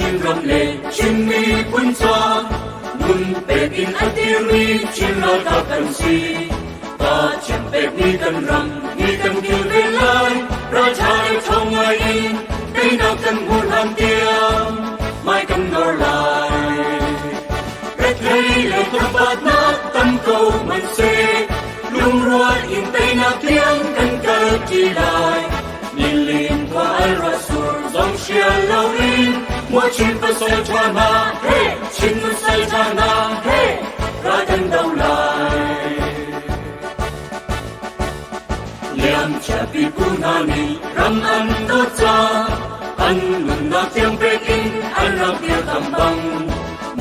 Chinram le Chin miphun ca nun pek in a dirmi Chin ralkap kan si. Pathian pekmi kan ram ni kan kilven lai, ralṭha le ṭhawng ngai in teinak kan hmuh hlan tiang hmai kan nor lai. Rethei le thabatnak tam ko hmanhseh, lungrual in teinak tiang kan kalṭi lai. Nilin khua al ruahsur zong hrial loin muachin pasal ṭha hna he Chin nusal ṭha hna he ral kan do lai. Liamcia pipu hna nih ram an dawt ca an nunnak tiang pek in an rak dirkamh bang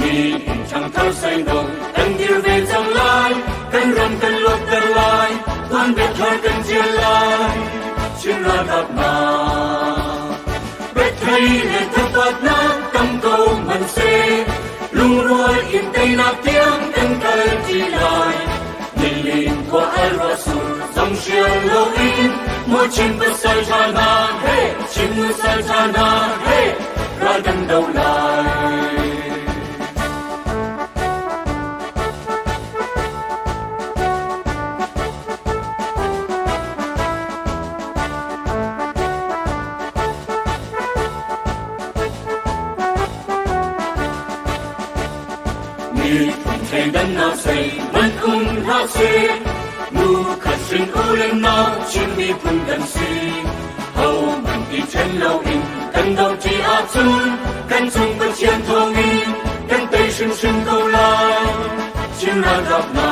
nihin ṭhangthar seino kan dir ve cang lai kan ram kan luatter lai tuanbia thar kan ṭial lai Chin ralkap hna rethei le thabatnak tam ko hmanhseh lungrual in teinak tiang kan kal ṭi lai nilin khua al ruahsur zong hrial loin maw Chin pasal ṭha hna he Chin nusal ṭha hna he ral kan do lai. Miphun thleidannak zeihmanh um hlah seh, nu khat hrin u le nau Chin miphun kan si. Hohmanh i ṭhen loin kan doṭi ahcun kan cung Pathian thawngin kan tei hrimhrim ko lai. Chin ralkap hna,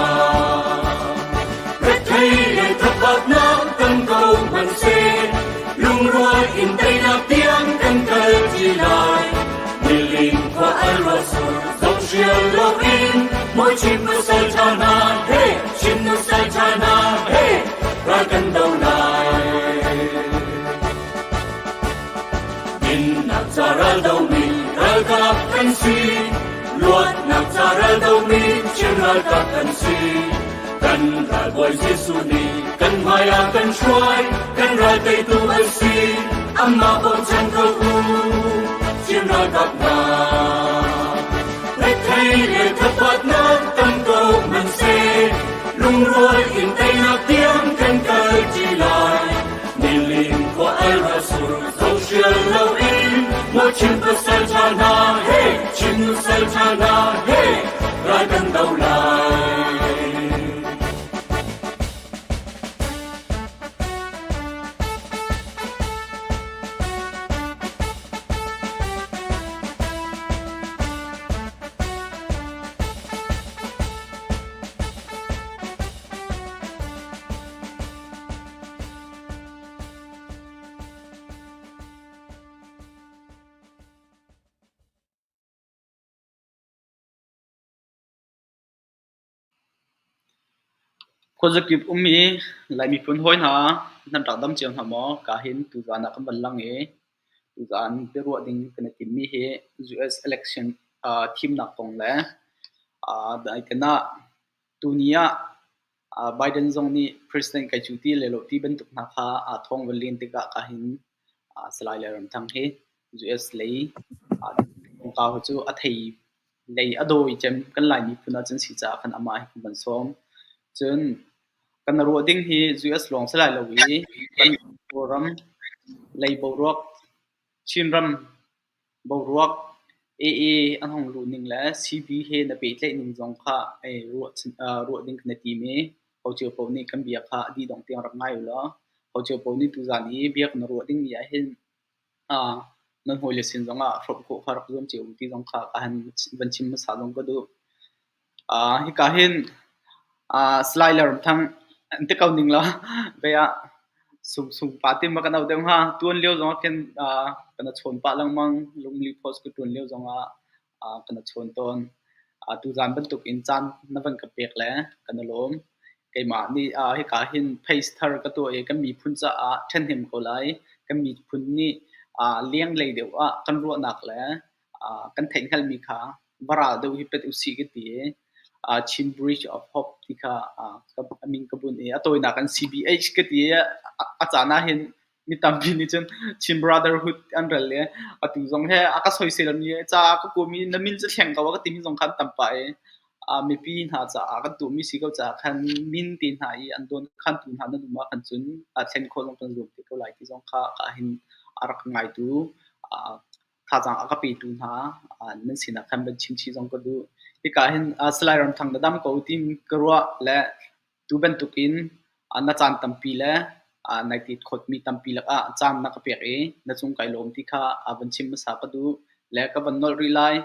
rethei le thabatnak tam ko hmanhseh, lungrual in teinak tiang kan kalṭi lai. Nilin khua al ruahsur zong hrial loin mawi Chin pasal ṭha hna he Chin nusal ṭha hna he ral kan do lai. Dinnak ca ral domi ralkap kan si, luatnak ca ral domi Chin ralkap kan si. Kan ralbawi Jesuh nih kan hmai ah kan hruai, kan ral teitu a si, amah bochan ko u, Chin ralkap hna. Rethei le thabatnak tam ko hmanhseh, lungrual in teinak tiang kan kal ṭi lai. Nilin khua al ruahsur zohhrial loin maw Chin pasal ṭha hna he Chin nusal ṭha hna he ral kan do lai. Khuazakip ummi Lai miphun hawi hna nan rak dam cio hna maw? Ka hin tuzaan ah kan van lang i tuzaan biaruah ding kan i timmi hi US election thimnak kong le daikan ah tuni ah Biden zong nih president kai cu ti le lo ti bantuk hna kha aa thawng van len tikah ka hin Salai Le Ram Thang hi US lei kongkau hi cu a thei lei a dawi cem kan Lai miphun ah cun si caah khan amah hi kan van sawm. Cun kan ruah ding hi US lawng si lai lo i kan Kawlram lei boruak Chinram boruak AA an hong luh ning le CB he na pehtlaih ning zong kha ruah ding kan i tim i hocio paoh nih kan bia kha a dih dongh tiang rak ngai u law hocio paoh nih tuzaan i bia kan ruah dingmi ahhin nan hawile sin zongah hrawmh khawh kha rak zuam cio u ti zong kha ka han van chim hmasa zong ka duh. Hika hin Salai Le Ram Thang an ti ko ning law vei ah sung pa ti ma kan auh deuh hnga. Tuan lio zongah khin kan i chawn pah lengmang. Lungli post ka ṭuan lio zongah kan i chawn tawn. Tuzaan bantuk in caan na van ka pek le kan i lawm. Keimah nih hika hin phase thar ka tuah i kan miphun caah ṭhahnem ko lai. Kan miphun nih lenglei deuh ah kan ruahnak le kan theihhngalhmi kha va ral deuh hi pet usih ka ti i Chin Bridge of Hope ti kha a min ka bunh i a tawinak in CBH ka ti i a caan ah hin Mi tampi nih cun Chin Brotherhood an rel i atu zong he a ka soiselmi ca ka kuami na min cu thleng ko a ka timi zong kha an tam pah i mipi hna caah kan tuahmi si ko caah khan min te hna i an dawn khantu hna nan um ahkhan cun thlen khawh zong kan zuam te ko lai ti zong kha ka hin a rak ngaitu thazaang a ka petu hna nan sinah khan van chim chih zong ka duh. Hika hin Salai Ramthang na dam ko tiin ka ruah le Tu bantukin na caan tampi le nai tit-khawtmi tampi lakah caan na ka pek i na cung kai lawm ti kha van chim hmasa ka duh le ka van nolh rih lai.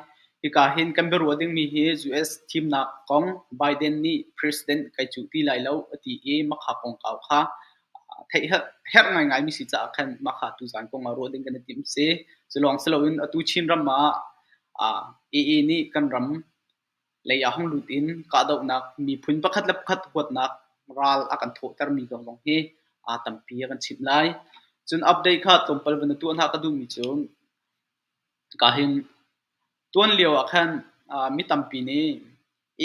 Hika hin kan biaruah dingmi hi US thimnak kong Biden nih president kai cuh ti lai lo a ti i makha kongkau kha theih herh ngaingaimi si caah khan makha tuzaan kong ah ruah ding kan i timh si. Cu lawng si loin atu Chinram ah AA nih kan ram lei ah hung lut in kahdohnak miphun pakhat le pakhat huatnak ral a kan thawhtermi kong zong hi aa tampi a kan chimh lai. Cun update kha tlawmpal van tuah hna ka duhmi cu ka hin tuan lio ah khan mi tampi nih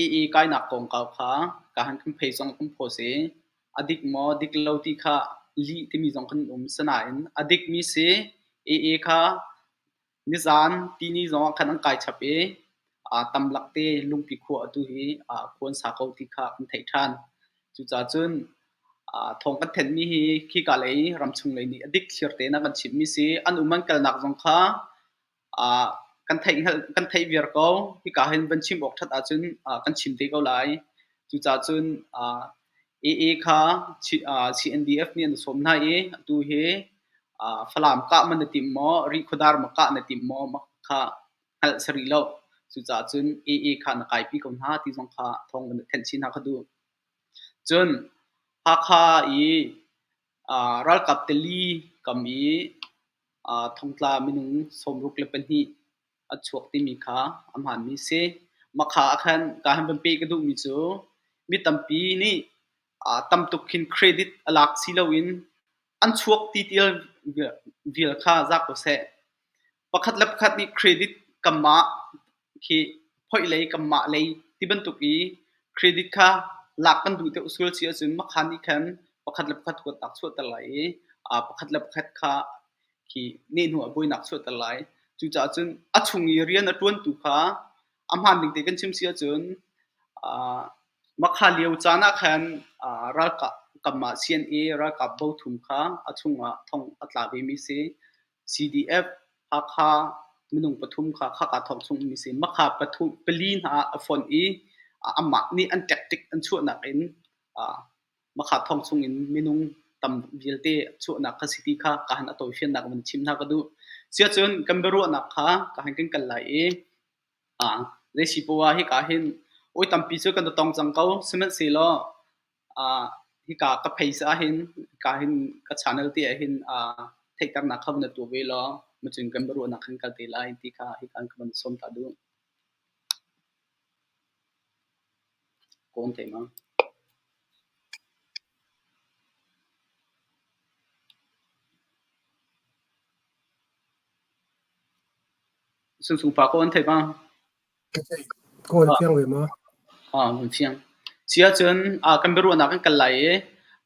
AA kainak kongkau kha ka han kan phei zong kan phaw si a dik maw dik lo ti kha lih timi zong kan um sinain a dikmi si AA kha Nizaan tihni zongah khan an kai chap i tamlak te Lungpi khua atu hi khua an sa ko ti kha kan theih ṭhan. Cucaah cun thawng kan thenhmi hi khika lei ramchung lei nih a dikthliar tein a kan chimhmi si. An um an kalnak zong kha kan theih kan theih viar ko. Hika hin van chim awk ṭhat ahcun kan chim te ko lai. Cucaah cun AA kha CNDF nih an sawm hna i atu hi Falam kah man na timh maw, Rihkhawdar ma kah na timh maw kha hngalh si rih lo. Cucaah cun AA kha na kaipi ko hna ti zong kha thawng van thenh chin hna ka duh. Cun Hakha i ralkap tali kam i thongtla minung 62 a chuak timi kha a hmaanmi si. Mah kha ah khan ka han van peh ka duhmi cu mi tampi nih tam tuk khin credit a lak si loin an chuak ti tial vial kha za ko seh. Pakhat le pakhat nih credit kanmah khi phoih lei kanmah lei ti bantuk i credit kha lak kan duh deuh sual si ahcun mah kha nih khan pakhat le pakhat huatnak chuahter lai i pakhat le pakhat kha khi nehhnu ah buainak chuahter lai. Cucaah cun a chung i rian a ṭuantu kha a hmaan ning te kan chim si ahcun Makha lio caan ah khan ralkap kam ah CNA ralkap bo thum kha a chungah thong a tla vemi si. CDF Hakha minung pathum kha khaka thong chung ummi si. Makha pathum pali hna a fonh i amah nih an tactic an chuahnak in Makha thong chungin minung tam vialte chuahnak kha si ti kha ka han a tawifiannak van chim hna ka duh. Siahcun kan biaruahnak kha ka han kan kal lai i zei si poah hika hin oi tampi cu kan tong cang ko. Sihmanhsehlaw hika ka page ah hin hika hin ka channel te ah hin theihternak kha van tuah ve law macun kan biaruahnak kan kal te lai ti kha hika ka van sawm ta duh. Kawn te ma. Sungsung pa kawn thei ma? Kawn fiang ve ma? Ah, mun fiang. Si ahcun kan biaruahnak kan kal lai i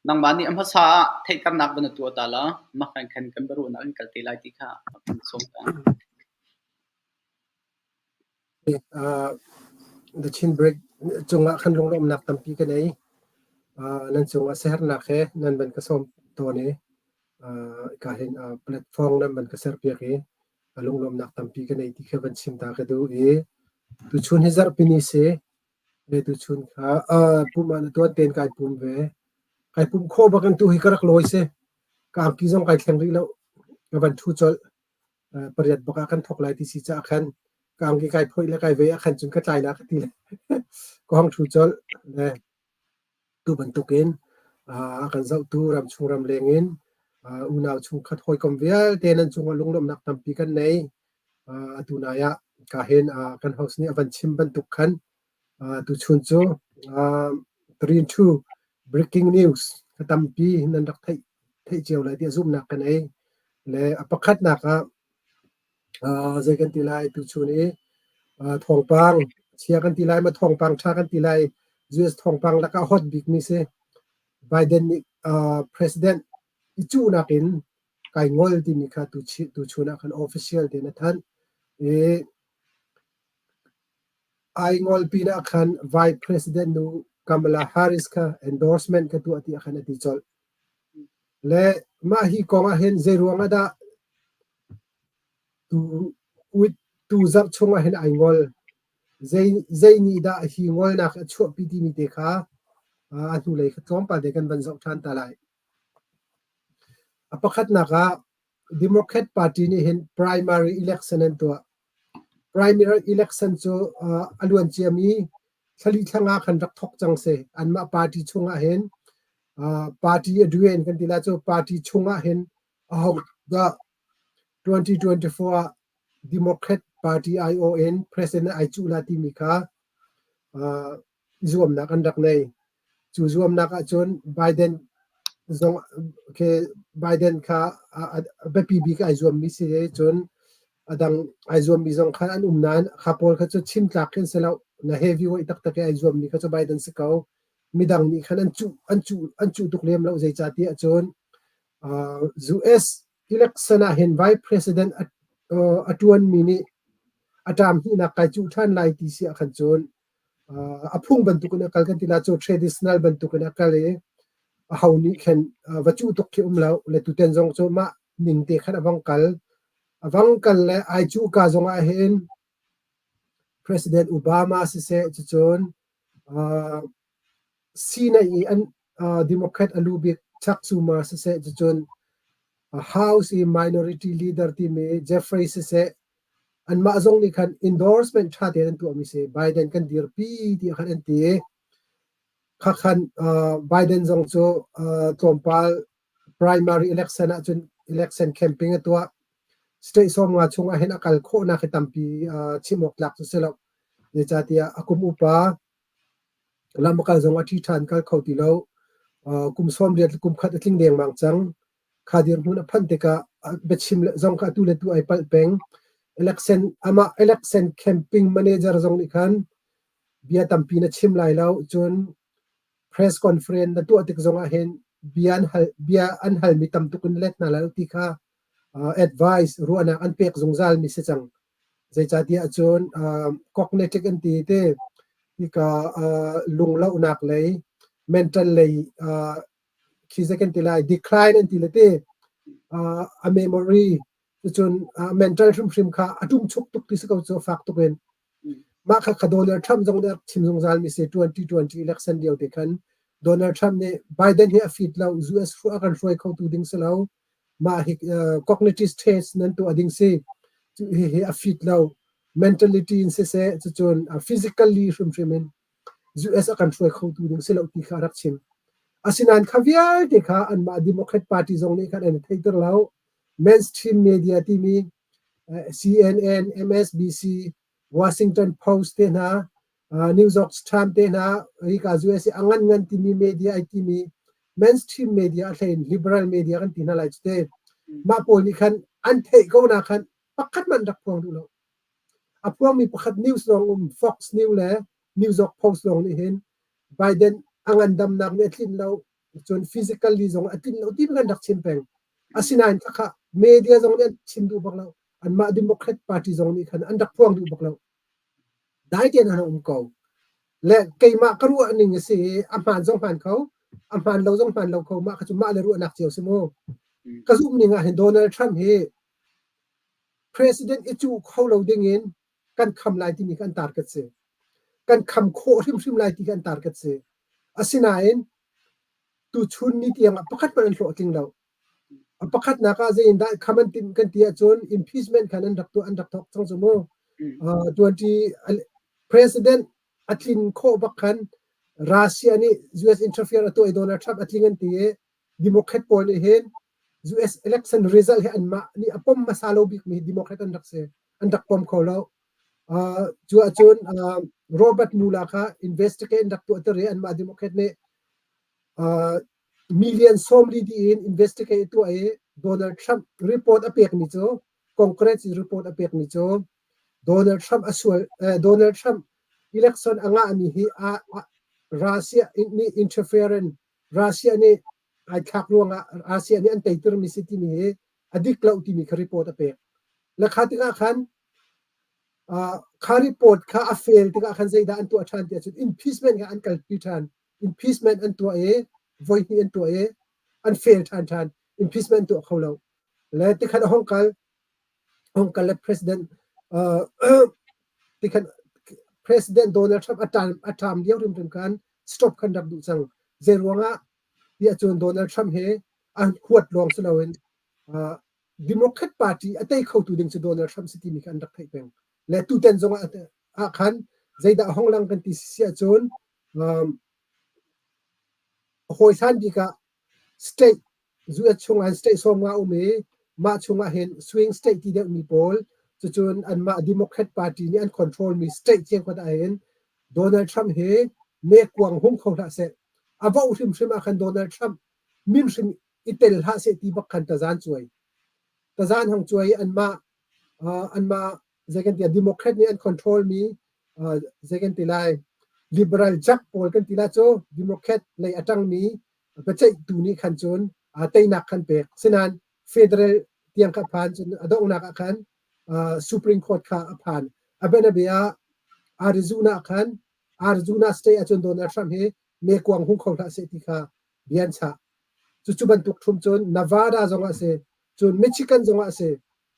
nangmah nih a hmasa ah theihternak van na tuah ta la, mah kan khan kan biaruahnak kan kal te lai ti kha kan sawm ta. The Chin Break cungah khan lunglawmhnak tampi ka nei. Nan cungah siaherhnak he nan van ka sawm tawn i ka hin platform nan van ka serpiak i lunglawmhnak tampi ka nei ti kha van chim ta ka duh i tuchun hi zarhpini si. Tuchun kha pum ah na tuan tein kai pum ve. Kai pum khawh bak in tu hi ka rak lawi si. Ka angki zong kai thleng rih lo. Ka van ṭhu colh. Pariat bak ah kan thawk lai ti si caah khan ka angki kai phoih le kai vei ah khan cun ka tlai la ka ti le ka hong ṭhu colh. Le tu bantukin a kan zohtu ramchung ramleng in unau chungkhat hawikom vialte nan cungah lunglawmhnak tampi kan nei. Atu nai ah ka hin kan host nih a van chim bantuk khan tuchun cu 3 breaking news ka tampi nan rak theih theih cio lai tiah zumhnak ka nei. Le a pakhatnak ah zei kan ti lai tuchun i thawngpang chia kan ti lai ma thawngpang ṭha kan ti lai US thawngpang lakah hot bikmi si Biden nih president i cuhnak in. Kai ngol timi kha tuchun ah khan official tein a thanh. I ai ngol pinah khan Vice President nu Kamala Harris kha endorsement ka tuah tiah khan a ti colh. Le mah hi kong ah hin zei ruang ah dah tu zarh chung ah hin ai ngol? Zei nih dah hi ngolnak a chuahpi timi te kha a hnulei kha tlawmpal te kan van zoh ṭhan ta lai. A pakhatnak ah Democrat Party nih hin primary election an tuah. Primary election cu a luan ciami thlali thla khan rak thawk cang si. Anmah party chungah hin party a duen kan ti lai cu party chungah hin aho dah 2024 ah Democrat Party aiawh in president ai cuh la timi kha zuamnak an rak nei. Cu zuamnak ahcun Biden zong khi Biden kha a biapi bik ai zuammi si i cun a dang ai zuammi zong kha an um nain kha pawl kha cu chim tlak khin si lo. Na heavyweight taktak i ai zuammi kha cu Biden si ko. Midang nih khan an cuh an cuh an cuh tuk lem lo zeicahtiah cun US election ah hin Vice President a ṭuanmi nih a term hnihnak kai cuh ṭhan lai ti si ahkhan cun a phung bantukin a kal kan ti la cu traditional bantukin a kal i aho nih khan va cuh tuk khi um lo le tuten zong cu mah ning te khan a vang kal a vang kal le ai cuh ka zong ah hin President Obama siseh cucun Sinai i an Democrat a lu bik Chuck Schumer siseh cucun House i minority leader timi Jeffrey siseh anmah zong nih khan endorsement ṭha tein an tuahmi si. Biden kan dirpi tiah khan an ti i khakhan Biden zong cu tlawmpal primary election ahcun election campaign a tuah. State 50 chung ahhin a kal khawhnak hi tampi chim awk tlak cu si lo. Zeicahtiah a kum upa lam a kal zong a ṭhi ṭhan kal kho ti lo. Kum 80 le kum khat a tling dengmang cang. Kha dirhmun a phanh tikah biachim zong kha atu le tu ai palh peng. Election amah election campaign manager zong nih khan bia tampi na chim lai lo. Cun press conference na tuah tik zong ah hin bia an hal bia an halmi tam tuk in let hna lai lo ti kha advice ruahnak an pek zungzal mi si cang. Zeicahtiah cun cognitive an ti te hika lunglohnak lei mental lei khi zei kan ti lai decline an ti le te a memory cun mental hrimhrim kha a ṭumchuk tuk ti si ko cu fak tuk in mah kha kha Donald Trump zong nih a chim zungzal mi si 2020 election lio te khan Donald Trump nih Biden hi a fit lo US a kan hruai kho tu ding si lo mah hi cognitive test nan tuah ding si hi hi a fit lo mentality in siseh cucun physically hrimhrim in US a kan hruai khotu ding si lo ti kha a rak chim. Asinain kha vialte kha anmah Democrat Party zong nih khan an i theihter lo. Mainstream media timi CNN, MSNBC, Washington Post te hna, New York Times te hna, hika US i a ngan ngan timi media ai timi mainstream media a hlein liberal media kan ti hna lai cu te. Mah pawl nih khan an theih ko na khan pakhat hmanh rak phuang duh lo. A phuangmi pakhat news lawng um Fox News le New York Post lawng nih hin Biden a ngandamnak nih a tlinh lo cun physically zong a tlinh lo ti kan rak chim peng. Asinain khakha media zong nih an chim duh bak lo. Anmah Democrat Party zong nih khan an rak phuang duh bak lo. Dai tein an um ko. Le keimah ka ruah ning a si i a hmaan zong hmaan kho, a hmaan lo zong hmaan lo kho. Mah kha cu mah le ruahnak cio si mu. Ka zumh ning ah hin Donald Trump hi President i cuh kho lo dingin kan kham lai timi kha an target si. Kan kham khawh hrimhrim lai ti kha an target si. Asinain tuchun ni tiang ah pakhat hmanh an hlawhtling lo. A pakhatnak ah zei in dah kham an timh kan ti ahcun impeachment khan an rak tuah an rak thawk cang cu mu. 20 president a tlin khawh bak khan Russia nih US interfere a tuah i Donald Trump a tling an ti i Democrat pawl nih hin US election result hi anmah nih a pom hmasa lo bikmi Democrat an rak si. An rak pom kho lo. Cu ahcun Robert Mueller kha investigate an rak tuahter i anmah Democrat nih million 40 dih in investigate a tuah i Donald Trump report a pekmi cu Congress report a pekmi cu Donald Trump a sual Donald Trump election a ngahmi hi Russia nih interference Russia nih ai thlak ruangah Russia nih an teitirmi si timi hi. A dik lo timi kha report a pek. Le kha tikah khan kha report kha a fail tikah khan zeidah an tuah ṭhan ti ahcun impeachment kha an kalpi ṭhan. Impeachment an tuah i voihnih an tuah i an fail ṭhan ṭhan. Impeachment an tuah kho lo. Le tikhan a hong kal hong kal le president tikhan President Donald Trump a ṭam a ṭam lio hrimhrim khan stop khan rak duh cang. Zei ruangah tiah cun Donald Trump hi an huat lawng si loin Democrat Party a tei khotu ding cu Donald Trump si timi kha an rak theih peng. Le tutan zong ah khan zeidah hong lang kan ti si ahcun hawi hlan bik ah state US chungah state 50 um i mah chungah hin swing state ti deuhmi pawl cucun anmah Democrat Party nih an control mi state cheukhat ah hin Donald Trump hi mekuang hung kho hlah seh. A voh hrimhrim ah khan Donald Trump min hrim i tel hlah seh ti bak khan tazan cuai. Tazan hong cuai i anmah anmah zei kan ti Democrat nih an control mi zei kan ti lai liberal judge pawl kan ti la cu Democrat lei a ṭangmi biaceihtu nih khan cun teinak khan pek. Sinain federal tiang kha phan cun a donghnak ah khan Supreme Court kha a phan. A bianabia ah Arizona khan Arizona state ahcun Donald Trump hi mekuang hung kho hlah seh ti kha bia an chah. Cucu bantuk ṭhum cun Nevada zongah a si, cun Michigan zongah a si,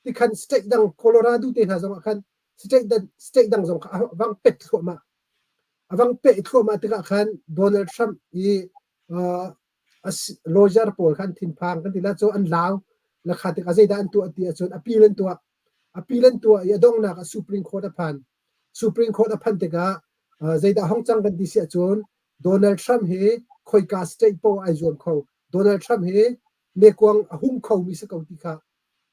tikhan state dang Colorado te hna zongah khan state dang, state dang zong kha a vang pet thluahmah. A vang peh thluahmah tikah khan Donald Trump i uh, lawyer pawl kha an thinphang kan ti la cu an lau la kha tikah zeidah an tuah ti ahcun appeal an tuah. Appeal an tuah i a donghnak ah Supreme Court a phan. Supreme Court a phanh tikah uh, zeidah hong cang kan ti si ahcun Donald Trump hi khoika state poah ai zuam kho. Donald Trump hi mekuang a hum kho mi si ko ti kha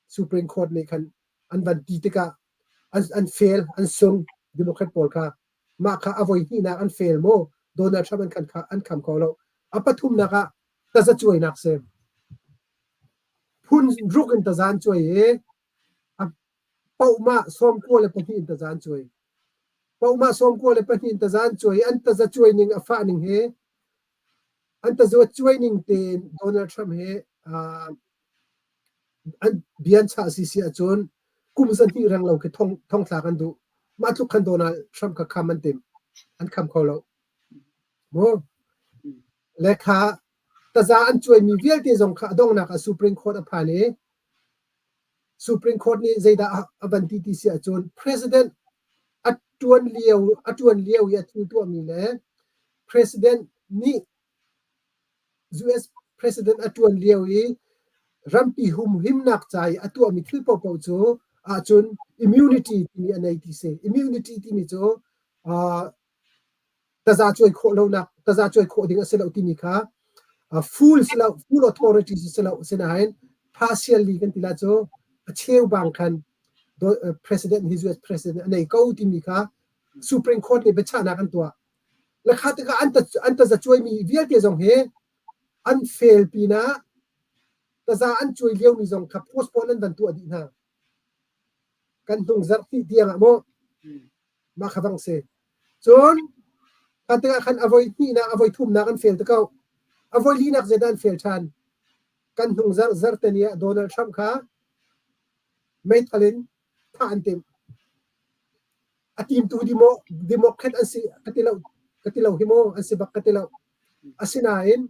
Supreme Court nih khan an van ti tikah an, an fail, an sung Democrat pawl kha. Mah kha a voi hnihnak an fail maw Donald Trump an, khan, an kham kho lo. A pathumnak ah tazacuainak si. Phun ruk in tazan cuai i a pohmah 92 in tazan cuai. Pohmah 92 in tazan cuai an tazacuai ning a fah ning hi an tazacuai ning tein Donald Trump hi uh, an bia an chah si si ahcun kum zahnih reng lo khi thong thongthlak an duh. Mah tluk khan Donald Trump kha kham an tim. An kham kho lo. Mu? Le kha taza an cuaimi vialte zong kha a donghnak ah Supreme Court a phan i Supreme Court nih zeidah a van ti ti si ahcun President a ṭuan lio a ṭuan lio i a thil tuahmi le President nih US President a ṭuan lio i rampi humhimnak ca i a tuahmi thil paohpaoh cu ahcun immunity timi a nei ti si. Immunity timi cu uh, taza cuai khawh lonak taza cuai khawh ding a si lo timi kha full si lo full authority si lo sinain partially kan ti la cu a cheu bang khan president hi US president a nei ko timi kha Supreme Court nih biachahnak an tuah lakha tikah an ta an taza cuaimi vialte zong hi an fail pinah taza an cuai liomi zong kha postpone an van tuah dih hna kan hnung zarh ti tiang ah maw Mah kha bang si. Cun kha tikah khan a voi hnihnak, a voi thumnak an fail te ko. A voi linak zeidah an fail ṭhan? Kan hnung zarh zarhte ni ah Donald Trump kha meithal in thah an timh. A timtu Democrat an si ka ti lo, ka ti lo hi maw an si bak ka ti lo. Asinain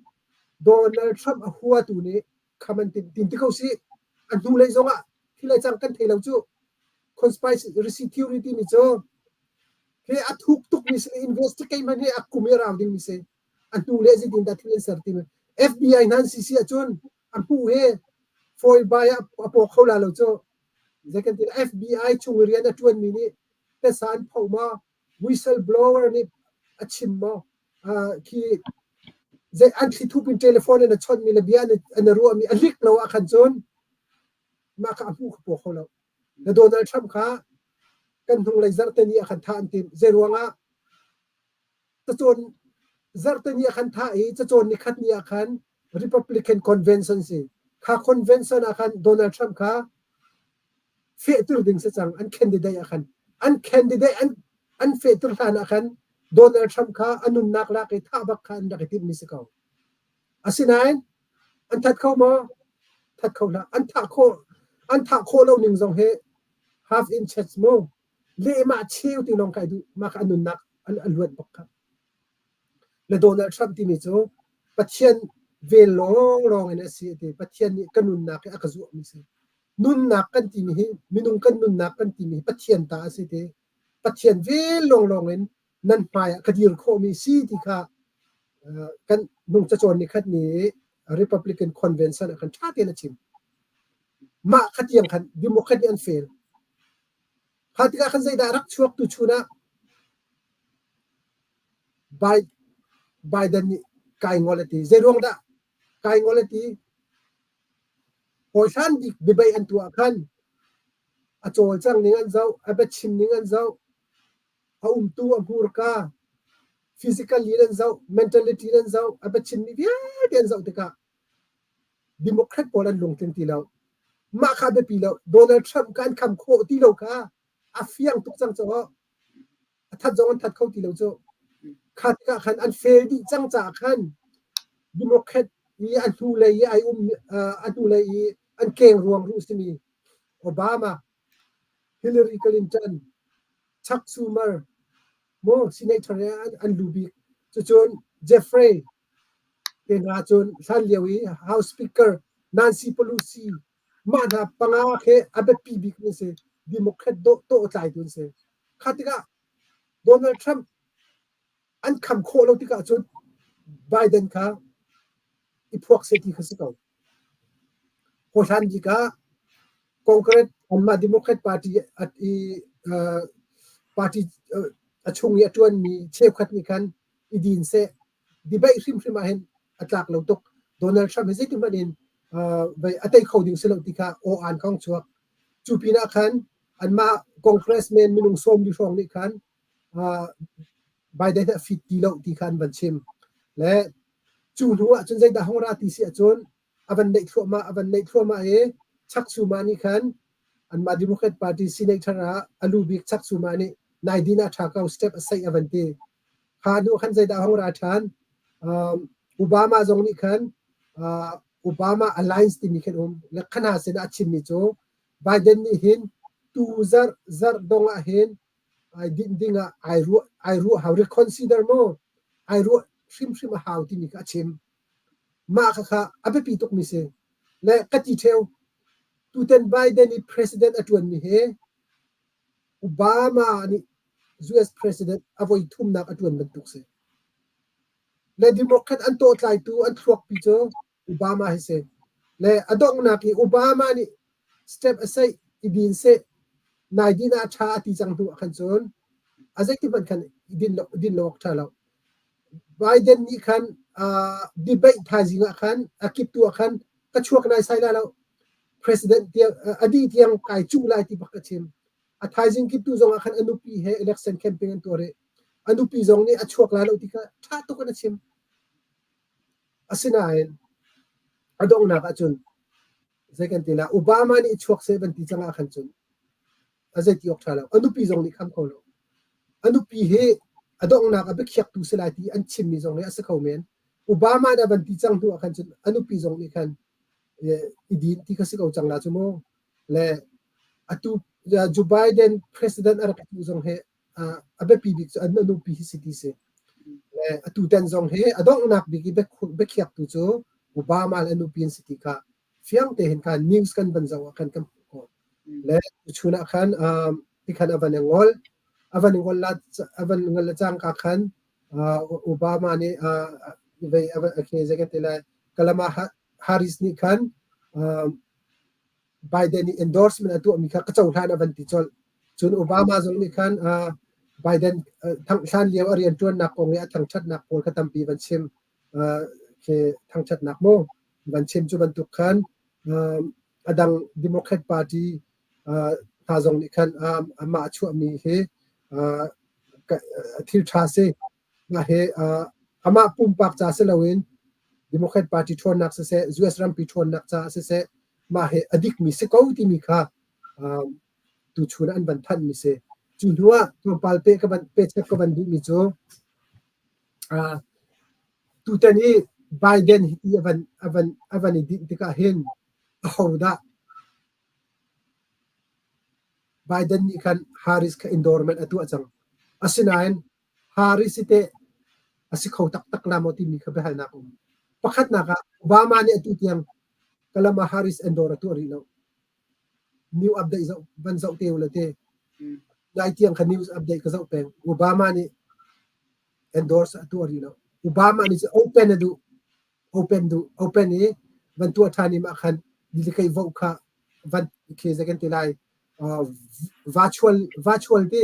Donald Trump a huatu nih kham an timh. Tim ti ko sih. A hnulei zongah thil ai cang kan thei lo cu. Conspiracy theory timi cu hi a thuk tukmi si investigate hmanh hi a kum i a rau dingmi si. A hnu le zeitin dah thil an ser timi. FBI hna an si si ahcun a hmu hi fawi bai ah a paw kho la lo cu. Zei kan ti FBI chung i rian a ṭuanmi nih tasa an phoh maw whistleblower nih a chim maw khi zei an thlithup in telephone in a chawnhmi le bia an i ruahmi a hlik lo ah khan cun mah kha a hmuh kha paw kho lo. Na Donald Trump kha kan hnunglei zarhte ni ah khan thah an timh. Zei ruangah cacawn zarhte ni ah khan thah i cacawn nikhat ni ah khan Republican Convention si. Kha convention ah khan Donald Trump kha fehter ding si cang. An candidate ah khan an candidate an an fehter hlan ah khan Donald Trump kha a nunnak lak i thah bak kha an rak i timhmi si ko. Asinain an that kho maw? That kho hlah. An thah khawh. An thah khawh lo ning zong hi half inches mu lehmah cheu ti lawng kai duh mah kha a nunnak a luat bak kha. Le Donald Trump timi cu Pathian vel lawnglawng in a si a ti. Pathian nih ka nunnak hi a ka zuahmi si. Nunnak kan timi hi minung kan nunnak kan timi hi Pathian ta a si ti. Pathian vel lawnglawng in nan hmai ah ka dir khawhmi si ti kha kan nung cacawn ni khat ni Republican Convention ah khan ṭha tein a chim. Mah kha tiang khan Democrat nih an fail. Kha tikah khan zeidah rak chuak tu chun ah Biden nih kai ngol a ti. Zeiruang dah kai ngol a ti? Hawihlan bik biabeih an tuah khan a cawlcang ning an zoh, a biachim ning an zoh, a umtu a hmurka, physically an zoh, mentality an zoh, a biachimmi vialte an zoh tikah Democrat pawl an lungtling ti lo. Mah kha biapi lo. Donald Trump kha an kham khawh ti lo kha a fiang tuk cang caw. A that zong an that kho ti lo cu. Kha tikah khan an fail dih cang caah khan Democrat i a hnulei i ai um a hnulei i an keng ruang ruh simi Obama, Hillary Clinton, Chuck Schumer, mu senator an, an lu bik. Cucun Jeffrey te hna cun hlan lio i House Speaker Nancy Pelosi mah hna panga khi a biapi bik an si. Democrat dawh tawh tlaitu an si. Kha tikah Donald Trump an kham khawh lo tikah cun Biden kha i phuak seh ti kha si ko. Hawhlan bik ah Congress anmah Democrat Party i party a chung i a ṭuanmi cheukhat nih khan i din seh. Debate hrimhrim ah hin a tlak lo tuk. Donald Trump hi zeitin hmanh in a tei kho ding si lo ti kha aw-aan kha hung chuak. Cu pinah khan anmah congressman minung 40 hrawng nih khan Biden a fit ti lo ti kha an van chim. Le cu hnu ah cun zeidah hung ra ti si ahcun a van neih thluahmah a van neih thluahmah i Chuck Schumer nih khan anmah Democrat Party senator ah a lu bik Chuck Schumer nih nai din ah ṭha ko step a saih a van ti. Kha hnu khan zeidah hung ra ṭhan? Obama zong nih khan Obama Alliance timi khan um. Le khana sin ah a chimmi cu Biden nih hin tu zarh zarh dong ah hin ai dinh ding ah ai ruah ai ruah hau reconsider mu ai ruah hrimhrim a hau timi kha a chim. Mah khakha a biapi tukmi si. Le ka ti ṭheo tutan Biden i president a ṭuanmi hi Obama nih US president a voi thumnak a ṭuan bantuk si. Le Democrat an tawhtlaitu an thluakpi cu Obama hi si. Le a donghnak i Obama nih step a saih i din seh nai din ah a ṭha a ti cang hnu ah khan cun a zeiti hmanh khan din lo din lo awk ṭha lo. Biden nih khan uh, debate thaizing ah khan a kiptu ah khan ka chuak nai sai lai lo. President tiang a dih tiang kai cuh lai ti bak ka chim. A thaizing kiptu zong ah khan a nupi he election campaign an tuah rih. A nupi zong nih a chuak lai lo ti kha ṭha tuk in a chim. Asinain a donghnak ahcun zei kan ti la Obama nih chuak seh van ti cang ah khan cun a zei ti awk ṭha lo. A nupi zong nih kham kho lo. A nupi hi a donghnak a biakhiaktu si lai ti an chimmi zong nih a si kho men. Obama nih a van ti cang hnu ah khan cun a nupi zong nih khan i din ti kha si ko cang la cu mu. Le atu Joe Biden president a rak tu zong hi a biapi bik cu an nupi hi si ti si. Le atu tan zong hi a donghnak bik i biakhiaktu cu Obama le a nupi an si ti kha fiang te hin khan news kan van zoh ah khan kan hmuh khawh. Le chun ah khan tikhan a van i ngol. A van i ngol la a van ngol le cangka khan Obama nih vei a zei kan ti lai Kalama Harris nih khan Biden nih endorsement a tuahmi kha ka cohlan a van ti colh. Cun Obama zong nih khan Biden hlan lio a rianṭuannak kong i a thangṭhatnak pawl kha tampi van chim. Khi thangṭhatnak mu van chim cu bantuk khan a dang Democrat Party hna zong nih khan amah a chuahmi hi thil ṭha si. Mah hi amah pumpak ca si loin Democrat Party ṭhawnnak siseh, US rampi ṭhawnnak caah siseh, mah hi a dikmi si ko timi kha tuchun ah an van thanhmi si. Cu hnu ah tlawmpal pe ka van pechep ka van duhmi cu tutan i Biden hi ti a van a van a van i dinh tikah hin ahodah. Biden nih khan Harris kha endorsement a tuah cang. Asinain Harris hi teh a si kho taktak la maw timi kha biahalnak a um. Pakhatnak ah Obama nih atu tiang Kamala Harris endorse a tuah rih lo. New update zoh van zoh te u la te. Nai tiang kha news update ka zoh peng. Obama nih endorse a tuah rih lo. Obama nih cun open a duh. Open duh. Open i van tuah ṭhan i mah khan delegate vote kha van khi zei kan ti lai virtual virtual ti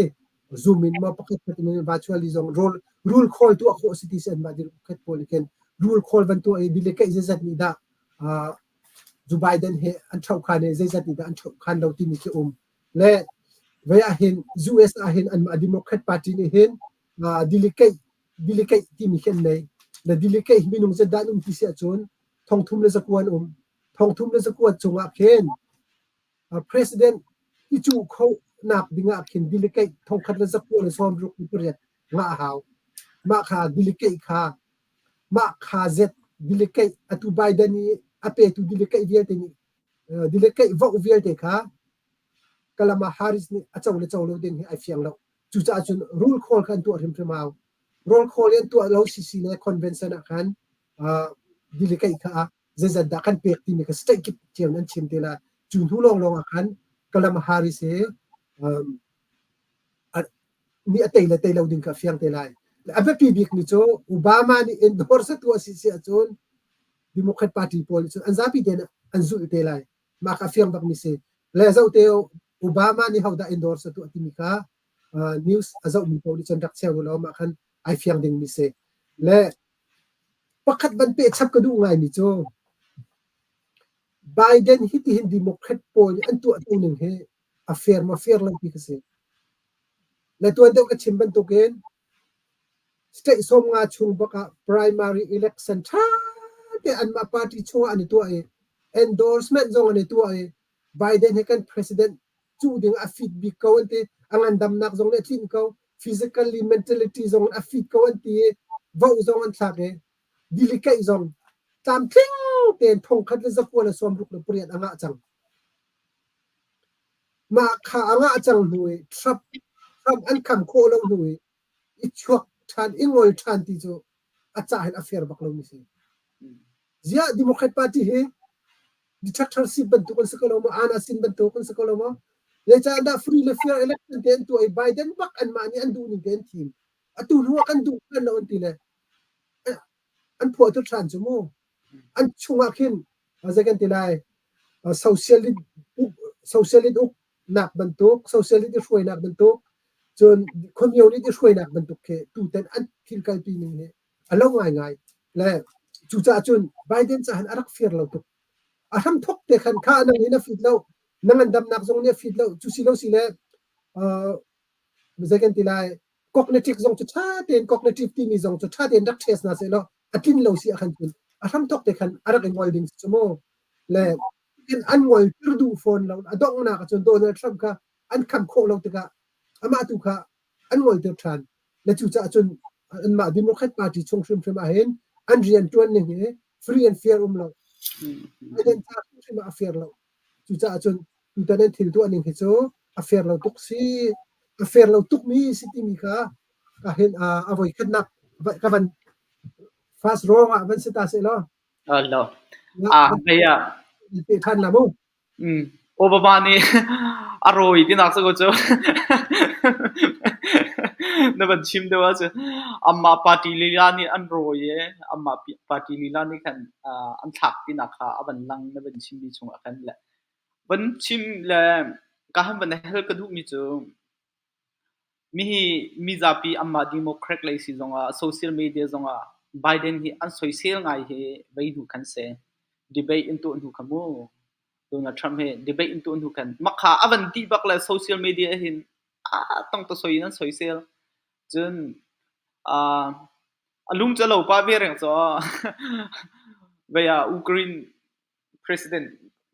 zoom in ma pakhat khat in virtually zong roll roll call tuah khawh si ti si anmah khat pawl nih khin roll call van tuah i delegate zeizat nih dah Joe Biden he an ṭhohkhan i zeizat nih dah an ṭhohkhan lo timi khi um. Le vei ah hin US ah hin anmah Democrat Party nih hin delegate delegate timi khi an nei. Le delegate minung zat dah an um ti si ahcun thongthum le zakua an um. Thongthum le zakua cungah khin president i cuh khonak dingah khin delegate thongkhat le zakua le sawmruk le pariat ngah a hau. Mah kha delegate kha mah kha zet delegate atu Biden i a petu delegate vialte nih delegate vote vialte kha Kamala Harris nih a co le co lo ding hi ai fiang lo. Cucaah cun roll call kha an tuah hrimhrim hau. Roll call an tuah lo sisi le convention ah khan delegate kha zeizat dah kan pek timi kha state kip cio in an chim te lai. Cu hnu lawnglawng ah khan Kamala Harris hi nih a tei le tei lo ding kha a fiang te lai. A biapi bik mi cu Obama nih endorse a tuah si si ahcun Democrat Party pawl nih cun an zapi tein an zulh te lai. Mah kha a fiang bakmi si. Le zoh te Obama nih hodah endorse a tuah timi kha news a zohmi paoh nih cun rak share u law mah khan ai fiang dingmi si. Le pakhat van pehchap ka duh ngaimi cu Biden hi tihin Democrat pawl nih an tuah ning hi a fair maw fair lo ti ka si. Le tuan deuh ka chim bantukin state 50 chung bak ah primary election ṭha te anmah party chungah an i tuah i endorsement zong an i tuah i Biden hi kan president cuh ding a fit bik ko an ti. A ngandamnak zong nih a tlinh ko. Physically, mentality zong a fit ko an ti i vote zong an thlak i delegate zong tlamtling tein thongkhat le zakua le sawmruk le pariat a ngah cang. Mah kha a ngah cang hnu i Trump, Trump an kham khawh lo hnu i i chuak ṭhan, i ngol ṭhan ti cu a cah hin a fair bak lomi si. Ziah Democrat Party hi dictatorship bantuk an si ko lo maw? Anna sin bantuk an si ko lo maw? Zeicahdah free le fair election te an tuah i Biden bak anmah nih an duh ning te an thim. Atu hnu ah kan duh ṭhan lo an ti le an phuah tuk ṭhan cu mu. An chungah khin zei kan ti lai socialist uk socialist uknak bantuk socialist i hruainak bantuk cun communist i hruainak bantuk khi tutan an thil kalpi ning hi a lo ngaingai le cucaah cun Biden cahan a rak fair lo tuk. A hramthok te khan kha nang hi na fit lo na ngandamnak zong nih a fit lo cu si lo si le zei kan ti lai cognitive zong cu ṭha tein cognitive timi zong cu ṭha tein rak test hna seh law a tlin lo si ahkhan cun a hramthok te khan a rak i ngol ding si cu mu le an ngol tir duh fawn lo a donghnak ahcun Donald Trump kha an kham khawh lo tikah amah tu kha an ngol tir ṭhan le cucaah cun anmah Democrat Party chung hrimhrim ah hin an rian ṭuan ning hi free and fair um lo Biden ca hrimhrim ah a fair lo Cucaah cun tutan an thil tuah ning hi cu a fair lo tuk si a fair lo tukmi si timi kha ka hin a voi khatnak ka van fast wrong ah van si ta seh law. Lo. Ah, hei ah. Pe than la mu. Obama nih a rawi tinak cu cu na van chim deuh ahcun amah party lila nih an rawi i amah party lila nih khan an thlak tinak kha a van lang na van chimmi chungah khan le van chim le ka han van hal ka duhmi cu mihi mizapi amah Democrat lei si zongah social media zongah Biden hi an soisel ngai hi vei hnu khan si debate in tuah hnu kha mu Donald Trump he debate in tuah hnu khan makha a van ti bak le social media hin a tong ta soi in an soisel cun a lung cu a lo pah ve reng caw. Vei ah Ukraine president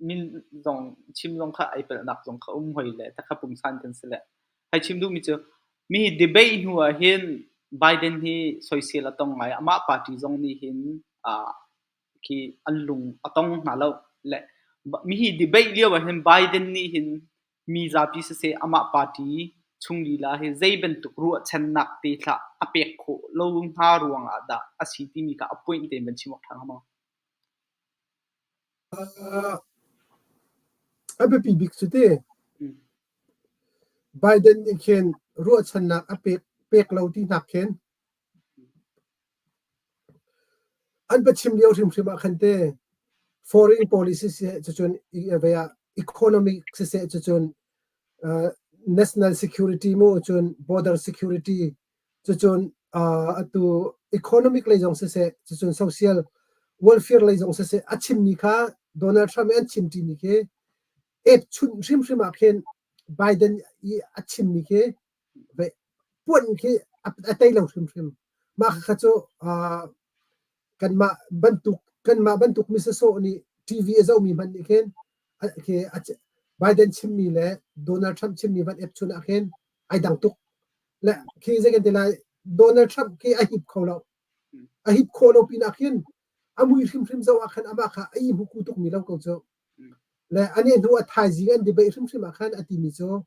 min zong chim zong kha ai pelhnak zong kha um hoi le takha pungsan kan si le. Hai chim duhmi cu mi debate hnu ah hin Biden hi soisel a tong ngai. Amah party zong nih hin khi an lung a tong hna lo. Le mihi debate lio ah hin Biden nih hin Mi zapi siseh amah party chung lila hi zei bantuk ruahchannak te thlah a pek khawh lo hna ruangah dah a si timi kha a point tein van chim awk ṭha hnga maw? A biapi bik cu ti Biden nih khin ruahchannak a pek pek lo ti hnak khin an biachim lio hrimhrim ah khan te foreign policy siseh cucun vei ah economic siseh cucun national security mu cun border security cucun atu economic lei zong siseh cucun social welfare lei zong siseh a chimmi kha Donald Trump i an chim ṭimi khi epchunh hrimhrim ah khin Biden i a chimmi khi puan khi a tei lo hrimhrim. Mah kha cu kanmah bantuk kanmah bantuk mi sawsawh nih TV a zohmi hmanh nih khin khi Biden chimmi le Donald Trump chimmi van epchun ah khin ai dang tuk. Le khi zei kan ti lai Donald Trump khi a hip kho lo. A hip khawh lo pinah khin a mui hrimhrim zoh ah khan amah kha a i hmuku tukmi lo ko cu. Le ani hnu a thaizing an debate hrimhrim ah khan a timi cu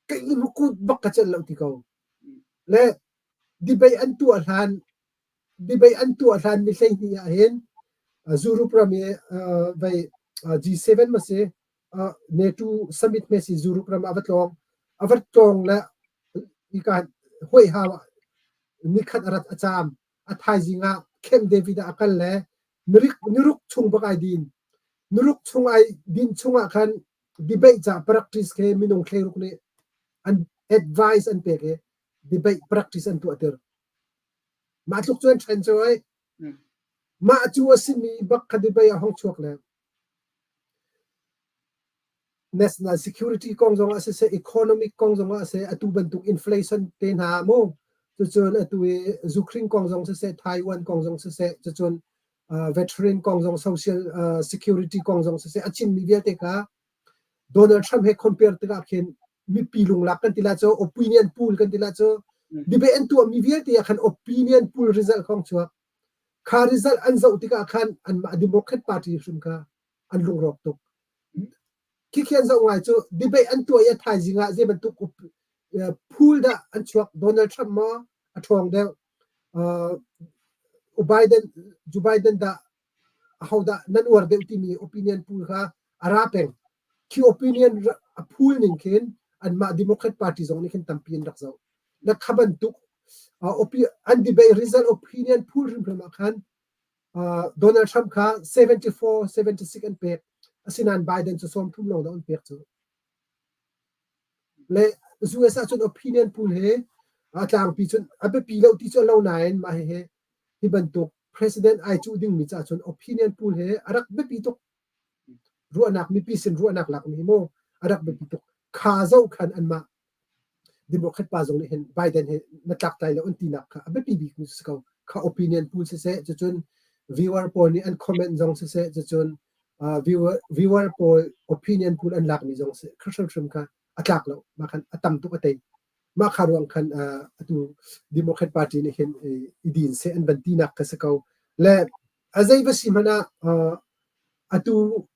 ka i hmukut bak ka celh lo ti ko. Le debate an tuah hlan debate an tuah hlan ni 12 ah hin Europe ram i vei G7 ma si NATO summit me si Europe ram ah va tlawng a va tlawng le ika hoi hau ah nikhat a rat a caam a thaizing ah Camp David ah a kal le niruk chung bak ai din niruk chung ai din chung ah khan debate ca practice ke minung thleiruk nih an advice an pek i debate practice an tuah tir mah tluk cu an ṭhen cu ai mah cu a simi bak kha debate ah hong chuak le national security kong zong ah siseh economic kong zong ah siseh atu bantuk inflation te hna mu cucun atu i Ukraine kong zong siseh Taiwan kong zong siseh cucun veteran kong zong social security kong zong siseh a chimmi vialte kha Donald Trump he compare tikah khin mipi lunglak kan ti la cu opinion poll kan ti la cu debate an tuahmi vialte ah khan opinion poll result kong chuak kha result an zoh tikah khan anmah Democrat party hrim kha an lungrawk tuk. Khikhi an zoh ngai cu debate an tuah i a thaizing ah zei bantuk poll dah an chuak Donald Trump maw a ṭhawng deuh Biden Joe Biden dah ahodah nan uar deuh timi opinion poll kha a ra peng. Khi opinion a poll ning khin anmah Democrat party zong nih khin tampi an rak zoh. Na kha bantuk an debate result opinion poll hrimhrim ah khan Donald Trump kha 74 76 an pek. Asinain Biden cu 30 lawng dah an pek cu. Le US ahcun opinion poll he a tlangpi cun a biapi lo ti cu a lo nain mah hihi hi bantuk president ai cuh dingmi caah cun opinion poll he a rak biapi tuk. Ruahnak mipi sin ruahnak lakmi hi mu a rak biapi tuk. Kha zoh khan anmah Democrat pa zong nih hin Biden hi na tlaktlai lo an tinak kha a biapi bik mi si ko. Kha opinion poll siseh, cucun viewer pawl nih an comment zong siseh, cucun viewer, viewer pawl opinion poll an lakmi zong si kha hrimhrim kha a tlak lo. Mah khan a tam tuk a tei. Mah kha ruang khan atu Democrat party nih hin i din seh an van tinak kha si ko. Le a zei va si hmanh ah atu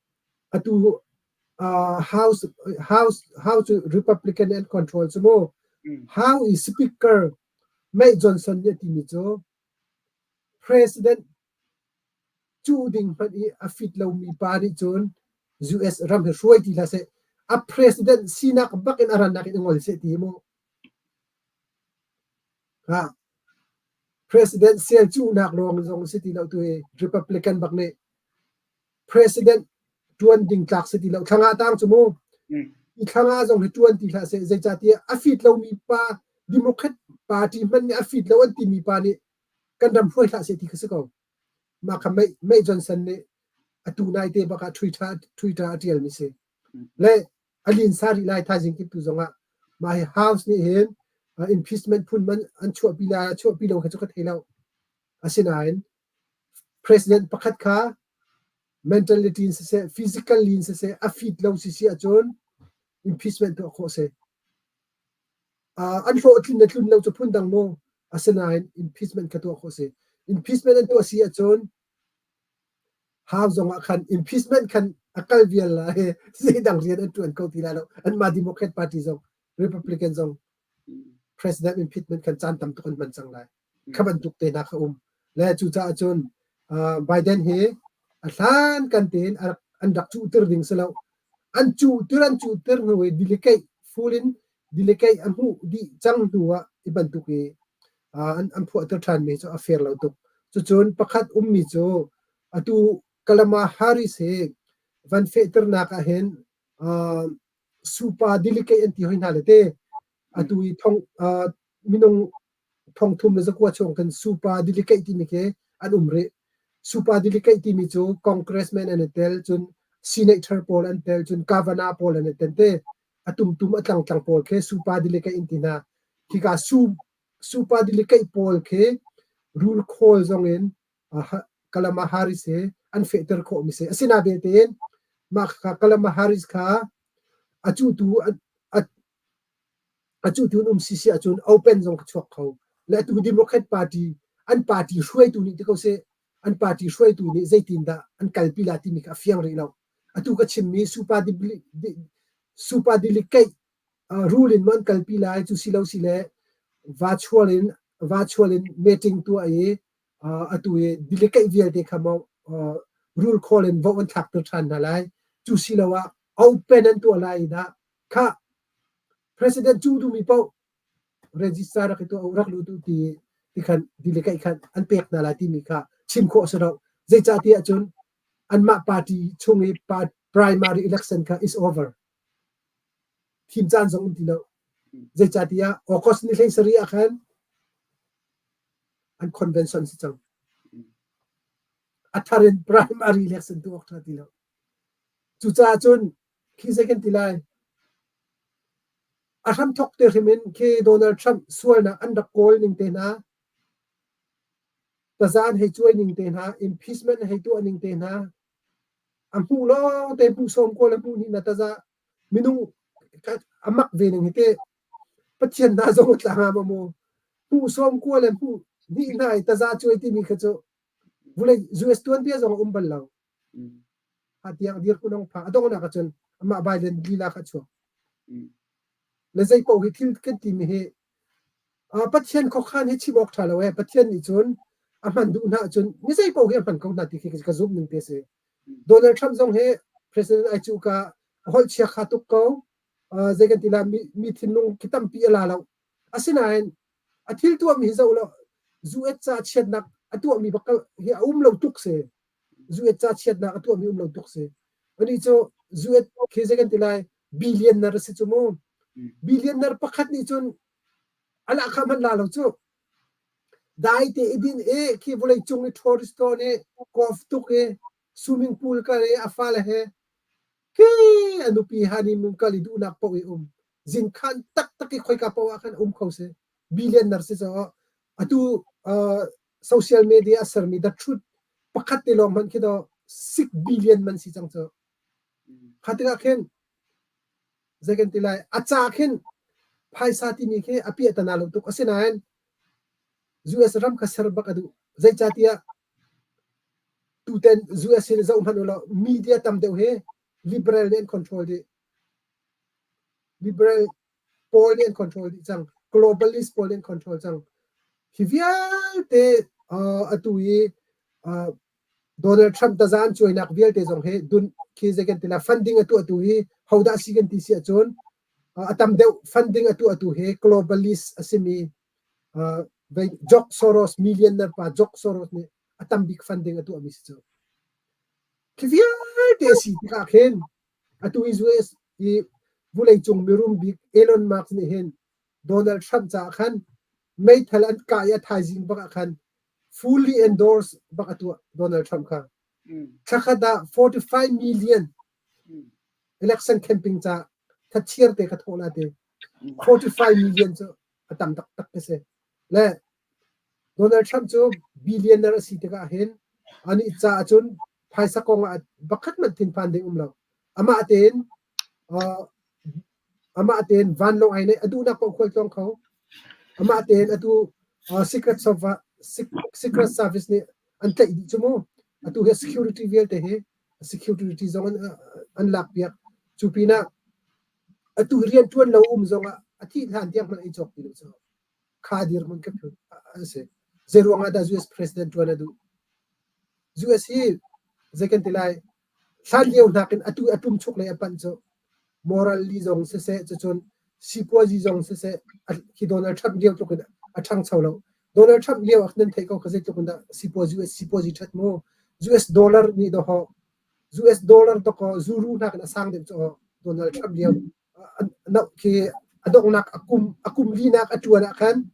atu House House House cu Republican an control cu mu. House i Speaker Mike Johnson nih a timi cu President cuh ding hmanh i a fit lomi pa nih cun US ram hi hruai ti hlah seh. A president sinak bak in a rannak in i ngol seh ti hi mu. Ha. President sel cuhnak lawng zong si ti lo tu hi Republican bak nih president ṭuan ding tlak si ti lo thla nga tang cu mu i thla nga zong hi ṭuan ti hlah seh zeicahtiah a fit lomi pa Democrat party hmanh nih a fit lo an timi pa nih kan ram hruai hlah seh ti kha si ko mah kha May, May Johnson nih atu nai te bak ah Twitter Twitter a ṭialmi si le a linsa rih lai thaizing kip tu zongah mah hi House nih hin impeachment phun man an chuahpi lai chuahpi lo kha cu ka thei lo asinain President pakhat kha mentality in siseh, physically in siseh, a fit lo si si ahcun impeachment tuah khawh a si. Uh, an hlawhtlin le tlun lo cu phundang mu. Asinain impeachment kha tuah khawh a si. Impeachment an tuah si ahcun House zong ah khan impeachment khan A kal vial lai. Zeidang rian an ṭuan kho ti lai lo. Anmah Democrat Party zong Republican zong president impeachment khan caan tam tuk an hman cang lai. Kha bantuk te hna kha um. Le cucaah cun Biden hi a hlan kan tein an rak cuhter ding si lo. An cuhter an cuhter hnu i delegate full in delegate a hmuh dih cang hnu ah i bantuk i an, an phuahter ṭhanmi cu a fair lo tuk. Cucun pakhat ummi cu atu Kalama Harris hi van fehternak ah hin super delegate an ti hoi hna le te. Atu i thong minung thongthum le zakua chung kan super delegate timi khi an um rih. Super delegate timi cu congressman an i tel, cun senator pawl an tel, cun governor pawl an i tel te. A tumtum a tlangtlang pawl khi super delegate in ti hna. Hika super delegate pawl khi rule call zong in Kalama Harris he an fehter khawhmi si. Asinain belte mah kha Kalama Harris kha a cutu a cutu an um si si ahcun open zong ka chuak kho. Le atu Democrat Party an party hruaitu nih ti ko seh an party hruaitu nih zeitindah an kalpi la timi kha a fiang rih lo. Atu ka chimmi super super delegate rule in maw an kalpi lai cu si lo si le virtual in virtual in meeting tuah i atu i delegate vialte kha maw rule call in vote an thlakter ṭhan hna lai. Cu si lo ah open an tuah lai i dah kha president cu duhmi paoh register rak i tuah u rak lut u ti ti khan delegate khan an pek hna lai timi kha chim khawh a si lo. Zeicahtiah cun anmah party chung i primary election kha is over. Thim caan zong um ti lo. Zeicahtiah August ni 17 ah khan an convention si cang. A thar in primary election tuah awk ṭha ti lo. Cucaah cun khi zei kan ti lai? A hramthawk te hrim in khi Donald Trump sualnak an rak kawl ning te hna, taza an hei cuai ning te hna, impeachment an hei tuah ning te hna, a hmuh lawng te hmuh sawm kawl a hmuh ni na taza minung a mak ve ning hi te Pathian hna zong a tla hnga maw mu? Hmuh sawm kua le hmuh hnih hna i taza cuai timi kha cu vulei US tuanbia zong a um bal lo. A tiang dirhmun ong pha a donghnak ahcun amah Biden lila kha chuak. Le zei paoh hi thil kan timi hi Pathian khuakhan hi chim awk ṭha lo ee. Pathian nih cun a hman duh hna ahcun mi zei paoh hi a hman ko hna ti khi ka zumh ning te si. Donald Trump zong hi president ai cu ka holh chia kha tuk ko. Zei kan ti la mi, mi thinlung khi tampi a la lo. Asinain a thil tuahmi hi zoh law US ca chiatnak a tuahmi bak hi a um lo tuk si. US ca chiatnak a tuahmi um lo tuk si. Ani cu US khi zei kan ti lai billionaire a si cu mu. Billionaire pakhat nih cun a lahkhah hmanh la lo cu. Dai te i din i khi vawlei cung i tourist tawn i golf tuk i swimming pool kal i a fale he Khi a nupi honeymoon kal i duhnak paoh i um. Zinkhan taktak i khoika paoh ah khan um kho si. Billionaire si caah atu uh, social media a sermi The Truth pakhat te lawng hmanh khi do 6 billion man si cang cu. Kha tikah khin zei kan ti lai a ca khin phaisa timi khi a piahtana lo tuk asinain US ram kha ser bak a duh. Zeicahtiah Tuten US hin zoh hmanh ulaw media tam deuh hi liberal nih an control dih. Liberal pawl nih an control dih cang. Globalist pawl nih an control cang. Hi vialte uh, atu i uh, Donald Trump taza an cuainak vialte zong hi dun khi zei kan ti la funding a tuahtu hi hodah si kan ti si ahcun uh, a tam deuh funding a tuahtu hi globalist a simi uh, George Soros millionaire pa George Soros nih a tam bik funding a tuahmi si cu. Khi vialte a si tikah khin atu i US i vuleicung mirum bik Elon Musk nih hin Donald Trump caah khan meithal an kah i a thaizing bak ah khan fully endorse bak a tuah Donald Trump kha. Thlakhat ah 45 million election campaign ca thatchiar te kha thawh la te 45 million cu a tam taktak ka si. Le Donald Trump cu billionaire a si tikah hin anih caah cun phaisa kong ah pakhat hmanh thinphan ding um lo. Amah tein uh, amah tein vanlawng ai neih a duhnak paoh khualtlawng kho. Amah tein atu uh, secret service secret service nih an tlaih dih cu mu. Atu hi security vialte hi. Security zong an an lak piak. Cu pinah atu rianṭuan lo um zongah a thih hlan tiang hmanh ei cawk ti lo cu. Kha dirhmun ka a si. Zei ruangah dah US president ṭuan a duh? US hi zei kan ti lai hlan lio nakin atu a ṭumchuk lei a panh cu morally zong siseh cucun sipuazi zong siseh khi Donald Trump lio tluk in a ṭhangcho lo. Donald Trump lio ah nan theih ko kha zeitluk in dah sipuazi US sipuazi ṭhat mu. US dollar nih dawhawh US dollar dawkaw zuru nakin a sang deuh cu Donald Trump lio khi a donghnak a kum a kum linak a ṭuan ah khan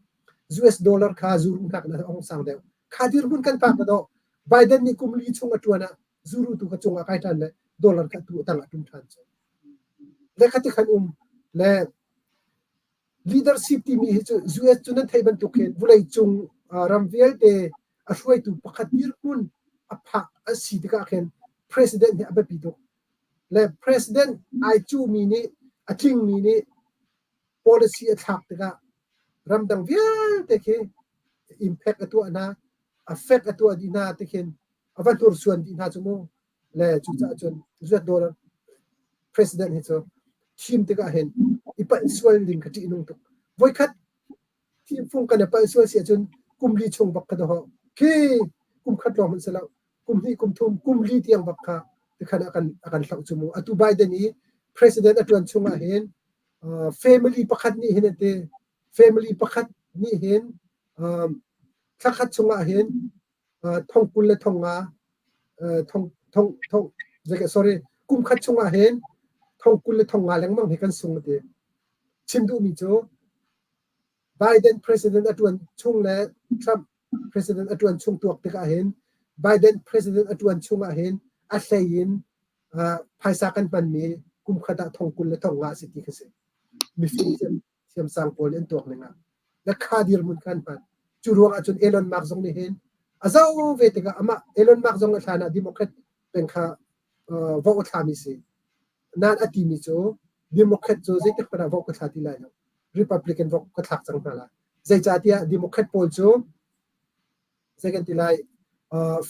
US dollar kha zuru nakin a hung sang deuh. Kha dirhmun kan phak dawh Biden nih kum li chung a ṭuan ah zuru tu kha cungah kai ṭhan le dollar kha tu tang ah ṭum ṭhan cu. Le khati khan um le leadership timi hi cu US cu nan theih bantuk hin vawleicung ram vialte a hruaitu pakhat dirhmun a phak a si tikah khin president hi a biapi tuk. Le president ai cuhmi nih a tlingmi nih policy a thlak tikah ramdang vialte khi impact a tuah hna, affect a tuah dih hna tikhin a va hnursuan dih hna cu mu. Le cucaah cun zuat dollar president hi cu thim tikah hin i palh sual ding kha ṭihnung tuk. Voikhat thimfung kan i palh sual si ahcun kum li chung bak kha dawh khi kum khat lawng hmanh si lo kum hnih kum thum kum li tiang bak kha tikhan a kan a kan hloh cu mu. Atu Biden i president a ṭuan chung ah hin family pakhat nih hin ati family pakhat nih hin thla khat chung ah hin thong 20 le thong nga thong thong thong sorry kum khat chung ah hin thong 20 le thong nga lengmang hi kan sung ati. Chim duhmi cu Biden president a ṭuan chung le Trump president a ṭuan chung tuak tikah hin Biden president a ṭuan chung ah hin a hlei in phaisa kan hmanmi kum khat ah thong 20 le thong nga a si ti kha si. Mifim thiamsang pawl nih an tuak ning ah le kha dirhmun kha an hman. Cu ruang ah cun Elon Musk zong nih hin a zoh ve tikah amah Elon Musk zong a hlan ah Democrat peng kha vote a thlami si. Nain a timi cu Democrat cu zeitik hmanh ah vote ka thla ti lai lo. Republican vote ka thlak cang hna lai. Zeicahtiah Democrat pawl cu zei kan ti lai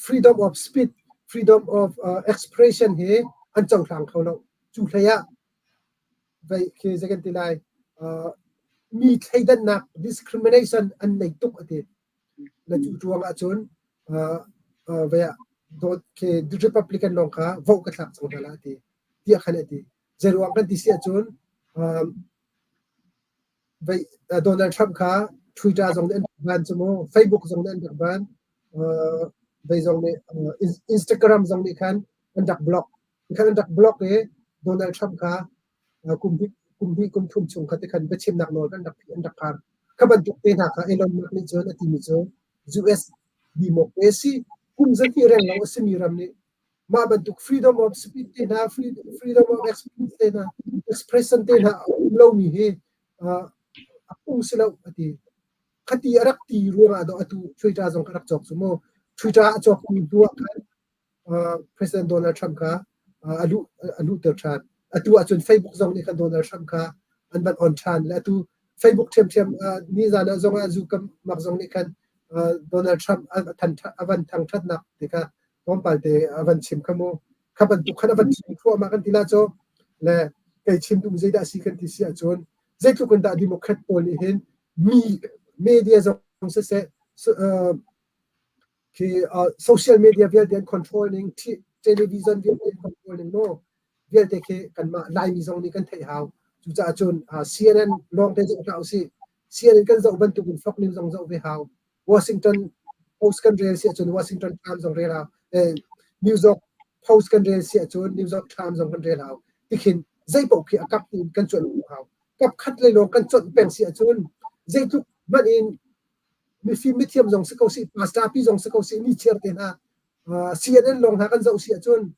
freedom of speech, freedom of expression hi an cohlang kho lo. Cu hlei ah vei khi zei kan ti lai mi thleidannak discrimination an nei tuk a ti. Na cu ruang ahcun vei ah dawt khi Republican lawng kha vote ka thlak cang hna lai a ti. Tiah khan a ti. Zeiruang kan ti si ahcun vei Donald Trump kha Twitter zong nih an rak ban cu mu, Facebook zong nih an rak ban, vei zong nih Instagram zong nih khan an rak block. Khan an rak block i Donald Trump kha kum hnih kum hnih kum thum chung kha ti khan biachimnak nawl an rak an rak khar. Kha bantuk te hna kha Elon Musk nih cun a timi cu US democracy kum zahnih renglo a simi ram nih mah bantuk freedom of speech te hna freedom of expression te hna expression te hna a um lomi hi a phung si lo a ti. Khati a rak ti ruangah dawh atu Twitter zong ka rak cawk cu mu. Twitter a cawkmi hnu ah khan President Donald Trump kha a luh a luhter ṭhan. Atu ahcun Facebook zong nih khan Donald Trump kha an van on ṭhan. Le atu Facebook ṭhiamṭhiam nizan ah zong ah Zuckerberg zong nih khan Donald Trump a than a van thangṭhatnak ti kha tlawmpal te a van chim kha mu. Kha bantuk khan a van chim thluahmah kan ti la cu. Le kei chim duhmi zeidah a si kan ti si ahcun zeitluk in dah Democrat pawl nih hin mi media zong siseh khi social media vialte an control ning television vialte an control ning mu vialte khi kanmah Laimi zong nih kan theih hau. Cucaah cun CNN lawng te zoh hlah usih. CNN kan zoh bantuk in Fox News zong zoh ve hau. Washington Post kan rel si ahcun Washington Times zong rel hau. New York Post kan rel si ahcun New York Times zong kan rel hau. Tikhin zeipaoh khi a kap in kan cuanh hau. Kap khat lei lawng kan cuanh peng si ahcun zeitluk hmanh in mifim mithiam zong si ko sih, pastor pi zong si ko sih, mi chiar te hna CNN lawng hna kan zoh si ahcun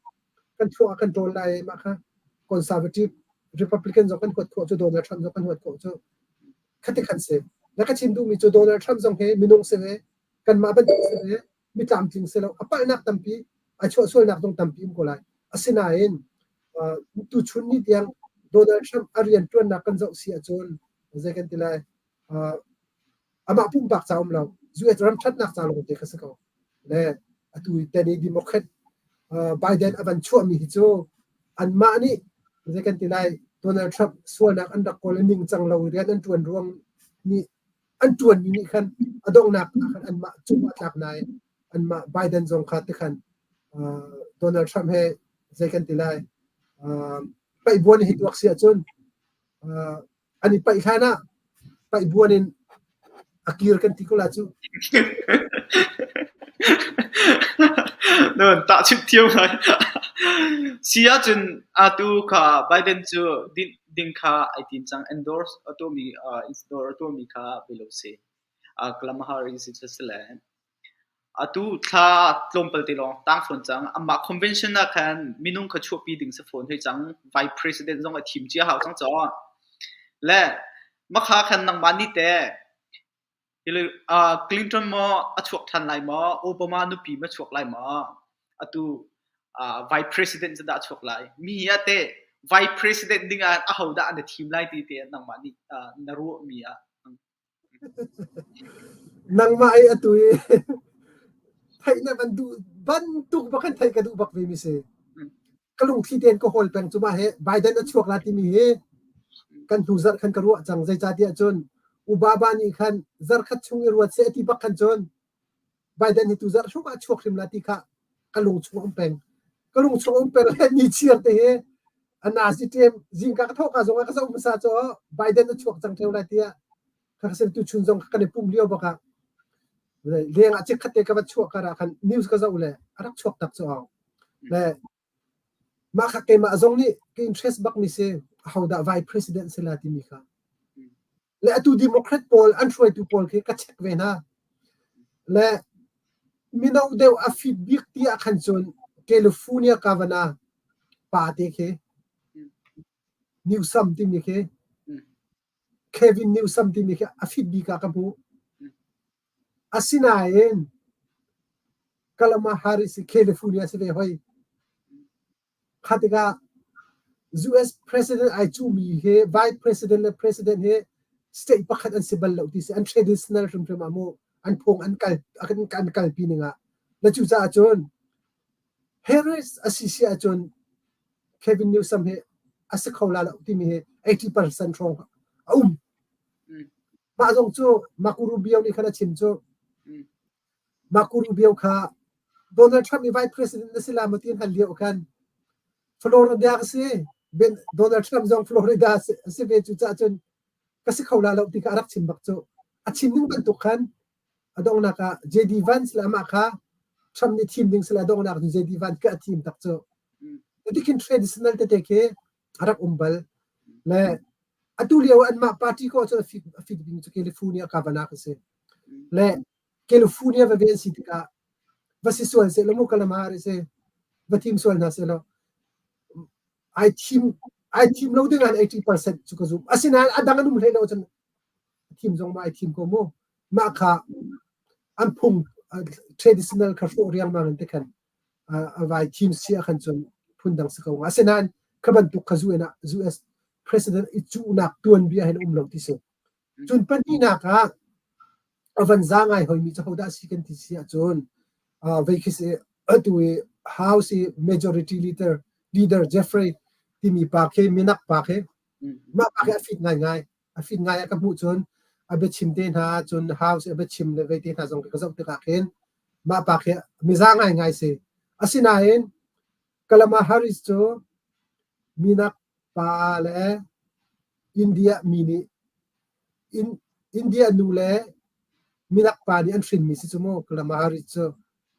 kan thluak ah kan ṭawl lai mah kha conservative Republican zong kan huat khawh cu Donald Trump zong kan huat khawh cu khati khan si. Na ka chim duhmi cu Donald Trump zong hi minung si ve, kanmah bantuk si ve, mi tlamtling si lo, a palhnak tampi, a chuahsualnak zong tampi um ko lai. Asinain tuchun ni tiang Donald Trump a rianṭuannak kan zoh si ahcun zei kan ti lai amah pumpak ca um lo US ram ṭhatnak ca lawngte kha si ko. Le atu tani Democrat Biden a van chuahmi hi cu anmah nih zei kan ti lai Donald Trump sualnak an rak kawl i ningcang lo rian an ṭuan ruang nih an ṭuanmi nih khan a donghnak ah khan anmah cung ah tlak nain anmah Biden zong kha tikhan Donald Trump he zei kan ti lai paihbuan hi tuak si ahcun an i paih hlan ah paihbuan in a kir kan ti ko la cu. Na van tahchimh thiam ngai. Si ahcun atu kha Biden cu dinh ding kha ai tim cang. Endorse a tuahmi endorse a tuahmi kha Pelosi, Kamala Harris cu si le Atu thla tlawmpal te lawng tang fawn cang. Amah convention ah khan minung kha chuahpi ding si fawn hoi cang. Vice President zong a thim cia hau cang caw. Le makha khan nangmah nih teh Clinton maw a chuak ṭhan lai maw? Obama nupi ma chuak lai maw? Atu Vice President cu dah a chuak lai? Mi ah teh Vice President ding ah aho dah na thim lai ti te nangmah nih na ruahmi ah? Nangmah i atu i theih na van duh bantuk bak in theih ka duh bak ve mi si. Ka lungthli tein ka hawl peng cu mah hi Biden a chuak la timi hi kan hnu zarh khan ka ruah cang. Zeicahtiah cun Obama nih khan zarkhat chung i ruat seh a ti bak khan cun Biden hi tu zarh hruk ah chuak hrim la ti kha ka lung chung um peng. Ka lung chung um peng le ni chiar te hi a nasi ṭem zingka ka thawh ka zong ah ka zoh hmasa cu Biden a chuak cang ṭheo lai tiah ka sin tu chun zong kan i pum lio bak ah leng ah chikkhat te ka va chuah kar ah khan news ka zoh le a rak chuak tak cu au le mah kha keimah zong nih ka interest bak mi si ahodah vice president si la timi kha Le atu Democrat pawl an hruaitu pawl khi ka check ve hna. Le mino deuh a fit bik ti ah khan cun California Governor pa te khi Newsom timi khi Kevin Newsom timi khi a fit bik ah ka hmuh. Asinain Kamala Harris hi California si ve hoi. Kha tikah US president ai cuhmi hi vice president le president hi state pakhat an si bal lo ti si an traditional hrimhrim ah mu an phung an kal an kalpi ning ah na cucaah cun Harris a si si ahcun Kevin Newsom hi a si kho la lo timi hi 80% hrawng a um. Mah zong cu Marco Rubio nih khan a chim cu Marco Rubio kha Donald Trump i vice president na si la maw ti an hal lio khan Florida ka si. Ben Donald Trump zong Florida a si ve cu cah cun ka si kho la lo ti kha a rak chim bak cu. A chim ning bantuk khan a donghnak ah JD Vance le amah kha Trump nih thim ding sila donghnak cun JD Vance ka a thim tak cu. Tikhin traditional tete khi a rak um bal. Le atu lio anmah party ko cu a fit a fit ding cu California Kavanaugh a si. Le California va ve an si tikah va si sual seh law mu kalama ri si va thim sual hna seh law ai thim ai thim lo ding ah 80% cu ka zum asinain a dang an um hlei lo cun thim zong ma ai thim ko mu mah kha an phung traditional kha hrawh riangmang in te khan a vai thim si ah khan cun phun dang si ko asinain kha bantuk kha US president i cuhnak tuanbia hin um lo ti si Cun pahnihnak ah a van za ngai hoimi cu hodah a si kan ti si ahcun vei khi si atu i House i majority leader leader Jeffrey timi pa khi minak pa khi mah pa khi a fit ngaingai a fit ngai a ka hmuh cun a biachim te hna cun House a biachim le vei te hna zong ka zoh tikah khin mah pa khi miza ngaingai si asinain Kalama Harris cu minak pa le India mi nih in, India nu le minak pa nih an hrinmi si cu mu Kalama Harris cu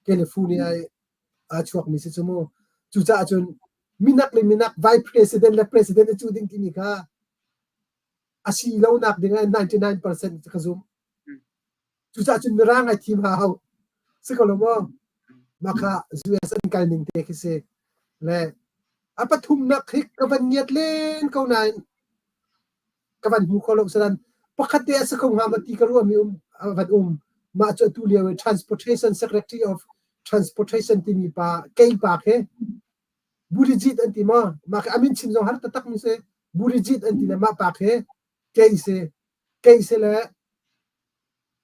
California i aa chuakmi si cu mu cucaah cun minak le minak vice president le president a cuh ding timi kha a si lonak ding ah 99% ka zum Cucaah cun Mirang ai thim hau. Si ko lo maw? Mah kha US an kal ning te khi si. Le a pathumnak hi ka van ngiat len ko nain ka van hmu kho lo salan pakhat te a si kho hnga ma ti ka ruahmi um a van um. Mah cu atu lio i Transportation Secretary of Transportation timi pa kei pa khi Buttigieg an ti maw? Mah khi amin chim zong har taktak mi si. Buttigieg an ti le mah pa khi kei si. Kei si le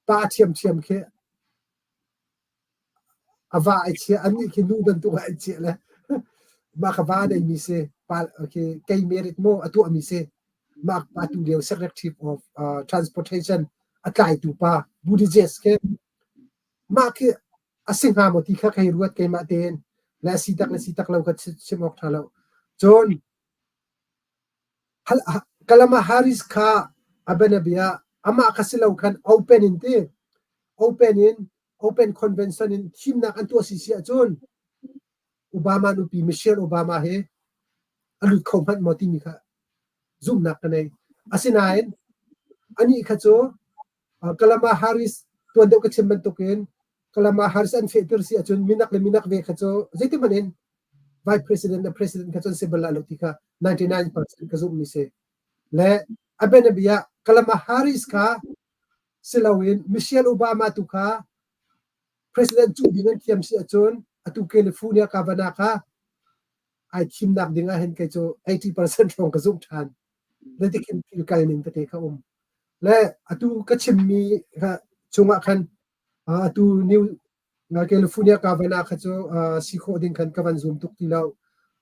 Pa ṭhiamṭhiam khi A va ai chiah annih khi nu bantuk ah ai chiah le mah kha va nei mi si pa okay kei merit maw a tuah mi si mah pa tu lio secretary of uh, transportation a tlaitu pa Buttigieg khi mah khi a si hnga maw ti kha ka hei ruat keimah tein le a si tak le si tak lo kha chim awk ṭha lo. Cun Kalama Harris kha a bianabia amah kha si lo khan open in ti open in open convention in thimnak an tuah si si ahcun Obama nupi Michelle Obama hi a lut kho hmanh maw timi kha zumhnak ka nei. Asinain anih kha cu Kalama Harris tuan deuh ka chim bantukin Kalama Harris an fehter si ahcun minak le minak ve kha cu zeitihmanh in vice president le president kha cun si bal lo ti kha 99% ka zumh mi si. Le a bianabia Kalama Harris kha si loin Michelle Obama tu kha president cuh ding an thiam si ahcun atu California Kavanaugh kha ai thimnak ding ah hin kei cu 80% hrawng ka zumh ṭhan. Le tikhin thil kal ning tete kha um. Le atu ka chimmi kha chungah khan atu new California Kavanaugh kha cu si khawh ding khan ka van zum tuk ti lo.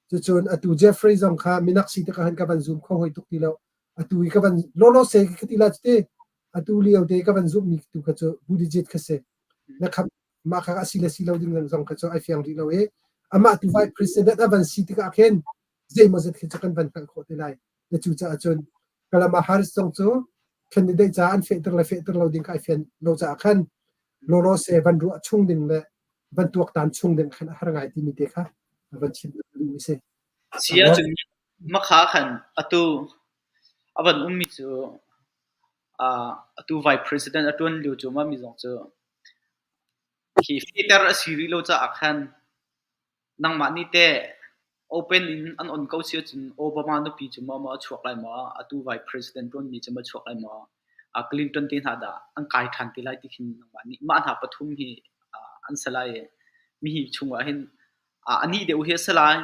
Cucun atu Jeffrey zong kha minak si tikah khan ka van zum kho hoi tuk ti lo. Atu i ka van lawlaw se ka ti la cuti atu lio te ka van zumhmi tu kha cu Buttigieg kha si. Na kham mah kha a si le si lo ding zong kha cu ai fiang rih lo i amah tu vice president a van si tikah khin zeimawzat khi cu kan van hngalh khawh te lai. Na cucaah cun Kalama Harris zong cu candidate ca an fehter le fehter lo ding kha ai fian lo caah khan lawlaw se van ruah chung ding le van tuaktan chung ding khan a har ngai timi te kha van chim duhmi si. Si ahcun makha khan atu a van ummi cu atu vice president a ṭuan lio cu ma mi zong cu khi fehter a si rih lo caah khan Nangmah nih teh open in an on ko si ahcun Obama nupi cu maw a chuak lai maw? Atu vice president ṭuanmi cu maw a chuak lai maw? Clinton te hna dah an kai ṭhan te lai ti khin nangmah nih mah hna pathum hi an si lai i mihi chungah hin anih deuh hi a si lai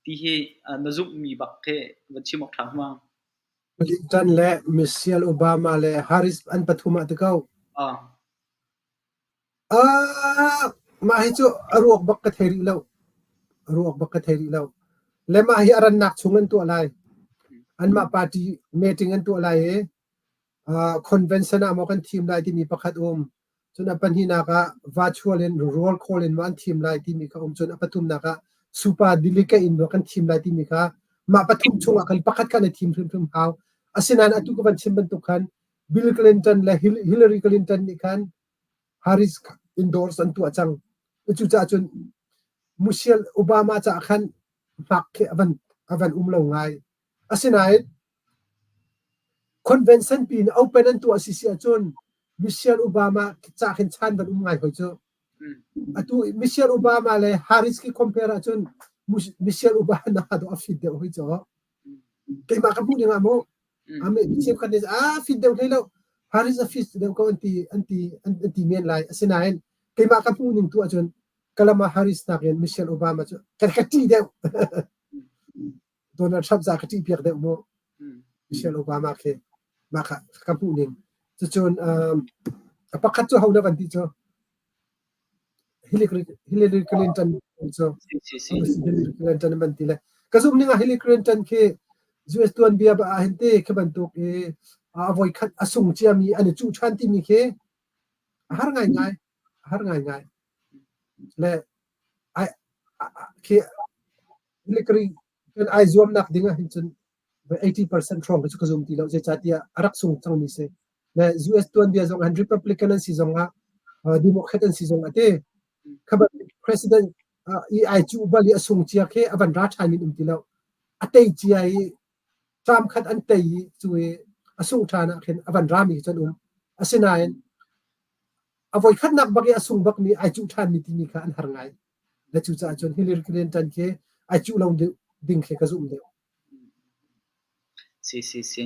ti hi na zumhmi bak khi van chim awk ṭha hnga. Clinton le Michelle Obama le Harris an pathum ah ti ko. Ah. Ah, mah hi cu a ruak bak ka thei rih lo. A ruak bak ka thei rih lo. Le mah hi a rannak chung an tuah lai. Anmah party meeting an tuah lai i uh, convention ah maw kan thim lai timi pakhat um. Cun a pahnihnak ah virtual in roll call in maw an thim lai timi kha um. Cun a pathumnak ah super delegate in maw kan thim lai timi kha mah pathum chungah khan pakhat kha na thim hrimhrim hau. Asinain atu ka van chim bantuk khan Bill Clinton le Hillary Clinton nih khan Harris endorse an tuah cang. Cucaah cun Michelle Obama caah khan hmak khi a van a van um lo ngai. Asinain convention pi in open an tuah si si ahcun Michelle Obama ca khin chan van um ngai hoi cu. Atu Michelle Obama le Harris khi compare ahcun Michelle Obama do a fit deuh hoi cu. Keimah ka hmuh ning ah mu Ame cheukhat nih ah fit deuh hlei lo Harris a fit deuh ko an ti an ti an ti men lai. Asinain keimah ka hmuh ning tu ahcun Kalama Harris nakin Michelle Obama cu ka ka ṭih deuh. Donald Trump za ka ṭih piak deuh mu. Michelle Obama khi mah kha ka hmuh ning. Cucun um, pakhat cu ho na van ti cu Hillary Clinton cu Hillary Clinton ban ti le ka zumh ning ah Hillary Clinton khi US tuanbia ah hin te khi bantuk i a voi khat a sung ciami an i cuh ṭhan timi khi a har ngaingai a har ngaingai le ai khi Hillary ai zuamnak ding ah hin cun 80% hrawng cu ka zum ti lo zeicahtiah a rak sung cangmi si le US tuanbia zong han Republican an si zong ah Democrat an si zong ah te kha president i ai cu bal i a sung cia khi a van ra ṭhan in um ti lo a tei cia i tram khat an tei i cu i a sung ṭhan ah khin a van rami cun um asinain a voi khatnak bak i a sung bak mi ai cuh ṭhan mi timi kha an har ngai le cucaah cun Hillary Clinton khi ai cuh lo ding khi ka zumh deuh. Si si si.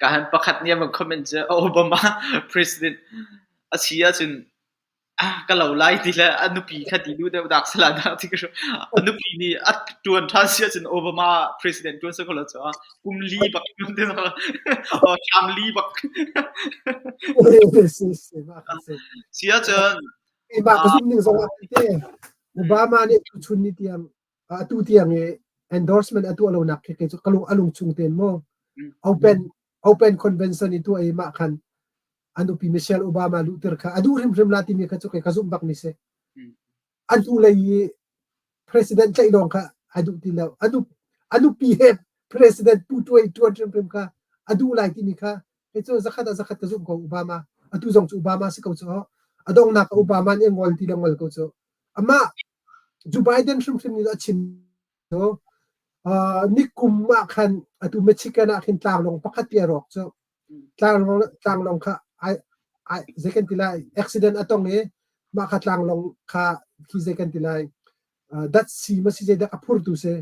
Ka han pakhat nih a van comment cu Obama president a si ahcun ka lo lai ti le a nupi kha ti duh deuh dak sala dah ti a nupi nih a tuan ṭhan si ahcun Obama president tuan sa ko lo cu kum li bak thlam li bak si ahcun. Keimah ka zumh ning zong ah te Obama nih tuchun ni tiang atu tiang i endorsement a tuah lonak khi kei cu ka lung a lung chung tein maw open open convention i tuah i mah khan a nupi Michelle Obama luhter kha a duh hrimhrim la timi kha cu kei ka zumh bak mi si. A hnulei i president tlaih lawng kha a duh ti lo. A nupi he president pu tuai tuan hrimhrim kha a duh lai timi kha kei cu zakhat ah zakhat ka zumh ko Obama. Atu zong cu Obama si ko cu. A donghnak ah Obama nih a ngol ti le ngol ko cu. Amah Joe Biden hrimhrim nih a chim cu nikum ah khan atu Michigan ah khin tlanglawng pakhat pi a rawk cu. Tlanglawng kha ai ai zei kan ti lai accident a tong i mah kha tlanglawng kha khi zei kan ti lai datsi ma si zeidah a phurtu si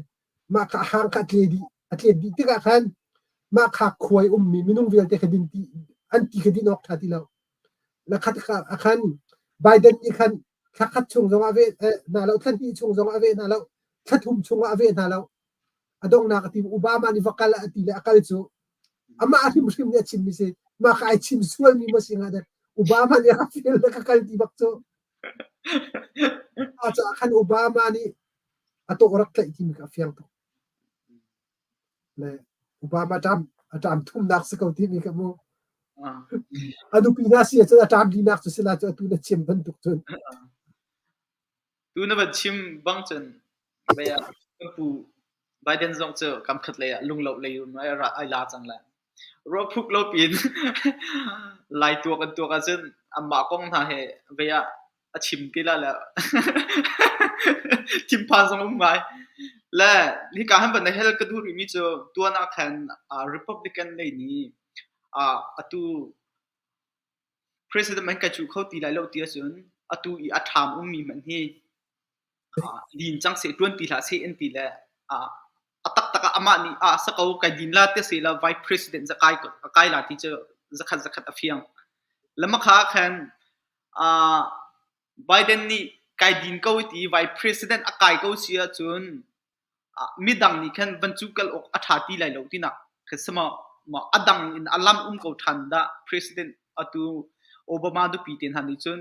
mah kha a hang kha a tle dih a tlet dih tikah khan mah kha khuai ummi minung vialte kha din ti an ti kha din awk ṭha ti lo la khat kha a khan Biden nih khan thla khat chung zong ah ve hna lo thla hnih chung zong ah ve hna lo thla thum chung ah a ve hna lo a donghnak a ti Obama nih va kal a ti le a kal cu amah hrimhrim nih a chimmi si mah kha ai chim sualmi maw si hnga dek Obama nih a fel le ka kal ti bak cu a caah khan Obama nih a tawh rak tlaih timi kha a fiang tuk le Obama ṭam a ṭam thumnak si ko timi kha mu a nupi na si ahcun a ṭam linak cu si la cu atu na chim bantuk cun Tu na van chim bang cun vei ah kan pu Biden zong cu kamkhat lei ah lungloh lei um ai ra ai la cang lai. Ruahphuk lo piin Lai tuak an tuak ahcun anmah kong hna he vei ah a chim ti la le thinphan zong um ngai. Le hika han van hel ka duh rihmi cu tuan ah khan Republican lei nih atu President an kan cuh kho ti lai lo ti ahcun atu i a ṭham ummi hmanh hi din cang seh, ṭuan ti hlah seh an ti le a taktak ah amah nih ah sa ko kai din la ti seh la vice president za kai a kai la ti cu zakhat zakhat a fiang. Lamakha ah khan Biden nih kai din ko ti vice president a kai ko si ahcun midang nih khan van cu kal awk a ṭha ti lai lo tinak kha si maw? Maw a dang in a lam um ko ṭhan dah President atu Obama nupi te hna nih cun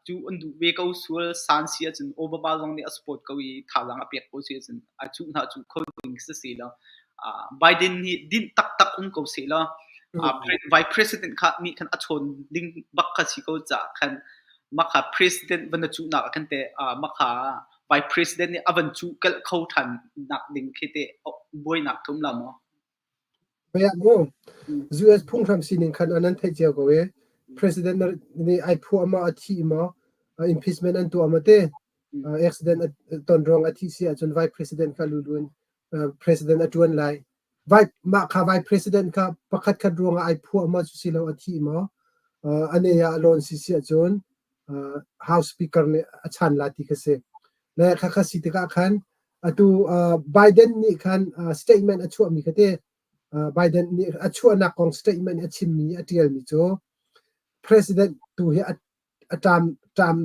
cu an duh ve ko sual san si ahcun Obama zong nih a support ko i thazaang a pek ko si ahcun a cuh hna cuh kho ding si si lo. Biden nih dinh taktak um ko seh law Vice President kha nih khan a chawn ding bak kha si ko caah khan makha President van na cuhnak ah khan teh makha Vice President nih a van cuh kalh kho ṭhan nak ding khi teh buainak thum la maw? Bia mu US phunghram sining khan an theih cio ko i President nih ai phuah maw a thi maw impeachment an tuah maw te accident ton ruang a thi si ahcun Vice President kha lulu in President a ṭuan lai. Vice mah kha Vice President kha pakhat khat ruangah ai phuah maw cu si lo a thi maw a ne ah a lawn si si ahcun House Speaker nih a chan la ti kha si. Le khakha si tikah khan atu Biden nih khan statement a chuahmi kha te Biden nih a chuahnak kong statement a chimmi a ṭialmi cu President tu hi a ṭam ṭam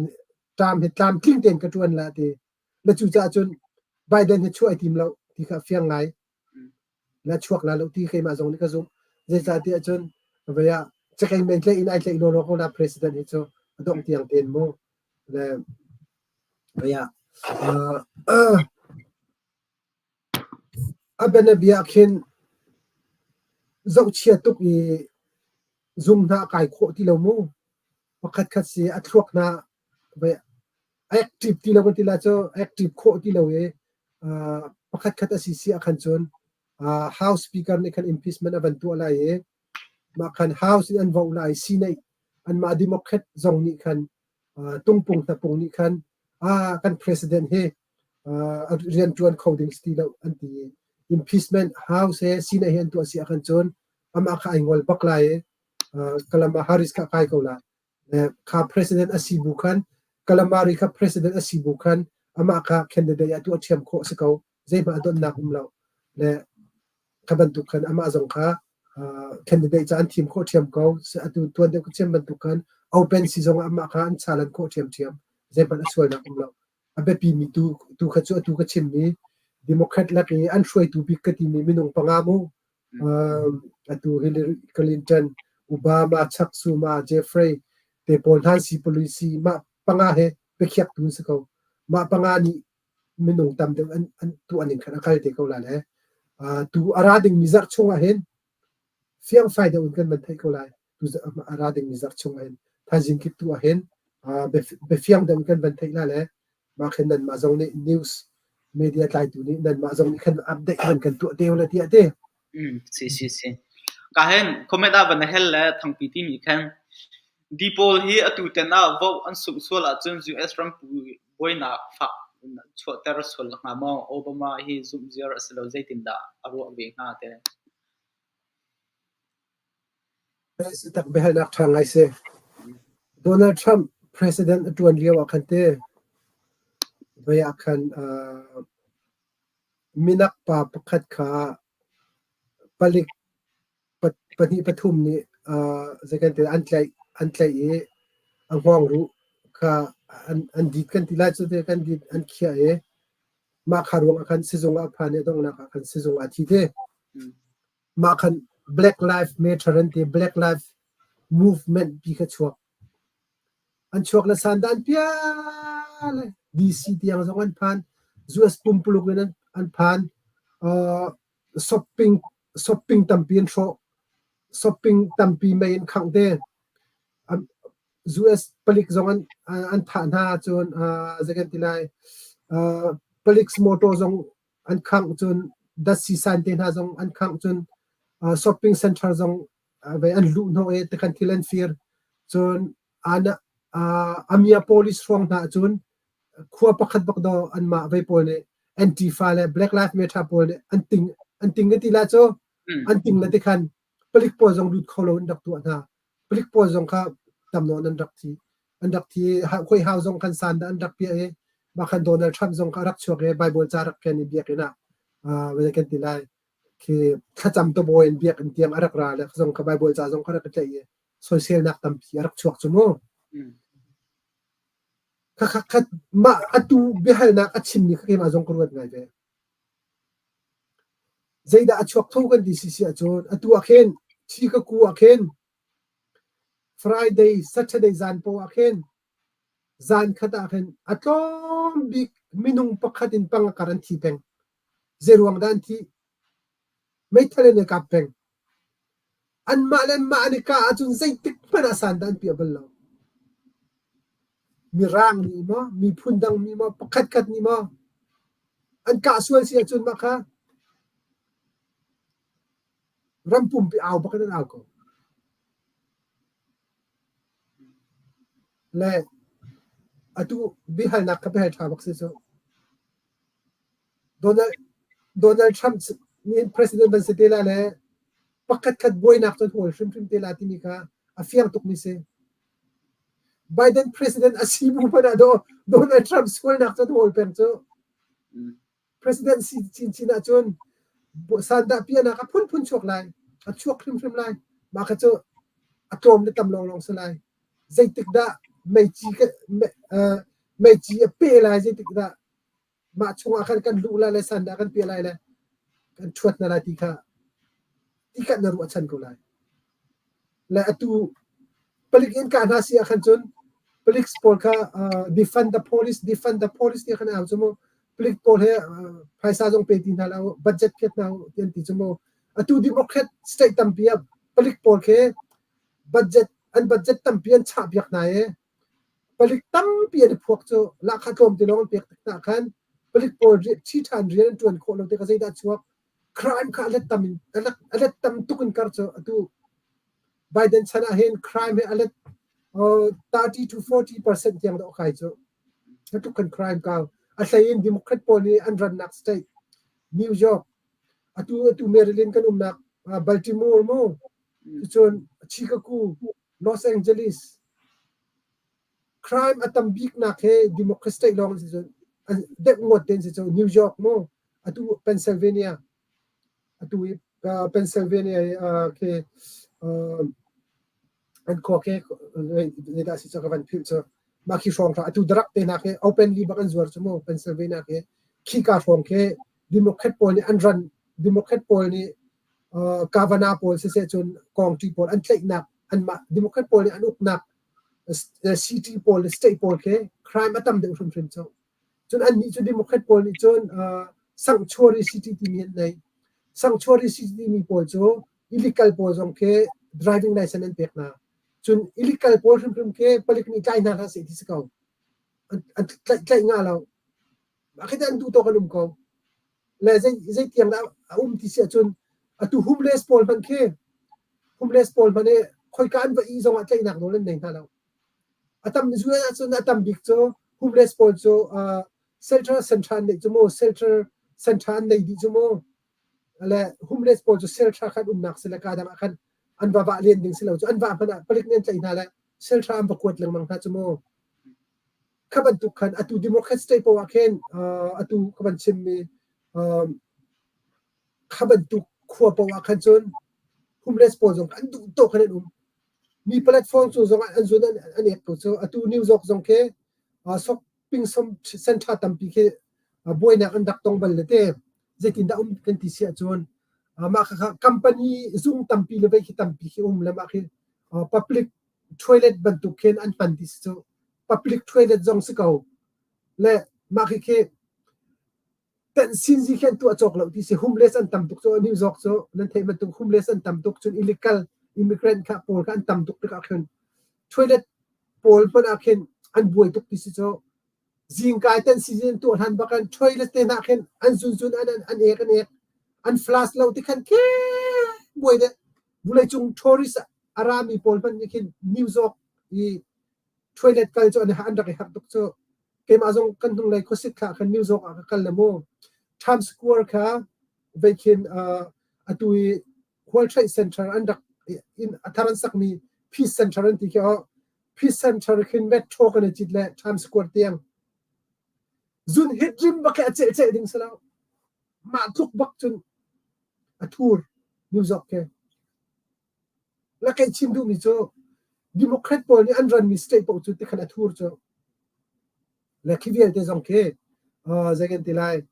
ṭam hi tlamtling tein ka ṭuan la ti. Na cucaah cun Biden hi chuah ai tim lo ti kha fiang ngai. Na chuak la lo ti keimah zong nih ka zumh. Zeicahtiah cun vei ah cakei men tlaih in ai tlaih lawlaw ko la president hi cu a dongh tiang tein mu. Le vei ah a bianabia khin zohchia tuk i zung hna a kai khawh ti lo mu. Pakhat khat si a thluak hna vei active ti lo kan ti la cu active khawh ti lo i pakhat khat a si si ah khan cun House Speaker nih khan impeachment a van tuah lai i mah khan House in an vote lai Senate anmah Democrat zong nih khan tungpung hnapung nih khan ah kan president hi rian ṭuan kho ding si ti lo an ti i impeachment House he Senate he an tuah si ah khan cun amah kha ai ngol bak lai i Kamala Harris kha a kai ko lai. Kha president a si bu khan Kalamari kha president a si bu khan amah kha candidate ah tuah ṭhiam khawh a si ko. Zeihmanh a donnak um lo. Le kha bantuk khan amah zong kha candidate ca an thim khawh ṭhiam ko. Atu tuan deuh ka chim bantuk khan open si zong ah amah kha an chalan khawh ṭhiamṭhiam. Zeihmanh a sualnak um lo. A biapimi tu tu kha cu atu ka chimmi Democrat lak i an hruaitu bik ka timi minung panga mu Atu Hillary Clinton, Obama, Chuck Schumer, Jeffrey te pawl hna si policy mah. Panga he biakhiaktu an si ko. Mah panga nih minung tam deuh an, an tuah ning khan a kal te ko lai le uh, tu a ra dingmi zarh chung ah hin fiangfai deuh in kan van theih ko lai. Tu a ra dingmi zarh chung ah hin thaizing kip tu ah hin uh, biafiang deuh in kan van theih la le mah khin nanmah zong nih news media tlaitu nih nanmah zong nih khan update van kan tuah te la tiah te. Mm, si si si. Ka hen comment ah van hel le thangpi timi khan Di pawl hi atu ten ah vote an sungh sual ahcun US rampi buainak fak in chuahter sual hnga maw? Obama hi zumh ziar a si lo zeitindah a ruah ve hnga te? Si tak biahalnak ṭha ngai si. Donald Trump president a ṭuan lio ah khan te voi ah khan uh, minak pa pakhat kha palik pahnih pathum nih uh, zei kan ti an tlaih an tlaih i a hngawng ruh kha an an dit kan ti lai cu te kan dit an khiah i mah kha ruang ah khan sizung ah phan i donghnak ah khan sizung ah thi te mah khan Black Life Matter an ti Black Life Movement pi kha chuak an chuak le san dan pia le DC tiang zong an phan US pumpuluk in an an phan uh, shopping shopping tampi an hrawh shopping tampi mei an khangh te US palik zong an an thah hna cun zei kan ti lai palik motor zong an khangh cun datsi san te hna zong an khangh cun shopping center zong vei an luh hnawh i tikhan thil an fir cun ana amia police hrawng hna cun khua pakhat bak do anmah vei pawl nih Antifa le Black Lives Matter pawl nih an ting an ting ti la cu an ting le tikhan palik pawl zong lut kho lo in rak tuah hna palik pawl zong kha tam nawn an rak thi an rak thi khoi hau zong khan san dah an rak piah i mah khan Donald Trump zong kha rak chuak i Bible ca rak ken i biakinn ah uh, kan ti lai khi thlacam to bawi in biakinn tiang a rak ra le zong kha Bible ca zong kha rak tlaih i soiselnak tampi a rak chuak cu mu Khakhat mah atu biahalnak a chimmi kha keimah zong ka ruat ngai ve. Zeidah a chuak tho kan ti si si ahcun atu ah khin Chicago ah khin Friday, Saturday zan poah ah khin zan khat ah khin a tlawm bik minung pakhat in panga kar an thi peng. Zeiruang dah an thih? Meithal in an i kap peng. Anmah le anmah an i kah ahcun zeitik hmanh ah san dah an piah bal lo. Mirang nih maw, miphun dang nih maw, pakhatkhat nih maw an kah sual si ahcun mah kha ram pumpi au bak in an au ko. Le atu biahalnak kha biahal ṭha bak si cu. Donald, Donald Trump nih president van si te lai le pakhatkhat buainak cu hawl hrimhrim te lai timi kha a fiang tukmi si. Biden president a si bu hmanh ah daw Donald Trump sualnak cu an hawl peng cu. President si chinchin ahcun sandah piahnak a phunphun chuak lai. A chuak hrimhrim lai. Mah kha cu a tlawm le tam lawnglawng si lai. Zeitik dah meici, meici a pe lai, zeitik dah mah chungah khan kan luh lai le sandah kan piah lai le kan ṭhuat hna lai ti kha ti kha na ruahchan ko lai. Le atu palik in kah hna si ah khan cun palik pawl kha uh, defund the police defund the police ti khan au cu mu palik pawl he uh, phaisa zong pe ti hna lo budget phet hna ti an ti cu mu atu democrat state tampi ah palik pawl khi budget an budget tampi an chah piak hna i Palik tampi an i phuak cu lahkhah tlawmte lawng an pek tik hna khan palik pawl ṭhi ṭhan rian an ṭuan khawh lo tikah zeidah a chuak? Crime kha a let tam in a let tam tuk in kar cu atu Biden chan ah hin crime hi a let 30 to 40% tiang dah a kai cu. Tluk kan crime kau. A hlei in Democrat pawl nih an rannak state New York atu atu Maryland kan umnak Baltimore mu cun Chicago Los Angeles crime a tam biknak he Democrat state lawng si cun deuh ngawt ten si cu New York mu atu Pennsylvania atu i Pennsylvania i khi an khua khi zeidah si cu ka van philh cu mah khi hrawng atu drug te hna khi openly bak an zuar cu mu Pennsylvania khi khika hrawng khi Democrat pawl nih an ran Democrat pawl nih Kavanaugh pawl siseh cun kawngṭi pawl an tlaihnak anmah Democrat pawl nih an uknak. City pawl le state pawl khi crime a tam deuh hrimhrim cu. Cun annih cu Democrat pawl nih cun sanctuary city timi an nei. Sanctuary city timi pawl cu illegal pawl zong khi driving license an pek hna. Cun illegal pawl hrimhrim khi palik nih tlai hna hlah seh ti si ko. An tlaih tlaih nga lo. Mah khi an duh tawk an um ko. Le zei zei tiang dah a um ti si ahcun atu homeless pawl hmanh khi homeless pawl hmanh hi khoika an va ih zong ah tlaihnak nawl an nei hna lo. A tam zual ahcun a tam bik cu homeless pawl cu uh, shelter center an neih cu mu shelter center an nei dih cu mu le homeless pawl cu shelter khan umnak si le ka dang ah khan an va vah len ding si lo cu an vah hmanh ah palik nih an tlaih hna le shelter an va kuat lengmang hna cu mu. Kha bantuk khan atu Democrat state poah ah khin uh, atu ka van chimmi um, kha bantuk khua poah ah khan cun homeless pawl zong an duh tawk khan an um. Mi platform cung zong ah an zun an, an ek ko cu. Atu New York zong khi uh, shopping center tampi khi uh, buainak an rak tong bal le te. Zeitindah um kan ti si ahcun uh, mah kha company zung tampi le vei khi tampi khi um le mah khi uh, public toilet bantuk khin an hman ti si cu. Public toilet zong si ko. Le mah khi khi Tensinzi khi an tuah cawk lo ti si. Homeless an tam tuk cu New York cu nan theih bantuk homeless an tam tuk cun illegal immigrant kha pawl kha an tam tuk tikah khin toilet pawl hmanh ah khin an buai tuk ti si cu. Zingkai tensinzi an tuah hlan bak an toilet te hna khin an zunzun an an an ek an ek an flush lo ti khan ke buai deh. Vawleicung tourist a rami pawl hmanh nih khin New York i toilet kal cu an an rak i harh tuk cu. Keimah zong kan hnunglei khuasik thla khan New York ah ka kal le mu. Times Square kha vei khin uh, atu i World Trade Center an rak in a thar an sakmi Peace Center an ti khi oh Peace Center khin metro kan i cit le Times Square tiang zun hit rim bak a ceh ceh ding si lo mah tluk bak cun a thur New York ke La kei chim duhmi cu Democrat pawl nih an ranmi state paoh cu tikhan a thur cu. Le khi vialte zong khi uh, zei kan ti lai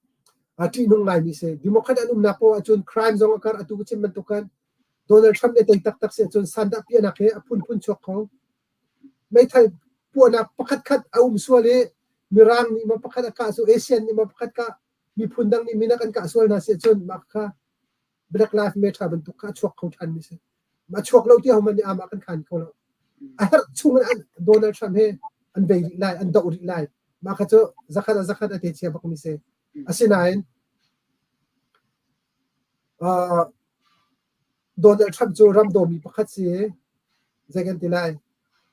a ṭihnung ngaimi si. Democrat an umnak paoh ahcun crime zong a karh atu ka chim bantuk khan Donald Trump nih tei taktak si ahcun sandah piahnak hi a phunphun chuak kho. Meithal puahnak pakhat khat a um sual i Mirang nih maw pakhat a kah su Asian nih maw pakhat kah miphun dang nih minak an kah sual hna si ahcun mah kha Black Lives Matter bantuk kha a chuak kho ṭhanmi si. A chuak lo tiah hohmanh nih amah kan khan kho lo. A herh chung in Donald Trump he an bei rih lai, an doh rih lai. Mah kha cu zakhat ah zakhat a te chia bakmi si. Asinain uh, Donald Trump cu ram dawmi pakhat si i zei kan ti lai.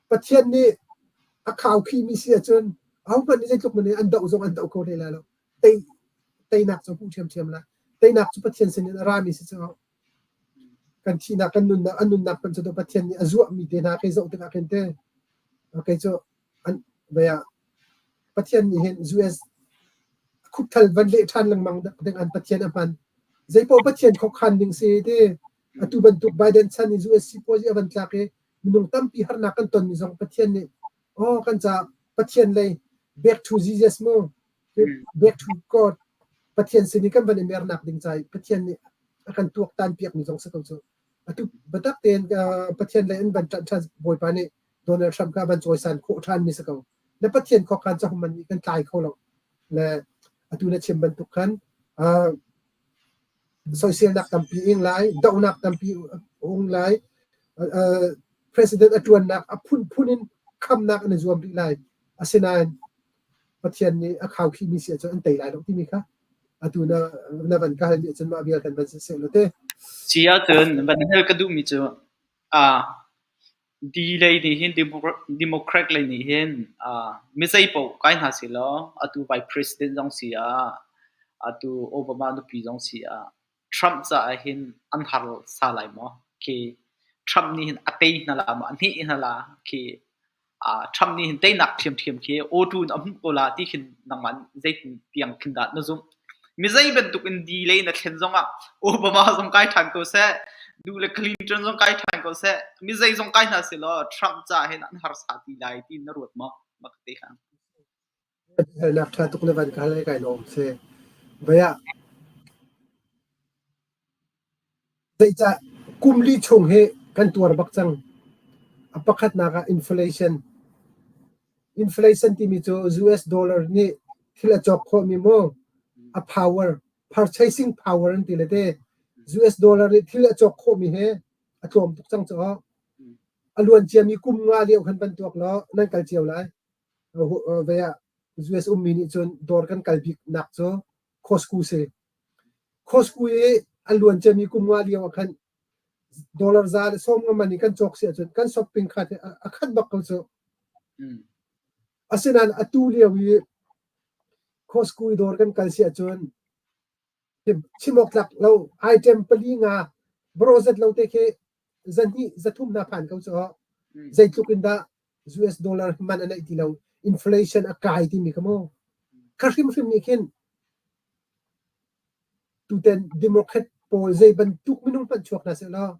Pathian nih a khaukhihmi si ahcun ahohmanh nih zeitluk man in an doh zong an doh kho hlei lai lo. Tei teinak cu hmuh ṭhiamṭhiam lai. Teinak cu Pathian sinin a rami si cu. Kan thihnak kan nunnak an nunnak hmanh cu Pathian nih a zuahmi te hna kei zoh tikah khin te kei cu an vei ah Pathian nih hin US khupthal van leh ṭhan lengmang ding an Pathian a hman. Zeipaoh Pathian khuakhan ding si ti atu bantuk Biden chan i US sipuazi a van tlak i minung tampi harnak kan tonmi zong Pathian nih oh kan ca Pathian lei back to Jesus mu back to God Pathian sin i kan van i mernak ding ca i Pathian nih a kan tuaktan piakmi zong si ko cu. Atu biatak tein Pathian lei an van ṭanh ṭhan Bawipa nih Donald Trump kha van cawisan khawh ṭhanmi si ko. Le Pathian khuakhan cu hohmanh nih kan tlai kho lo. Le atu na chim bantuk khan soiselnak tampi ing lai, dohnak tampi ung lai, president a ṭuannak a phunphun in khamnak an i zuam rih lai. Asinain Pathian nih a khaukhihmi si ahcun an tei lai lo timi kha atu na na van ka halmi ahcun mah vial kan van si seh law te. Si ahcun van hal ka duhmi cu ah D lei nih hin Democrat lei nih hin ah mizei paoh kai hna seh law atu Vice President zong si ah atu Obama nupi zong si ah Trump caah hin an har sa lai maw? Khi Trump nih hin a tei hna la maw? A hnih hna la? Khi Trump nih hin teinak ṭhiamṭhiam khi auto in a hmuh ko la ti khin nangmah zeitin tiang khin dah na zumh? Mi zei bantuk in delay na thlen zongah Obama zong kai ṭhan ko seh, duh le Clinton zong kai ṭhan ko seh, mi zei zong kai hna seh law Trump caah hin an harsa ti lai ti na ruat maw? Mah ka te kha. Halnak ṭha tuk na van ka hal i kai lawm si. Vei ah Zeicah kum li chung hi kan tuar bak cang. A pakhatnak ah inflation. Inflation timi cu US dollar nih thil a cawk khawhmi mu a power purchasing power an ti le te US dollar nih thil a cawk khawhmi he a tlawm tuk cang caw. A luan ciami kum nga lio khan van tuak law nan kal cio lai. Ve ah US ummi nih cun dawr kan kal bik nak cu Costco si. Costco i a luan ciami kum nga lio ah khan dollar za le sawm nga man i kan cawk si ahcun kan shopping cart hi a khat bak ko cu. Asinain atu lio i Costco i dawr kan kal si ahcun chim awk tlak lo item pali nga brozet lo te khi zahnih zathum hna phan ko cu zeitluk in dah US dollar man a neih ti lo inflation a kai timi kha mu kha hrimhrim nih khin Tuten Democrat pawl zei bantuk minung hmanh chuak hna sehlaw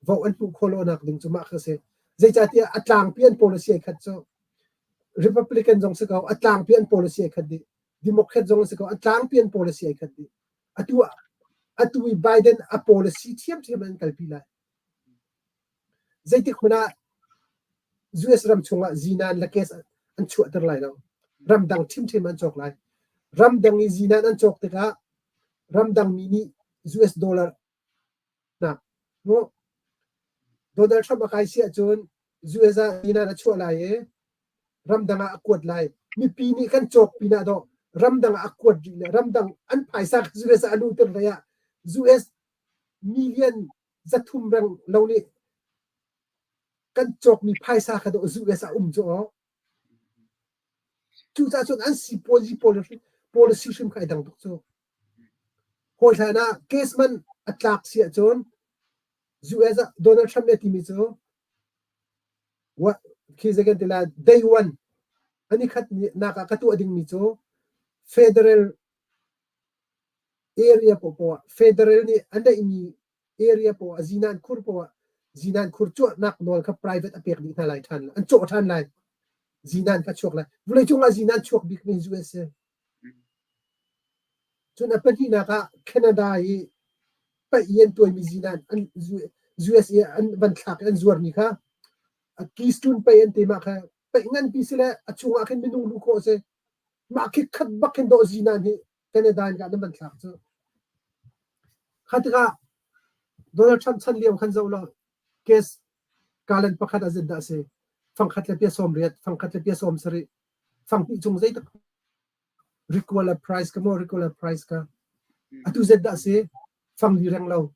vote an hmuh khawh lonak ding cu mah kha si. Zeicahtiah a tlangpi an policy ai khat cu Republican zong si ko, a tlangpi an policy ai khat dih. Democrat zong si ko, a tlangpi an policy ai khat dih. Atu atu i Biden a policy ṭhiamṭhiam an kalpi lai. Zeitik hmanh ah US ram chungah zinan le gas an chuahter lai lo. Ramdang ṭhimṭhim an cawk lai. Ramdang i zinan an cawk tikah ramdang mi nih US dollar nak mu Donald Trump a kai si ahcun US ah zinan a chuah lai i ramdang ah a kuat lai. Mipi nih kan cawk pinah dawh ramdang ah a kuat rih le ramdang an phaisa kha US ah a luhter hlei ah US million 300 reng lo nih kan cawkmi phaisa kha dawh US ah um cu aw. Cucaah cun an sipuazi policy hrim kha ai dang tuk cu. Hawi hlan ah case man a tlak si ahcun US ah Donald Trump nih a timi cu what khi zei kan ti lai day one ani khat nak ah ka tuah dingmi cu federal area poah federal nih a neihmi area poah zinan khur poah zinan khur cuahnak nawl kha private a pek dih hna lai ṭhan an cawh ṭhan lai zinan kha chuak lai vawleicung ah zinan chuak bik mi US si cun a pahnihnak ah Canada i paih i an tuaimi zinan an US i an van thlak i an zuarmi kha a keystone paih an ti mah kha paih nganpi si le a chungah khin minung luh khawh si mah khi khat bak khin dawh zinan hi Canada in ka nan van thlak cu. Kha tikah Donald Trump chan lio khan zoh law case gallon pakhat ah zeidah a si? Fangkhat le pia 80, fangkhat le pia 70, fanghnih cung zeitak regular price ka maw regular price ka. Atu zeidah a si? Fangli reng lo.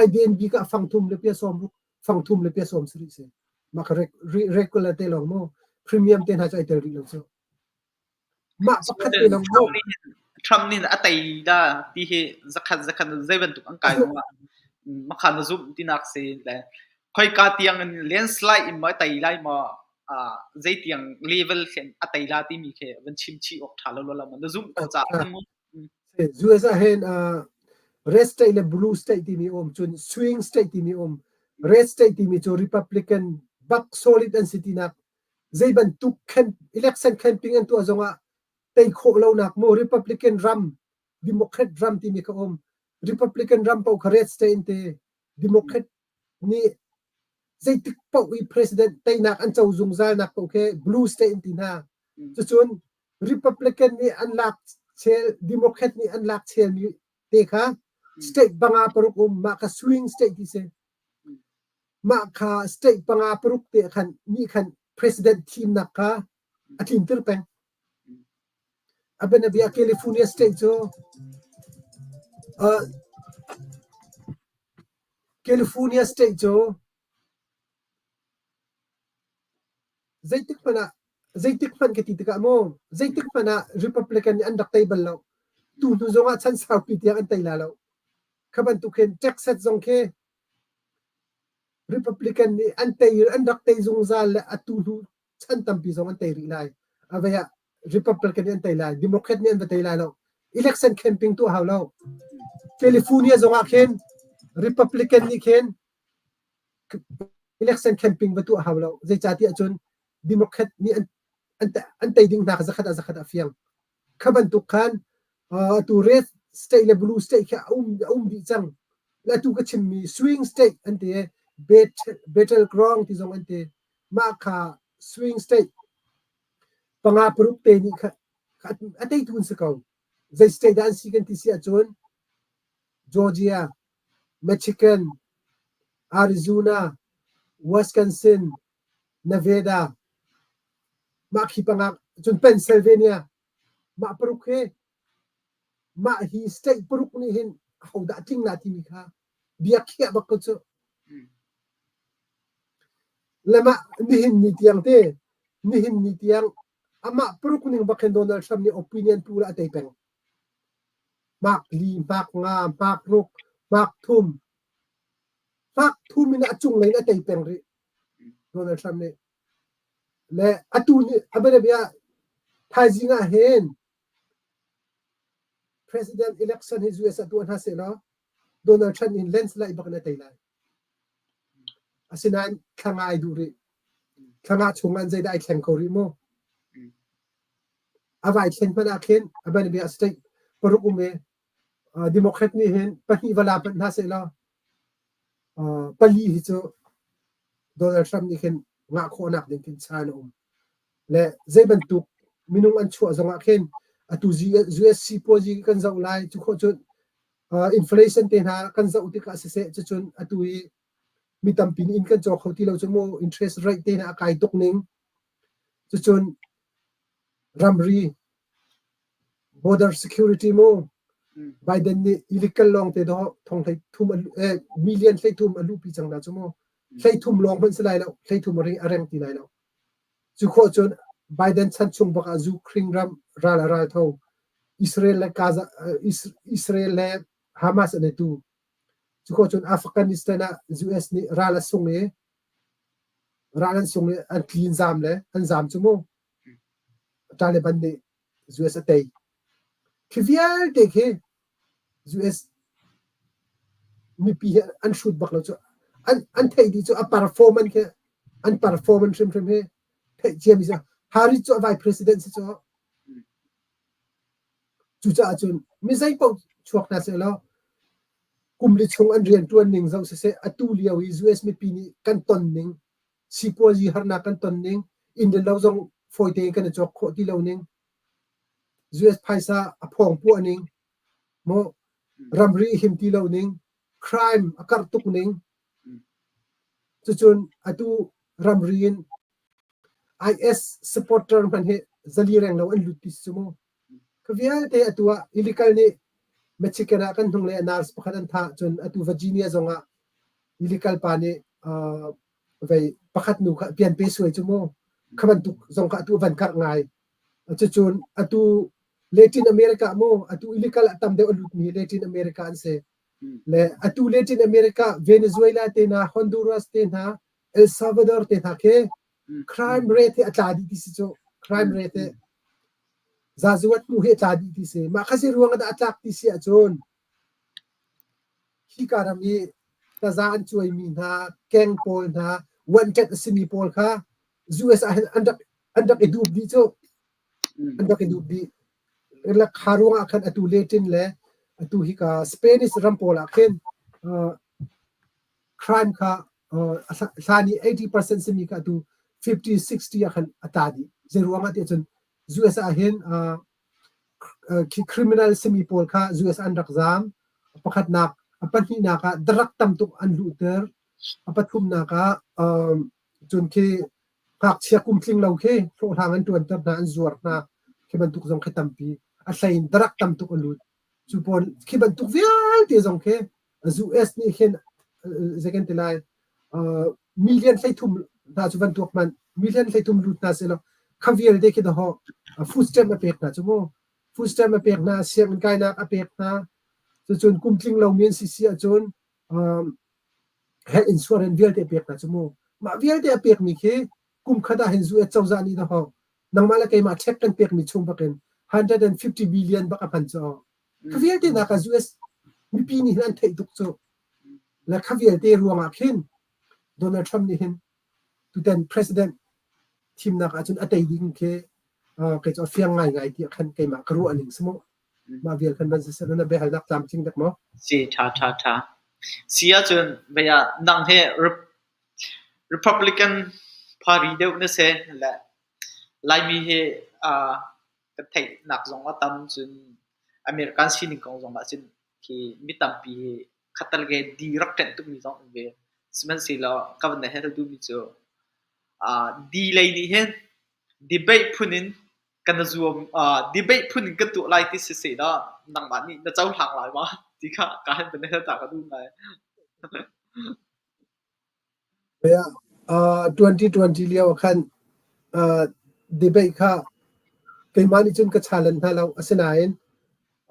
IBNB ka fang thum le pia 60, fang thum le pia 70 si. Mah ka regular te lawng maw premium te hna cu ai tel rih lo cu. Mah pakhat te lawng maw Trump nih a tei da ti hi zakhat zakhat zei bantuk an kai zongah makha na zumh tinak si le khoika tiang in landslide in ma tei lai ma zei tiang level khin a tei la timi khi van chim chih awk tha lo lo la na zumh ko ca US ah hin red state le blue state timi um cun swing state timi um red state timi cu Republican bak solid an si tinak zei bantuk election campaign an tuah zongah tei khawh lonak mu Republican ram Democrat ram timi kha um Republican ram paoh kha red state in te Democrat nih zeitik paoh i president teinak an co zungzal nak paoh khi blue state in ti hna cucun Republican nih an lak chel Democrat nih an lak chelmi te kha state panga paruk um mah kha swing state ti si Mah kha state panga paruk te khan nih khan president thimnak kha a tlinter peng. A bianabia California state cu uh, California state cu zeitik hmanh ah zeitik hmanh ka ti tikah maw zeitik hmanh ah Republican nih an rak tei bal lo. Tu hnu zongah chan saupi tiang an tei la lo. Kha bantuk hin Texas zong khi Republican nih an tei an rak tei zungzal le atu hnu chan tampi zong an tei rih lai. A vei ah Republican nih an tei lai, Democrat nih an va tei lai lo. Election campaign tuah hau lo. California zong ah khin Republican nih khin election campaign va tuah hau lo. Zeicahtiah cun Democrat nih an an, an tei ding hna kha zakhat ah zakhat a fiang. Kha bantuk khan atu red state le blue state khi a um a um dih cang. Le atu ka chimmi swing state an ti i battleground ti zong an ti. Mah kha swing state. Panga paruk te nih kha a teitu an si ko. Zei state dah an si kan ti si ahcun Georgia, Michigan, Arizona, Wisconsin, Nevada, mah khi panga cun Pennsylvania mah paruk hi mah hi state paruk nih hin ahodah tling la timi kha bia khiah bak ko cu. Le mah nihin ni tiang te nihin ni tiang amah paruk ning bak hin Donald Trump nih opinion poll a tei peng. Hmak li, hmak nga, hmak ruk, hmak thum. Hmak thum in a cunglei in a tei peng rih. Donald Trump nih. Le atu nih a bianabia thaizing ah hin President election hi US ah tuah hna seh law Donald Trump in landslide bak in a tei lai. Asinain thla nga ai duh rih. Thla nga chung ah zeidah ai thleng kho rih mu? A vai thlen hmanh ah khin a bianabia state paruk um i Democrat nih hin pahnih va la hmanh hna seh law pali hi cu Donald Trump nih khin ngah khawhnak ding khin chan a um. Le zei bantuk minung an chuah zongah khin atu US sipuazi kan zoh lai cu khawh cun inflation te hna kan zoh tikah siseh cucun atu i mi tampi nih inn kan caw kho ti lo cu mu interest rate te hna a kai tuk ning cucun ramri border security mu Biden nih illegal lawng te dawh thong hlei thum eh, million hlei thum a luhpi cang hna cu mu hlei thum lawng hmanh si lai lo hlei thum a ring a reng ti lai lo Cu khawh cun Biden chan chung bak ah Ukraine ram ral a ral tho. Israel le Gaza, Israel le Hamas an i tu. Cu khawh cun Afghanistan ah US nih ral a sung i ral an sung i an tlin zam le an zam cu mu. Taliban nih US a tei. Khi vialte khi US mipi hi an hrut bak lo cu. An theih dih cu a performance khi an performance hrimhrim hi theih ciami si. Harris cu a vice president si cu. Cucaah cun mi zei paoh chuak hna seh law kum li chung an rianṭuan ning zoh siseh atu lio i US mipi nih kan ton ning sipuazi harnak kan ton ning inn le lo zong fawi tein kan i cawk khawh ti lo ning US phaisa a phawng puah ning maw ramri him ti lo ning crime a karh tuk ning cucun atu ramri in IS supporter hmanh hi zali reng lo an lut ti si mu ka vialte atu ah illegal nih Michigan ah kan hnung le nurse pakhat an thah cun atu Virginia zong ah illegal pa nih vei pakhat nu kha pian pe suai cu mu kha bantuk zong kha atu van karh ngai cucun atu Latin America mu atu illegal a tam deuh a lutmi Latin America an si le atu Latin America Venezuela te hna Honduras te hna El Salvador te hna khi crime rate hi a tla dih ti si cu crime rate hi zazuat hnu hi a tla dih ti si mah kha si ruang ah dah a tlak ti si ahcun Hika ram i taza an cuaimi hna, keng pawl hna, wanṭet a simi pawl kha US ah hin an rak i dup dih cu. An rak i dup dih. Kha ruangah khan atu Latin le atu hika Spanish ram pawl ah khin crime kha hlan i 80% simi kha atu 50, 60 ah khan a tla dih. Zei ruangah tiah cun US ah hin Khi criminal simi pawl kha US an rak zaam. A pakhatnak, a pahnihnak ah drug tam tuk an luhter. A pathumnak ah cun khi ngakchia kum tling lo khi hlawhhlang an ṭuanter hna, an zuar hna. Khi bantuk zong khi tampi. A hlei in drug tam tuk a lut. Cu pawl khi bantuk vialte zong khi US nih hin zei kan ti lai million 13 hna cu van tuak hmanh million 13 lut hna seh law kha vialte khi dahawh food stamp a pek hna cu mu food stamp a pek hna sianginn kainak a pek hna cucun kum tling lomi an si si ahcun health insurance vialte a pek hna cu mu mah vialte a pekmi khi kum khat ah hin US cozah nih dahawh nangmah le keimah check kan pekmi chung bakin 150 billion bak a hman cu Kha vialte nak ah US mipi nih hin an theih tuk cu. Le kha vialte ruangah khin Donald Trump nih hin tutan president thimnak ahcun a tei ding khi kei cu a fiang ngaingai tiah khan keimah ka ruah ning si mu. Mah vial khan van siseh na biahalnak tlamtling dek maw? Si ṭha ṭha ṭha. Si ahcun vei ah nang hi Republican party deuh na si le Laimi hi Kan theihnak zong a tam cun American sining kong zong ah cun khi mi tampi hi khattelei di rak ṭenh tukmi zong an um ve. Sihmanhsehlaw ka van hal duhmi cu di lei nih hin debate phun in kan i zuam debate phun in kan tuah lai ti siseh law nangmah nih na cohlang lai ma ti kha ka han van hal ta ka duh ngai. Uh, 2020 lio ah khan uh, debate kha keimah nih cun ka challenge hna lo. Asinain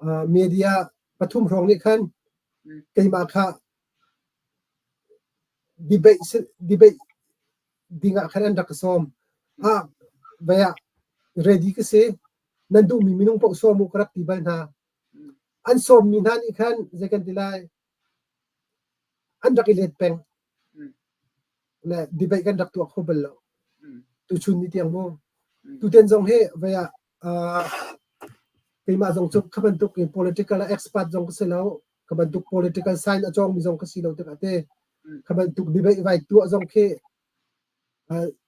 uh, media pathum hrawng nih khan keimah kha debate debate dingah khan an rak ka sawm. Ah, vai ah ready ka si. Nan duhmi minung paoh sawm u ka rak ti bal hna. An sawmmi hna nih khan zei kan ti lai an rak i let peng. Le debate kan rak tuah kho bal lo. Tuchun ni tiang mu. Tuten zong hi vai ah uh, keimah zong cu kha bantuk in political expert zong ka si lo. Kha bantuk political science a cawngmi zong ka si lo tikah te kha bantuk debate vai tuah zong khi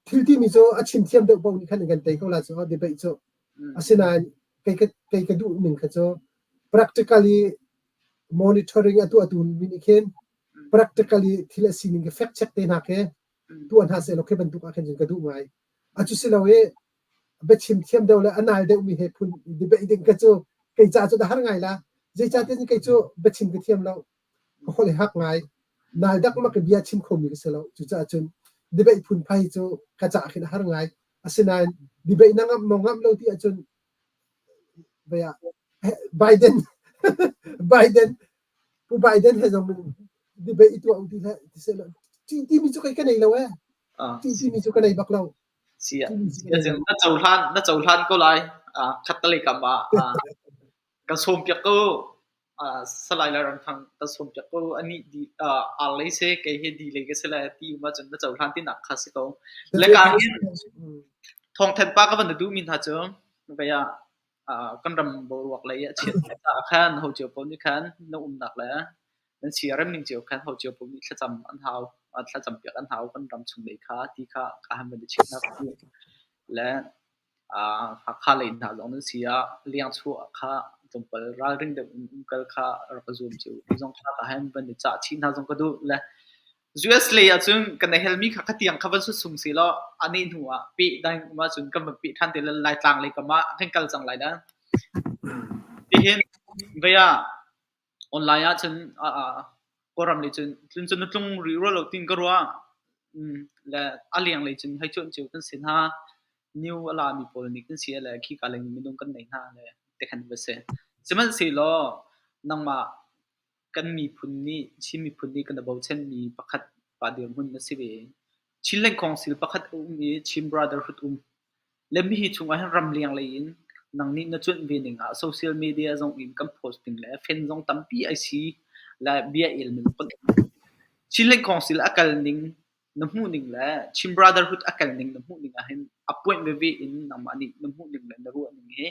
thil timi cu a chim thiam deuh paoh nih khan an kan tei ko la cu debate cu. Asinain kei ka kei ka duh ning kha cu practically monitoring a tuahtu mi nih khin practically thil a sining khi fact check te hna khi tuah hna sehlaw khi bantuk ah khin cun ka duh ngai. A cu si lo i biachim thiam deuh le a nal deuhmi he phun debate ding ka cu kei ca cu da har ngai la. Zeicahtiah kei cu biachim ka thiam lo. Ka holh i hak ngai. Nal dak mak i bia chim khomi ka si lo. Cucaah cun debate phun phai cu ka ca khin a har ngai. Asinain debate na ngamh maw ngamh lo ti ahcun Biden Biden Pu Biden he zong debate i tuah u ti hlah ti seh law timi cu kei ka nei lo eh. Timi cu ka nei bak lo. Si na cohlan na cohlan ko lai. Khattelei kam ah kan sawm piak ko. Salai Lairamthang kan sawm piak ko. Anih di ar lei si kei hi di lei ka si lai ti um ahcun na cohlan tinak kha si ko. Le ka hin thawngthan pa ka van duhmi hna cu vei ah kan ram boruak lei a chiat caah khan ho cio paoh nih khan na umnak le nan siarem ning cio khan ho cio paoh nih thlacam an hau, thlacam piak an hau kan ram chung lei kha ti kha ka han van i chimhnak le Hakha lei hna zong nan si ah liangchuah kha tlawmpal ralring deuh in umkal kha rak i zuam cio. Hi zong kha ka han van i cah chih hna zong ka duh. Le US lei ahcun kan i helmi kha khatiang kha van sut sung si law a neh hnu ah peh dang um ahcun kan van peh ṭhan te le Laitlang lei kam ah kan kal cang lai dah. Tihin vei ah online ahcun Kawlram lei cun tlun cun na tlung rih rua lo tiin ka ruah. Le a leng lei cun hei cuanh cio kan si hna. New a lami pawl nih kan si le khika lei minung kan nei hna le tikhan va si. Sihmanhsehlaw nangmah kan miphun nih Chin miphun nih kan i bochanmi pakhat pa dirhmun na si ve. Chinland Council pakhat a um i Chin Brotherhood um. Le mihi chungah hin ramleng lei in nang nih na cuanh ve ning ah social media zong in kan post ding le fan zong tampi ai si le bia el min kan Chinland Council a kal ning na hmuh ning le Chin Brotherhood a kal ning na hmuh ning ah hin a point veve in nangmah nih na hmuh ning le na ruah ning hi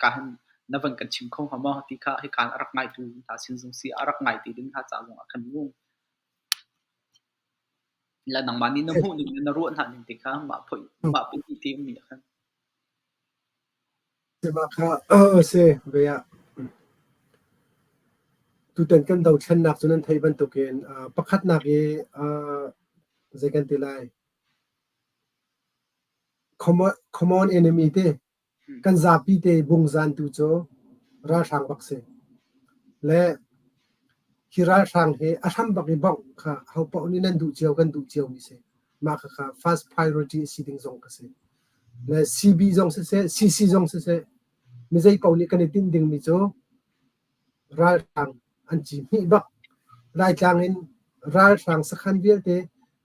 ka hin na van kan chim kho hnga maw ti kha hika a rak ngaitu hna sin zong si a rak ngai ti ding hna ca zong ah khan mu la nangmah nih na hmuh ning le na ruah hna ning ti kha mah phoi mah pahnih te ummi ah khan Mah kha si ve ah tutan kan dothlennak cu nan theih bantukin pakhatnak i zei kan ti lai common common enemy te kan zapi te bungzan tu cu ralhrang bak si. Le hi ralhrang hi a hram bak i bongh kha hopaoh nih nan duh cio kan duh cio mi si. Mah khakha first priority a si ding zong ka si. Le CB zong siseh, CC zong siseh, mi zei paoh nih kan i tinh dingmi cu ralhrang an ci hmih bak. Laitlang in ralhrang sakhan vialte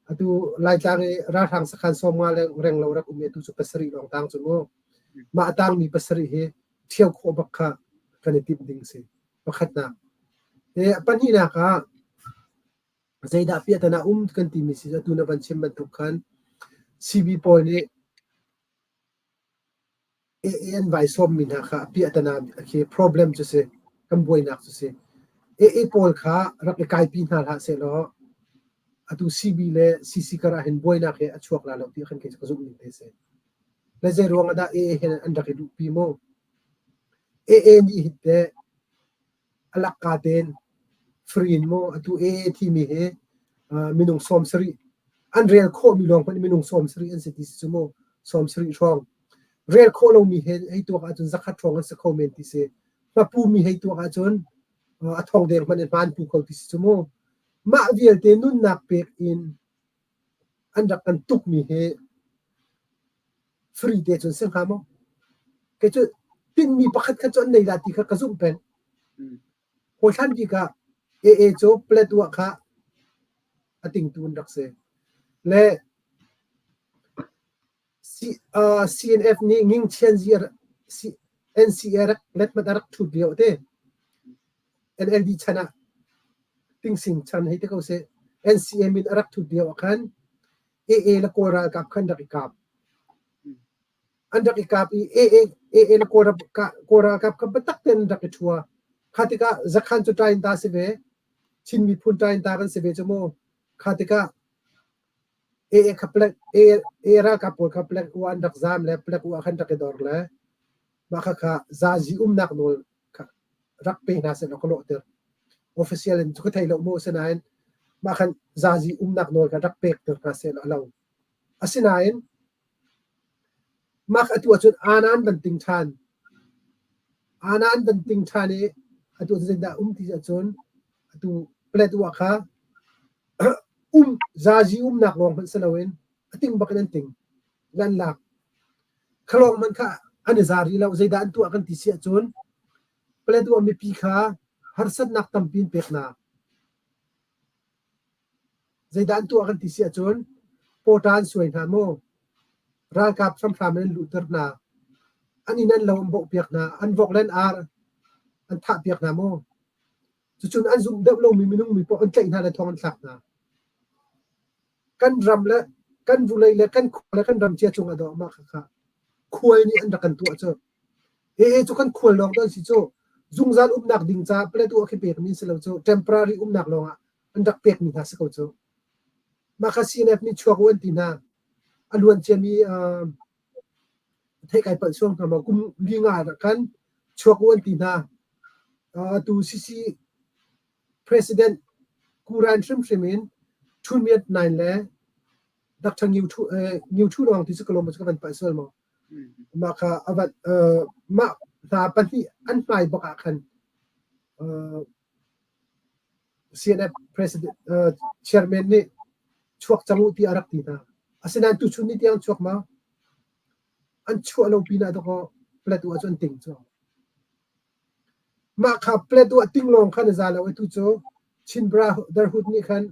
atu Laitlang i ralhrang sakhan 50 le reng lo rak um i atu cu pasarih lawng tang cu mu. Mah a tangmi pasarih hi ṭhio khawh bak kha kan i timh ding si. Pakhatnak. E, pahnihnak ah zeidah piahtana um kan timi si atu na van chim bantuk khan CB pawl nih AA an vai sawmmi hna kha a piahtana khi problem cu si kan buainak cu si. AA pawl kha rak i kaipi hna hlah sehlaw atu CB le CC kar ah hin buainak hi a chuak la lo ti khan kei cu ka zumh ning te si. Le zei ruang ah dah AA he an rak i duhpi mu? AA nih hin teh a lakka tein free in maw atu AA timi hi minung 70 an rel khawhmi lawng hmanh minung 70 an si ti si cu mu 70 hrawng rel khawh lomi he hei tuak ahcun zakhat hrawng an si kho men ti si hmapu mi hei tuak ahcun a thong deng hmanh in hmaan pu kho ti si cu mu mah vialte nunnak pek in an rak kan tukmi hi free te cun si hnga maw? Kei cu tinhmi pakhat khat cu an nei la ti kha ka zumh peng. Hawi hlan bik ah AA cu Paletwa kha a tingtu an rak si. Le CNF nih Ngingchianzi NCA rak letmat a rak ṭhut lio te. NLD chan ah Tingsing chan hei ti ko seh. NCA min a rak ṭhut lio ah khan AA le Kawl ralkap khan rak i kap. An rak i kap i AA, AA le Kawl, Kawl ralkap kha biatak tein an rak i ṭhua. Kha tikah Zakhan cu ṭain ta si ve. Chin miphun ṭain ta kan si ve cu mu. Kha tikah AA kha plek, AA ralkap pawl kha plek u an rak zaam le plek u ah khan rak i dor le mah khakha zazi umnak nawl kha rak pe hna seh law ka lawhter. Official in cu ka thei lo mu asinain mah khan zazi umnak nawl kha rak pekter hna seh law a lo. Asinain mah atu ahcun aana an van ting ṭhan. Aana an van ting ṭhan i atu ahcun zeidah um ti ahcun atu Paletwa kha um zazi umnak lawng hmanh si loin a ting bak in an ting. An lak. Khalawng hmanh kha an i za rih lo. Zeidah an tuah kan ti si ahcun Paletwa mipi kha harsatnak tampi an pek hna. Zeidah an tuah kan ti si ahcun pawṭa an suai hna maw? Ralkap hramhram in an luhter hna. An inn an lo an bawhpiak hna. An vok le an ar an thahpiak hna maw? Cucun an zumh deuh lomi minung mi paoh an tlaih hna le thong an thlak hna. Kan ram le kan vulei le kan khua le kan ram cia cungah dawh mah khakha khual nih an rak kan tuah cu. Ee cu kan khual lawng an si cu. Zungzal umnak ding caah Plateau a khi pekmi si lo cu. Temporary umnak lawngah an rak pekmi hna si ko cu. Mah kha CNF nih chuak u an ti hna. A luan ciami uh, theih kai palh suang hna maw kum li nga ah khan chuak u an ti hna. Uh, atu CC President Kuran hrimhrim in Tun Myat Naing le Dr. Ngiu Thu eh, Ngiu Thu Nawng ti cu ka lawm cu ka van palh sual maw? Mah kha a van uh, mah hna pahnih an hmai bak ah khan uh, CNF president uh, chairman nih chuak cang u ti a rak ti hna. Asinain tuchun ni tiang chuak ma? An chuah lo pinah dakaw Paletwa cu an ting cu. Mah kha Paletwa ting lawng khan a za lo atu cu Chin Brotherhood nih khan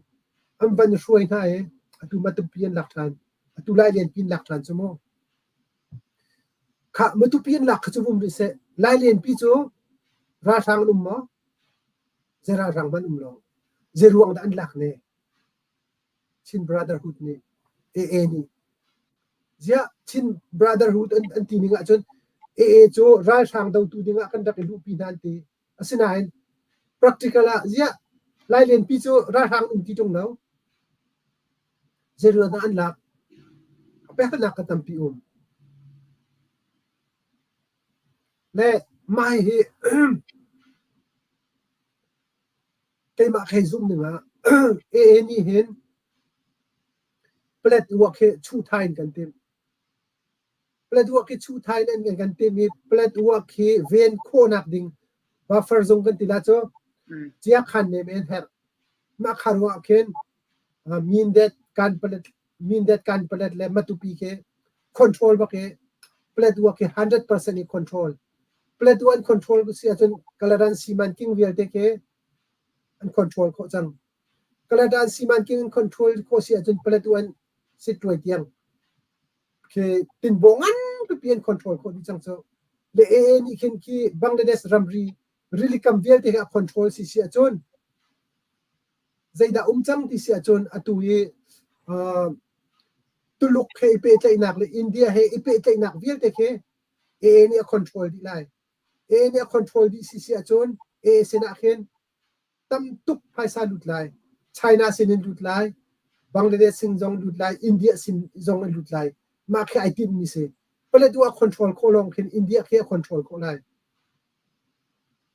an van hruai hna i atu Matupi an lak ṭhan. Atu Lailianpi an lak ṭhan cu mu. Khah Matupi an lak kha cu vum rih seh. Lailianpi cu ralhrang an um maw? Zei ralhrang hmanh um lo. Zei ruang dah an lak ne? Chin Brotherhood nih AA nih ziah Chin Brotherhood an, an ti ning ahcun AA cu ralhrang dotu dingah kan rak i luhpi hna an ti. Asinain practical ah ziah Lailenpi cu ralhrang um ti ṭung lo. Zeiruang dah an lak? Peknak ka tampi um. Le mah hi Keimah ka hei zumh ning ah AA nih hin Paletwa khi chuhthai in kan timh. Paletwa khi chuhthai in an kan timh i Paletwa khi ven khawhnak ding buffer zung kan ti la cu ciakhan nem en herh. Mah kha ruah khin Mindat kan palet Mindat kan palet le Matupi khi control bak i Paletwa khi 100% i control. Paletwa an control si ahcun Kaladan simanking vialte khi an control khawh cang. Kaladan simanking an control khawh si ahcun Paletwa an sittuai tiang khi tinbaw ngan pipi an control khawh dih cang cu. Le AA nih khin khi Bangladesh ramri rilikam vialte hi a control si si ahcun zeidah um cang ti si ahcun atu i uh, Tuluk he i pehtlaihnak le India he i pehtlaihnak vialte khi AA nih a control dih lai. AA nih a control dih si si ahcun AA sinah khin tam tuk phaisa lut lai. China sin in lut lai, Bangladesh sin zong lut lai, India sin zong in lut lai. Mah khi ai timhmi si. Paletwa a control khawh lawng khin India khi a control khawh lai.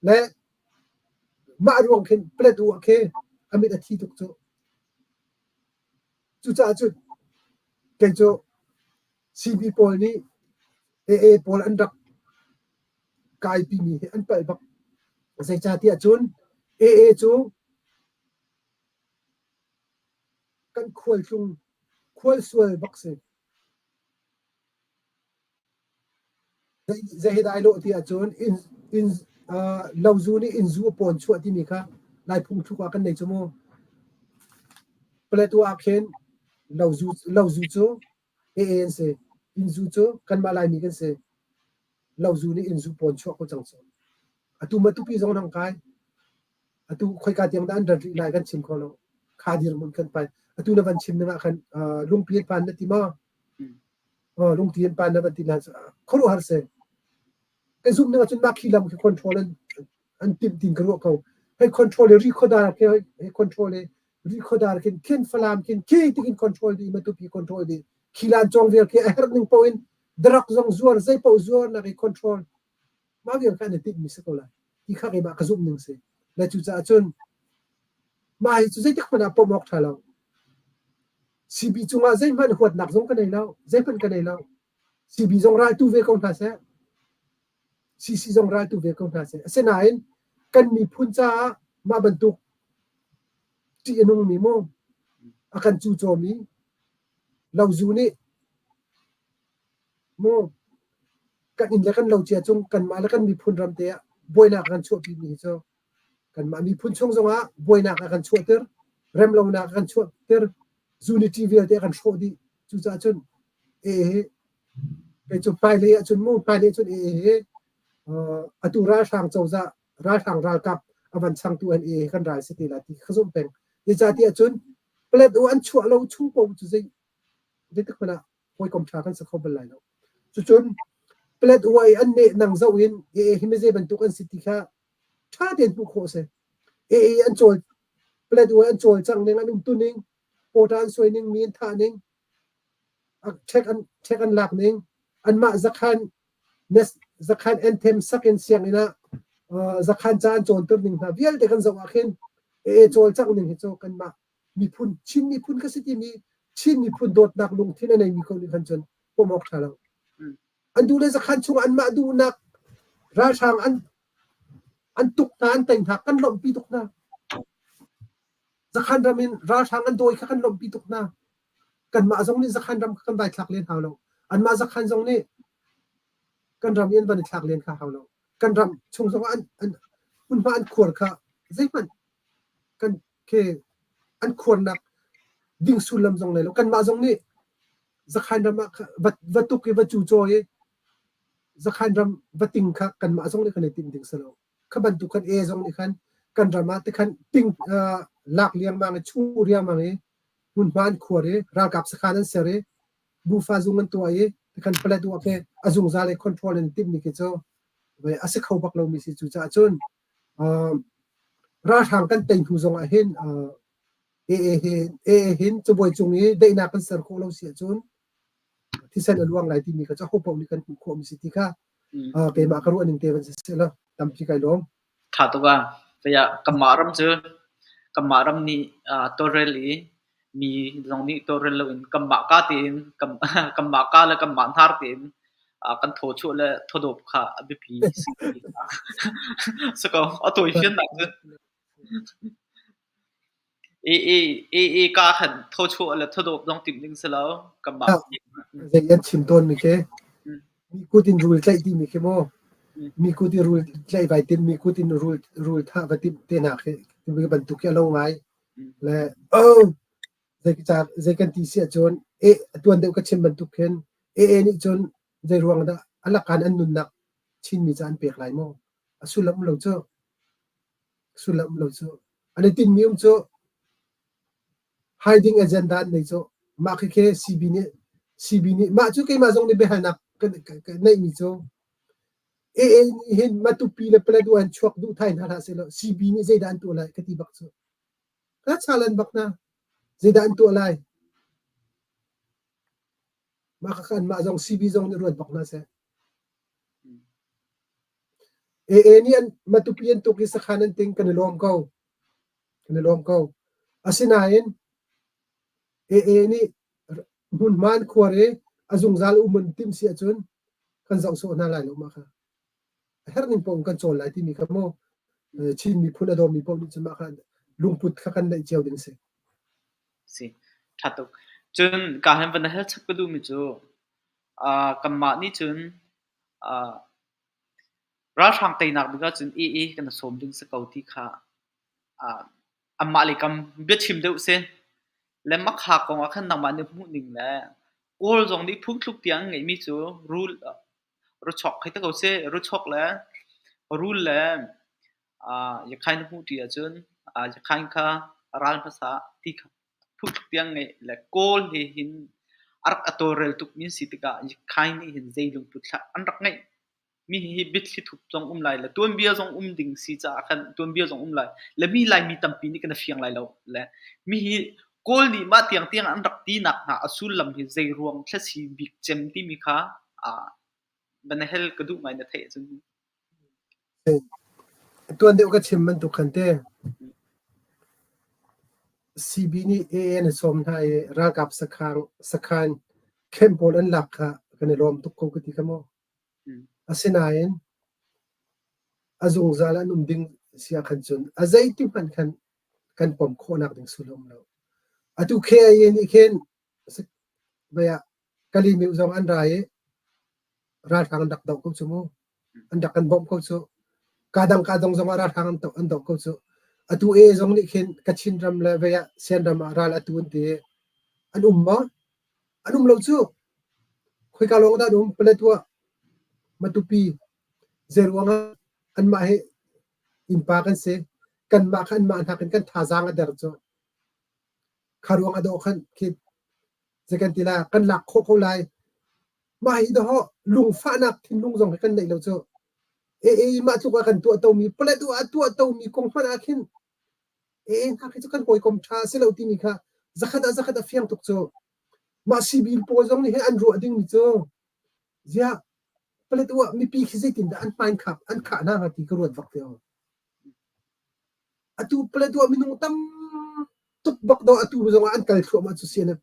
Le mah ruang khin Paletwa khi a mit a thi tuk cu. Cucaah cun kei cu CB pawl nih AA pawl an rak kaipimi hi an palh bak. Zeicahtiah cun AA cu kan khualtlung khualsual bak si. Zei hi dah ai lawh ti ahcun inn inn uh, lozu nih innzu a pawn chuah timi kha Lai phungthluk ah kan nei cu mu. Paletwa ah khin lozu lozu cu AA an si. Innzu cu kanmah Laimi kan si. Lozu nih innzu pawn chuah ko cang cu. Atu Matupi zong an hung kai. Atu khoika tiang dah an rat rih lai kan chim kho lo. Kha dirhmun kan pai. Atu na van chim ning ah khan uh, lungpi an pan na ti maw? Uh, lungti an pan na van ti na khuaruahhar si. Ka zumh ning ahcun mah khi lam khi control an an timh tin ka ruah ko. Hei control i ri khuadar khi hei control i ri khuadar khin khin Falam khin khi tikin control dih Matupi control dih. Khilan cawng vial khi a herh ning paoh in drug zong zuar zei paoh zuar nak i control mah vial kha an i timhmi si ko lai. Ti kha keimah ka zumh ning si. Le cucaah cun mah hi cu zeitik hmanh ah pom awk ṭha lo. CB cungah zeihmanh huatnak zong ka nei lo, zeihmanh ka nei lo. CB zong raltu ve ko hna seh. CC zong raltu ve ko hna seh. Asinain kan miphun caah mah bantuk ṭih a nungmi mu a kan cucawmi lozu nih mu kan inn le kan lo cia cung kanmah le kan miphun ram te ah buainak a kan chuahpimi hi cu kanmah miphun chung zongah buainak a kan chuahter, remlonak a kan chuahter, unity vialte a kan hrawh dih. Cucaah cun ee hi kei cu hmailei ahcun mu hmailei ahcun ee hi atu ralhrang cozah ralhrang ralkap a van changtu an ee kan ral si te lai ti ka zumh peng. Zeicahtiah cun palet u an chuah lo chung paoh cu zei zeitik hmanh ah hawikom ṭha kan si kho bal lai lo. Cucun palet u i an neh nang zoh in ee hi mize bantuk an si ti kha ṭha tein hmuh khawh a si. Ee an cawl palet u an cawlcangh ning an umtu ning pawṭa an suai ning mi an thah ning ṭhek an ṭhek an lak ning anmah zakhan zakhan anthem sak in sianginn ah zakhan ca an cawnter ning hna vialte kan zoh ah khin ee cawlcangh ning hi cu kanmah miphun Chin miphun ka si timi Chin miphun dawtnak lungthin a neimi ko nih khan cun pom awk ṭha lo. An duh le zakhan chungah anmah duhnak ralhrang an an tuk hna an tei hna kan lawmhpi tuk hna. Zakhan ram in ralhrang an dawi kha kan lawmhpi tuk hna. Kanmah zong nih zakhan ram kha kan vai thlak len hau lo. Anmah zakhan zong nih kan ram i an van i thlak len kha hau lo. Kan ram chung zongah an an hmunhma an khuar kha zeihmanh kan khi an khuarnak ding sullam zong nei lo. Kanmah zong nih zakhan ram ah va, va tuk i va cucaw i zakhan ram va ting kha kanmah zong nih kan i timh ding si lo. Kha bantuk khan e zong nih khan kan ram ah tikhan ting uh, lak liangmang i chu riangmang i hmunhma an khuar i ralkap sakhan an ser i bufa zung an tuah i tikhan palet uak he a zungzal i control an timh ni khi cu a si kho bak lomi si cu caah cun uh, ralhrang kan tei hnu zong ah hin uh, AA AA hin cabuai cung i daihnak kan ser khawh lo si ahcun thisen a luang lai timi kha cu ho paoh nih kan hmuh khawhmi si ti kha keimah ka ruah ning te van si seh law tampi kai lawm. Tha tuk ah. Kaya kanmah ram cu kanmah ram nih tawlrel i mi zong nih tawlrel loin kanmah ka tein kanmah ka le kanmah hnar tein kan thawchuah le thawdawp kha a biapi si ko. A tawifiannak cu. I ka khan thawchuah le thawdawp zong timh ding si lo. Kanmah Zei an chim tawn mi khi mi kut in rul tlaih timi khi mu mi kut in rul tlaih vai tim mi kut in rul rul thah va timh te hna khi bantuk khi a lo ngai le oh zei ca zei kan ti si ahcun e tuan deuh ka chim bantuk khin AA nih cun zei ruang dah a lakan an nunnak Chinmi ca an pek lai maw a sullam lo cu sullam lo cu an i tinhmi um cu hiding agenda an nei cu mah khikhe CB nih CB nih mah cu keimah zong nih biahalnak kan neihmi cu AA nih hin Matupi le Paletwa in chuak duh thai hna hlah sehlaw CB nih zeidah an tuah lai ka ti bak cu ka chalan bak hna zeidah an tuah lai. Mah kha anmah zong CB zong nih ruat bak hna seh. AA nih an Matupi an tuk i sakhan an ting kan i lawm ko. Kan i lawm ko. Asinain AA nih hmunhma an khuar i a zungzal um an timh si ahcun kan zoh sawh hna lai lo mah kha. A herh ning paoh in kan cawl lai timi kha mu Chin miphun a dawmi paoh nih cun mah kha lungput kha kan neih cio ding a si. Si, ṭha tuk. Cun ka han van hal chap ka duhmi cu uh, kanmah nih cun uh, ralhrang teinak ding ahcun AA kan sawm ding si ko ti kha uh, anmah lei kam biachim deuh si. Le makha kong ah khan nangmah nih hmuh ning le Kawl zong nih phungthluk tiang an ngeihmi cu rul ruchok hei ti ko sih. Ruchok le rul le uh, yakhain na hmuh ṭi ahcun uh, yakhain kha ral hmasa ti kha phungthluk tiang ngeih le Kawl he hin a rak a tawlrel tukmi an si tikah yakhain nih hin zei lungput hlah an rak ngeih mi hi biathli thup zong um lai le tuanbia zong um ding si caah khan tuanbia zong um lai le mi Laimi tampi nih kan fiang lai lo le mi hi Kawl nih mah tiang tiang an rak tinak hna a sullam hi zei ruang thlasi bik cem timi kha ah van hel ka duh ngai na theih ahcun. Tuan deuh ka chim bantuk khan te CB nih AA an sawm hna i ralkap sakhan sakhan camp pawl an lak kha kan i lawm tuk ko ka ti kha mu. Asinain a zungzal an um ding si ahkhan cun a zeiti hmanh khan kan pom khawhnak ding sul a um lo. Atu KIA nih khin vei ah Kalymyo zong an ra i ralhrang an rak doh ko cu mu. An rak kan bawmh ko cu. Kadang kadang zong ah ralhrang an doh, an doh ko cu. Atu A zong nih khin Kachin ram le vei ah Sian ram ah ral atu an ti i an um maw? An um lo cu. Khoika lawng dah an um? Paletwa, Matupi, zeiruang ah anmah hi innpa kan si. Kanmah kha anmah nakin kan thazaang a der cu. Kha ruang a dawh khan khi zei kan ti la kan lak khawh ko lai. Mah hi dawh lungfahnak thinlung zong hi kan neih lo cu. AA mah tluk ah kan tuah tomi Paletwa a tuah tomi kong hmanh ah khin AA hna khi cu kan hawikom ṭha a si lo timi kha zakhat ah zakhat a fiang tuk cu. Mah CB pawl zong nih hin an ruah dingmi cu ziah Paletwa mipi khi zeitindah an hmain khap an khah hna hnga ti ka ruat bak te o. Atu Paletwa minung tam tuk bak do atu zong ah an kal thluahmah cu CNF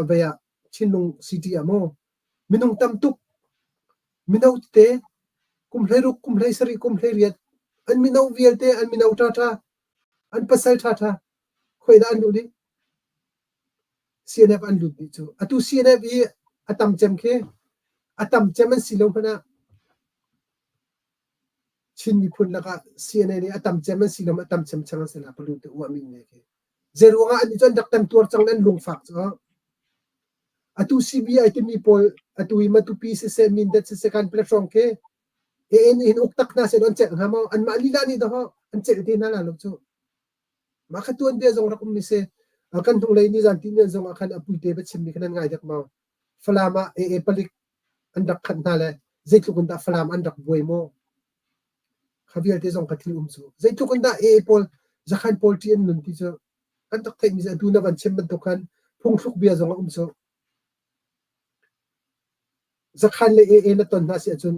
vei ah Chinlung City ah maw minung tam tuk mino tete kum 16 kum 17 kum 18 an mino vialte an mino ṭhaṭha an pasal ṭhaṭha khoi dah an luh dih CNF an lut dih cu. Atu CNF i a tam cem khi a tam cem an si lo hmanh ah Chin miphun lakah CNA nih a tam cem an si lo a tam cem chang an si la palu te uah mi ne khi. Zei ruangah an cu an rak tam tuar cang an lungfak cu. Atu CBI timi pawl atu i Matupi siseh Mindat siseh kan platform khi AN in uk tak hna seh an celh hnga maw anmah lila nih dah an celh te hna la lo cu. Mah kha tuanbia zong rak um mi si. Kan hnulei nizan tinian zong ah khan a puite va chimmi kha nan ngai dek maw? Falam ah AA palik an rak khanh hna le zeitluk in dah Falam an rak buai maw? Kha vialte zong kha thil um cu. Zeitluk in dah AA pawl zakhan pawl ṭih an nun ti cu kan rak theihmi cu atu na van chim bantuk khan phungthluk bia zong a um cu. Zakhan le AA na ton hna si ahcun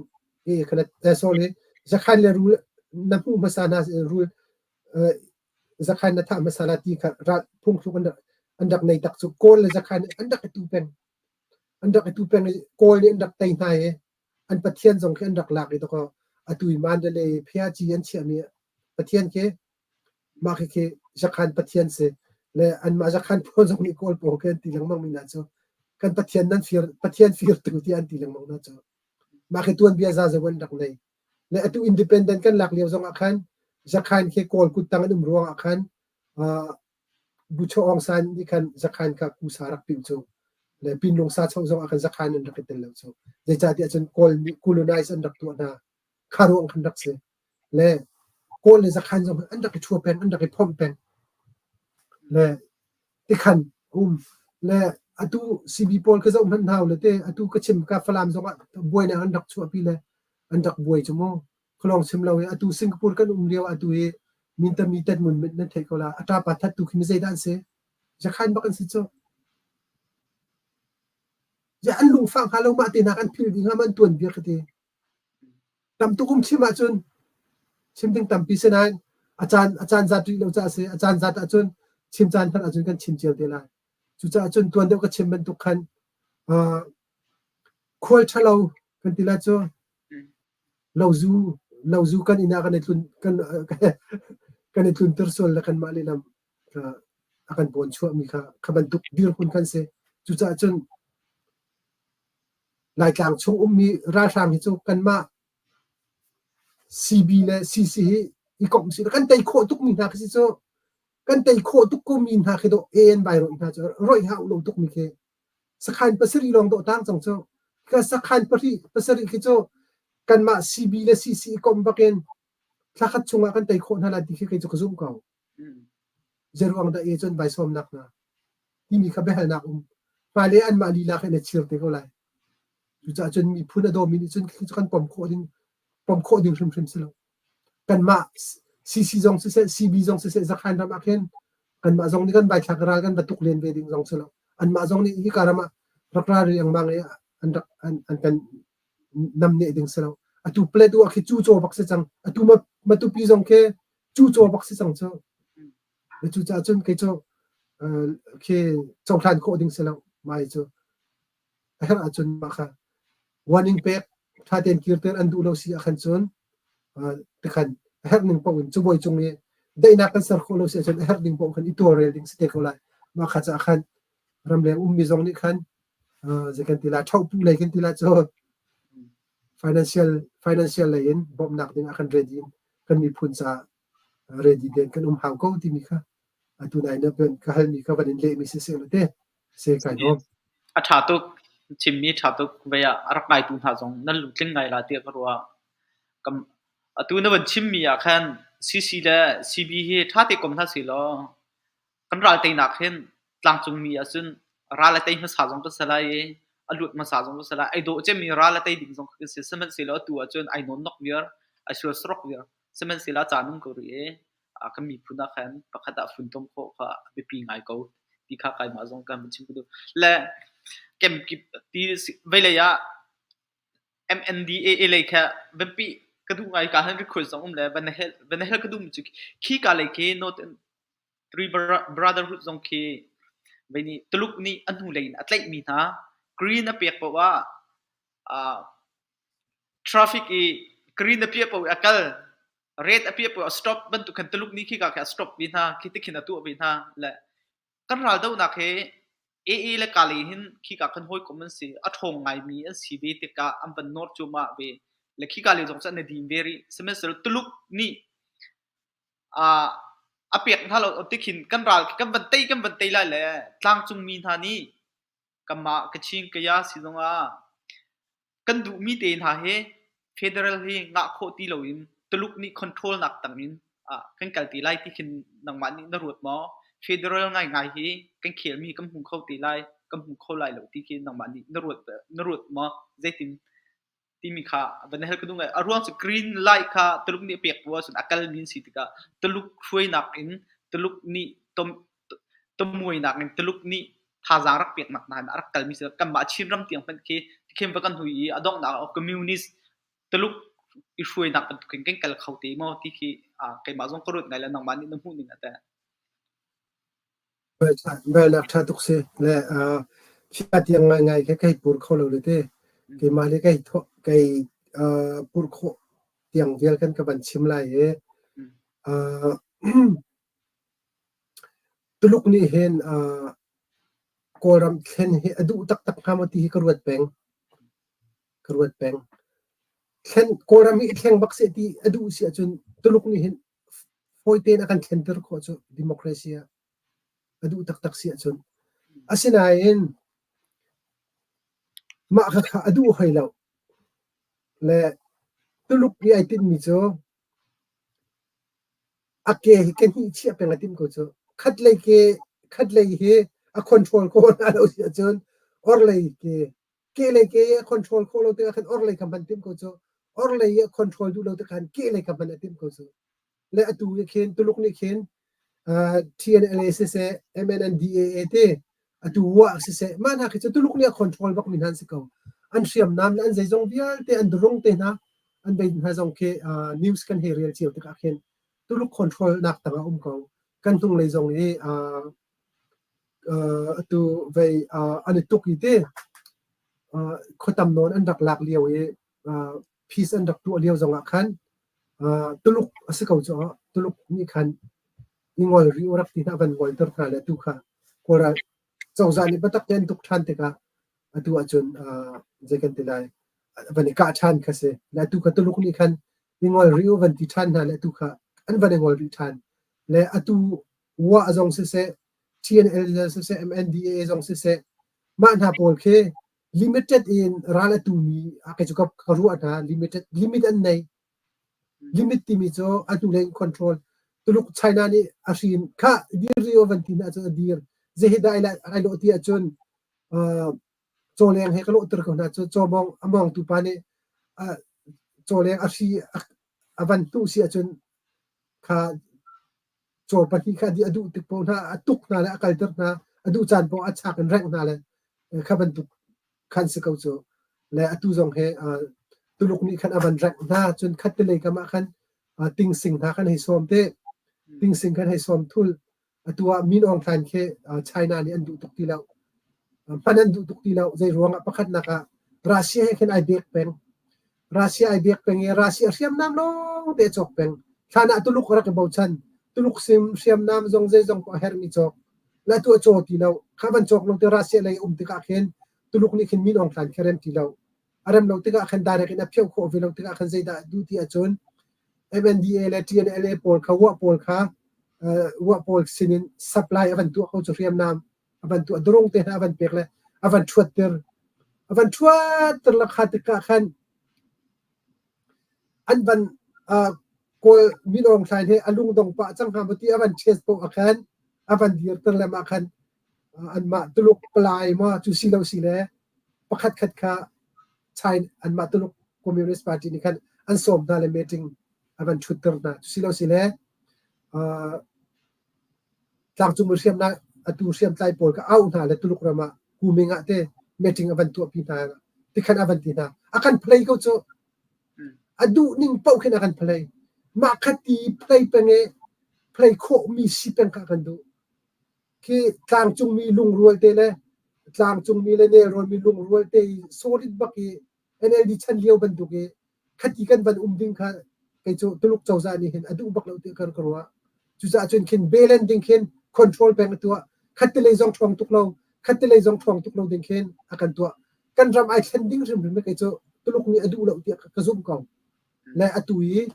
AA kha na sorry zakhan le rul na hmuh hmasa hna rul zakhan na thah hmasa la ti kha ral phungthluk an rak an rak nei tak cu kawl le zakhan an rak i tu peng an rak i tu peng i kawl nih an rak tei hna i an pathian zong khi an rak lak i dakaw atu i Mandalay phiaci an chiahmi pathian khi mah khi khi zakhan pathian si le anmah zakhan pawl zong nih kawl pawl khi an ti lengmang mi hna cu kan pathian nan fir pathian firtu tiah an ti lengmang hna cu mah khi tuanbia za zo an rak nei Le atu independent kan lak lio zong ah khan Zakhan khi Kawl kuttang an um ruang ah khan uh, Bucho Aung San nih khan Zakhan kha kusa rak piu cu. Le Pinlung sa cho zong ah khan Zakhan an rak i tel lo cu. Zeicahtiah cun Kawl nih colonize an rak tuah hna. Kha ruang khan rak si. Le Kawl le Zakhan zong an rak i ṭhua peng, an rak i phomh peng. Le tikhan um le atu CB pawl ka zoh hmanh hna le te atu ka chim ka Falam zong ah buainak an rak chuahpi le an rak buai cu mu. Khualawng chim lo i atu Singapore kan um lio atu hi mintami tetmun nan theih ko la. A ṭapa thattu khi mi zeidah an si? Zakhan bak an si cu. Ziah an lungfah hnga lo mah te hna kan phil dih hnga ma an tuanbia ka ti. Tam tuk um chim ahcun chim ding tampi si nain a caan a caan zat rih lo caah a si. A caan zat ahcun chim caan hmanh ahcun kan chim cio te lai. Cucaah cun tuan deuh ka chim bantuk khan uh, khual ṭhalo kan ti lai cu lozu lozu kan inn ah kan i tlun kan kan i tlunter sual le kanmah lehlam a kan bawn chuahmi kha kha bantuk dirhmun kan si. Cucaah cun Laitlang chung ummi ralhrang hi cu kanmah CB le CC hi i komh usih kan tei khawh tukmi hna khi si cu kan tei khawh tuk komi hna khi dawh AN vai rawih hna cu rawih hau lo tukmi khi sakhan pasarih lawng dawh tang cang cu ka sakhan pahri pasarih khi cu kanmah CB le CC i komh bakin thla khat chungah kan tei khawh hna lai ti khi kei cu ka zumh ko. Zeruang dah e cun vai sawmnak hna timi kha biahalnak um. Hmailei anmah lila kha na chir te ko lai. Cucaah cun miphun a dawmi nih cun khi cu kan pom khawh ding pom khawh ding hrimhrim si lo. Kanmah CC zong siseh, CB zong siseh, Zakhan ram ah khin kanmah zong nih kan vai thlak ral kan va tuk len ve ding zong si lo. Anmah zong nih hika ram ah rak ra riangmang i an rak an, an kan namneh ding si lo. Atu Plateau ah khi cu caw bak si cang. Atu Matupi zong khi cu caw bak si cang cu. Cucaah cun kei cu khi cohlan khawh ding si lo. Mai cu a herh ahcun mah kha warning pek ṭha tein kirter an duh lo si ahkhan cun tikhan a herh ning paoh in cabuai cung i daihnak kan ser khawh lo si ahcun a herh ning paoh khan i tawlrel ding si te ko lai. Mah kha caah khan ramleng ummi zong nih khan zei kan ti lai ṭhohpu lei kan ti lai cu financial financial lei in bawmhnak ding ah kan ready in kan miphun caah ready tein kan um hau ko timi kha atu nai na ka halmi kha van in lehmi si seh te se kai nuam. A ṭha tuk chimmi ṭha tuk vei ah a rak ngaitu hna zong nan lungtling ngai la tiah ka ruah. Kam atu na van chimmi ah khan CC le CB hi ṭha te kom hna si law Kan ral teinak hin tlangcungmi ahcun ral a tei hmasa zong kan si lai i a luat hmasa zong kan si lai. Ai dawh cemmi ral a tei ding zong kan si. Sihmanhsehlaw atu ahcun ai nawnnok viar, ai sualsarok viar. Sihmanhsehlaw a caan um ko rih i kan miphun ah khan pakhat ah funtom khawh kha a biapi ngai ko ti kha keimah zong kan van chim ka duh. Le kemkip ti veilei ah MNDAA lei kha biapi ka duh ngai ka han request zong um le van hel van hel ka duhmi cu khi ka lei khi Northern Three Brotherhood zong khi vei nih Tuluk nih a hnulei in a tlaihmi hna green a pek paoh ah uh, traffic i green a piah paoh i a kal red a piah paoh a stop bantuk khan Tuluk nih khika khi a stop ve hna khi tikhin a tuah ve hna le kan raldohnak hi AA le Kale hin khika kan hawikom an si a ṭhawng ngaimi an si ve tikah an van nawr cuahmah ve le khika le zong cu an i dim ve rih sihmanhsehlaw Tuluk nih a pek hna lo tikhin kan ral khi kan van tei kan van tei lai le tlangcungmi hna nih kanmah Kachin Kaya si zongah kan duhmi te hna hi federal hi ngah khawh ti loin Tuluk nih control nak tangin kan kal te lai ti khin nangmah nih na ruat maw? Federal ngaingai hi kan khelmi kan hmu kho te lai kan hmu kho lai lo ti khi nangmah nih na ruat na ruat maw? Zeitin timi kha van hal ka duh ngai. A ruang cu green light kha Tuluk nih a pek bu ahcun a kalmi an si tikah Tuluk hruainak in Tuluk nih tom tomuainak in Tuluk nih thazaang rak peknak hna in a rak kalmi si. Kanmah Chinram tiang hmanh khi tikhin va kan hui i a donghnak ah communist Tuluk i hruainak bantuk in kan kal kho te maw ti khi keimah zong ka ruat ngai le nangmah nih na hmuh ning a teh. Biahalnak ṭha tuk si. Le chia tiang ngaingai khi kai pur kho lo le te. Keimah le kai thawh kai pur khawh tiang vial kan ka van chim lai i Tuluk nih hin Kawlram thlen hi a duh taktak hnga maw ti hi ka ruat peng. Ka ruat peng. Thlen Kawlram hi i thleng bak seh ti a duh si ahcun Tuluk nih hin fawi tein a kan thlenter khawh cu democracy ah a duh taktak si ahcun. Asinain mah khakha a duh hoi lo. Le Tuluk nih ai tinhmi cu a ke hi ke hnih chiah peng a timh ko cu. Khatlei ke khatlei hi a control khawh hna lo si ahcun orhlei ke kehlei ke i a control khawh lo tikah khan orhlei kha hman timh ko cu. Orhlei i a control duh lo tikah khan kehlei kha hman a timh ko cu. Le atu i khin Tuluk nih khin uh, TNLA siseh MNNDAA ti Atu wa siseh mah hna khi cu Tuluk nih a control bak mi hna an si ko. An hriamnam le an zeizong vialte an durung te hna an bei hna zong khi news kan hei rel cio tikah khin Tuluk control nak tangah um ko. Kan hnunglei zong i atu vei an i tuk i te khuatam nawn an rak lak lio i peace an rak tuah lio zongah khan Tuluk a si ko cu Tuluk nih khan i ngol rih u rak ti hna van ngolter hna le atu kha Kawl ral cozah nih biatak tein tuk ṭhan tikah atu ahcun zei kan ti lai van i kah ṭhan kha si. Le atu kha Tuluk nih khan i ngol rih u van ti ṭhan hna le atu kha an van i ngol rih ṭhan. Le atu Wa zong siseh, TNL siseh, MNDAA zong siseh, mah hna pawl khi limited in ral a tumi kei cu ka ruah hna limited limit an nei. Limit timi cu a hnulei in control. Tuluk China nih a hrin kha dir rio van ti hna ahcun a dir. Zei dah ai lawh ti ahcun cawleng he ka lawhter ko hna cu cawmawng a mawngtu pa nih cawleng a hri a van hnuh si ahcun kha caw pahnih kha a duh tik paoh hna a tuk hna le a kalter hna a duh caan paoh a chak in rengh hna le kha bantuk khan si ko cu le atu zong he Tuluk nih khan a van rengh hna cun khattelei kam ah khan tingsing hna khan hei sawm te tingsing khan hei sawm thul atu ah Min Aung Hlaing khi China nih an duh tuk ti lo hman an duh tuk ti lo zei ruangah pakhatnak ah Russia he khin ai bek peng Russia ai bek peng i Russia hriamnam lawng te a cawk peng. Hlan ah Tuluk a rak i bochan. Tuluk sim hriamnam zong zeizong poah a herhmi cawk. Le atu a caw ti lo. Kha van cawk lo te Russia lei um tikah khin Tuluk nih khin Min Aung Hlaing khi rem ti lo. A rem lo tikah khan direct in a phioh khawh ve lo tikah khan zeidah duh ti ahcun MNDA le TNLA pawl kha wah pawl kha wah pawl sinin supply a van tuah ko cu hriamnam a van tuah drone te hna a van pek le a van ṭhuatter a van ṭhuatter la kha tikah khan an van kawl Min Aung Hlaing he a lungdong pah cang hnga maw ti a van chest poh ah khan a van dirter le mah khan anmah Tuluk palai maw cu si lo si le pakhat khat kha China anmah Tuluk Communist Party nih khan an sawm hna le meeting a van ṭhutter hna cu si lo si le Tlangcung hriamnam atu hriamtlai pawl kha auh hna le Tuluk ram ah Kuming ah te meeting a van tuahpi hna tikhan a van ti hna. A kan play ko cu. A duh ning paoh khin a kan play. Mah kha ti play peng i play khawhmi si peng kha a kan duh. Khi tlangcungmi lungrual te le tlangcungmi le nelrawnmi lungrual te i solid bak i NLD chan lio bantuk i khati kan van um ding kha kei cu Tuluk cozah nih hin a duh bak lo ti ka ka ruah. Cucaah cun khin balance ding khin control peng a tuah. Khattelei zong ṭhawng tuk lo, khattelei zong ṭhawng tuk lo ding khin a kan tuah. Kan ram ai thlen ding hrimhrim kei cu Tuluk nih a duh lo tiah ka zumh ko. Le atu i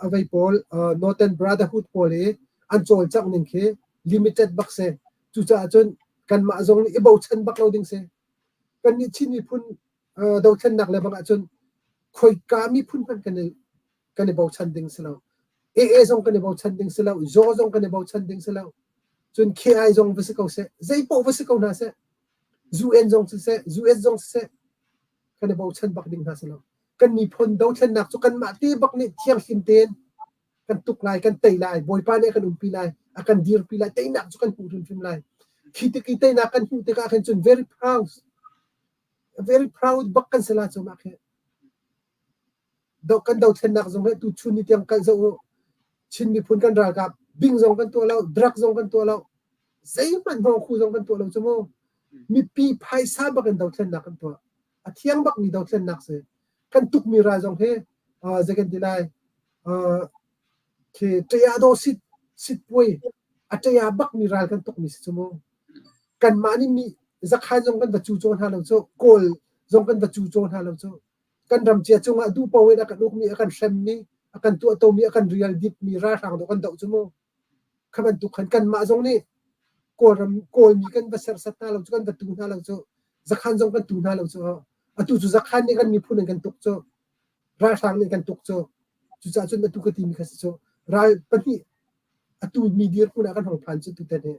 a vei pawl Northern Brotherhood pawl i an cawlcangh ning khi limited bak si. Cucaah cun kanmah zong nih i bochan bak lo ding si. Kannih Chin miphun dothlennak le bang ahcun khoika miphun hmanh kan i kan i bochan ding si lo. AA zong kan i bochan ding si lo. Zaw zong kan i bochan ding si lo. Cun KI zong va si ko seh. Zei paoh va si ko hna seh. UN zong siseh, US zong siseh, kan i bochan bak ding hna si lo. Kan miphun dothlennak cu kanmah te bak nih thianghlim tein kan tuk lai, kan tei lai, Bawipa nih a kan umpi lai, a kan dirpi lai, teinak cu kan hmuh hrimhrim lai. Khi tik i teinak kan hmuh tikah khin cun very proud, very proud bak kan si la cu mah khi. Do kan dothlennak zong hi tu chun ni tiang kan zoh u. Chin miphun kan ralkap bing zong kan tuah lo, drug zong kan tuah lo, zeihmanh hmawngkhu zong kan tuah lo cu mu. Mipi phaisa bak in dothlennak kan tuah. A thiang bakmi dothlennak si. Kan tukmi ral zong hi zei kan ti lai khi ṭaya sit sitpuai a ṭaya bakmi ral kan tukmi si cu mu. Kanmah nih mi zakhan zong kan va cu caw hna lo cu Kawl zong kan va cu caw hna lo cu kan ram cia cungah duh paoh in a kan ukmi a kan hremmi a kan tuahtomi a kan rial dipmi ralhrang dawh kan doh cu mu. Kha bantuk khan kanmah zong nih Kawlram Kawlmi kan va serhsat hna lo cu kan va tu hna lo cu zakhan zong kan tu hna lo cu atu cu zakhan nih kan miphun in kan tuk cu ralhrang nih kan tuk cu cucaah cun atu ka timi kha si cu ral pahnih atu mi dirhmun ah kan hong phan cu tutan hi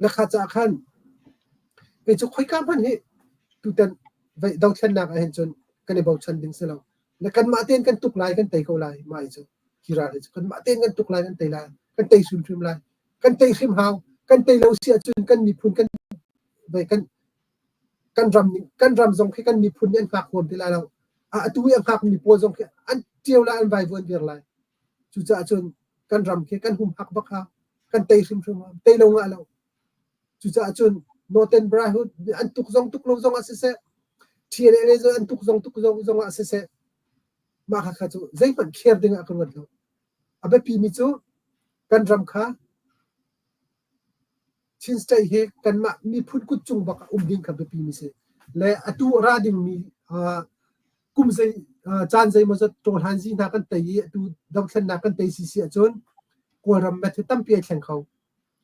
na kha caah khan kei cu khoika hmanh hi tutan dothlennak ah hin cun kan i bochan ding si lo le kanmah tein kan tuk lai kan tei ko lai mah hi cu hi ral hi cu kanmah tein kan tuk lai kan tei lai kan tei hrimhrim lai kan tei hrim hau. Kan tei lo si ahcun kan miphun kan kan kan ram kan ram zong khi kan miphun nih an hngak huam ti lai lo. Atu i a hngakmi pawl zong khi an ṭio lai, an vaivuan viar lai. Cucaah cun kan ram khi kan humhak bak hau. Kan tei hrimhrim hau. Tei lo ngah lo. Cucaah cun Northern Brotherhood an tuk zong tuk lo zong ah siseh, TNLA zong an tuk zong tuk zong zong ah siseh, mah khakha cu zeihmanh care ding ah ka ruat lo. A biapimi cu kan ram kha Chin State hi kanmah miphun kutcung bak ah um ding kha biapimi si. Le atu a ra dingmi kum zei caan zeimawzat ṭawhlanzi hna kan tei i atu dothlennak kan tei sisi ahcun Kawlram met hi tampi ai thleng kho.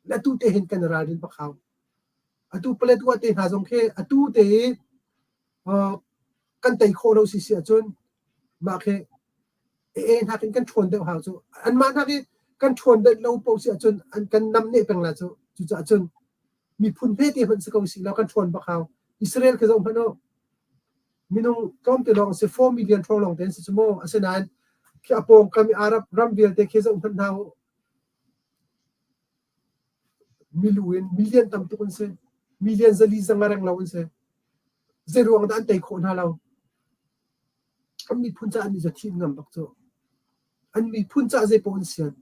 Le atu te hin kan i ralrin bak hau. Atu Paletwa te hna zong khi atu te i kan tei khawh lo sisi ahcun mah khi AA nakin kan ṭhawn deuh hau cu. Anmah nakin kan ṭhawn deuh lo paoh si ahcun an kan namneh peng lai cu. Cucaah cun miphun hmete hmanh si ko sih law kan ṭhawn bak hau. Israel khi zoh hmanh u. Minung tlawmte lawng si 4 million hrawng lawng te an si cu mu. Asinain khi a pawngkam i Arab ram vialte khi zoh hmanh hna u. Milu in million tam tuk an si. Million zali zanga reng lo an si. Zei ruang dah an tei khawh hna lo? An miphun caah an i zathih ngam bak cu. An miphun caah zeipaoh an sian.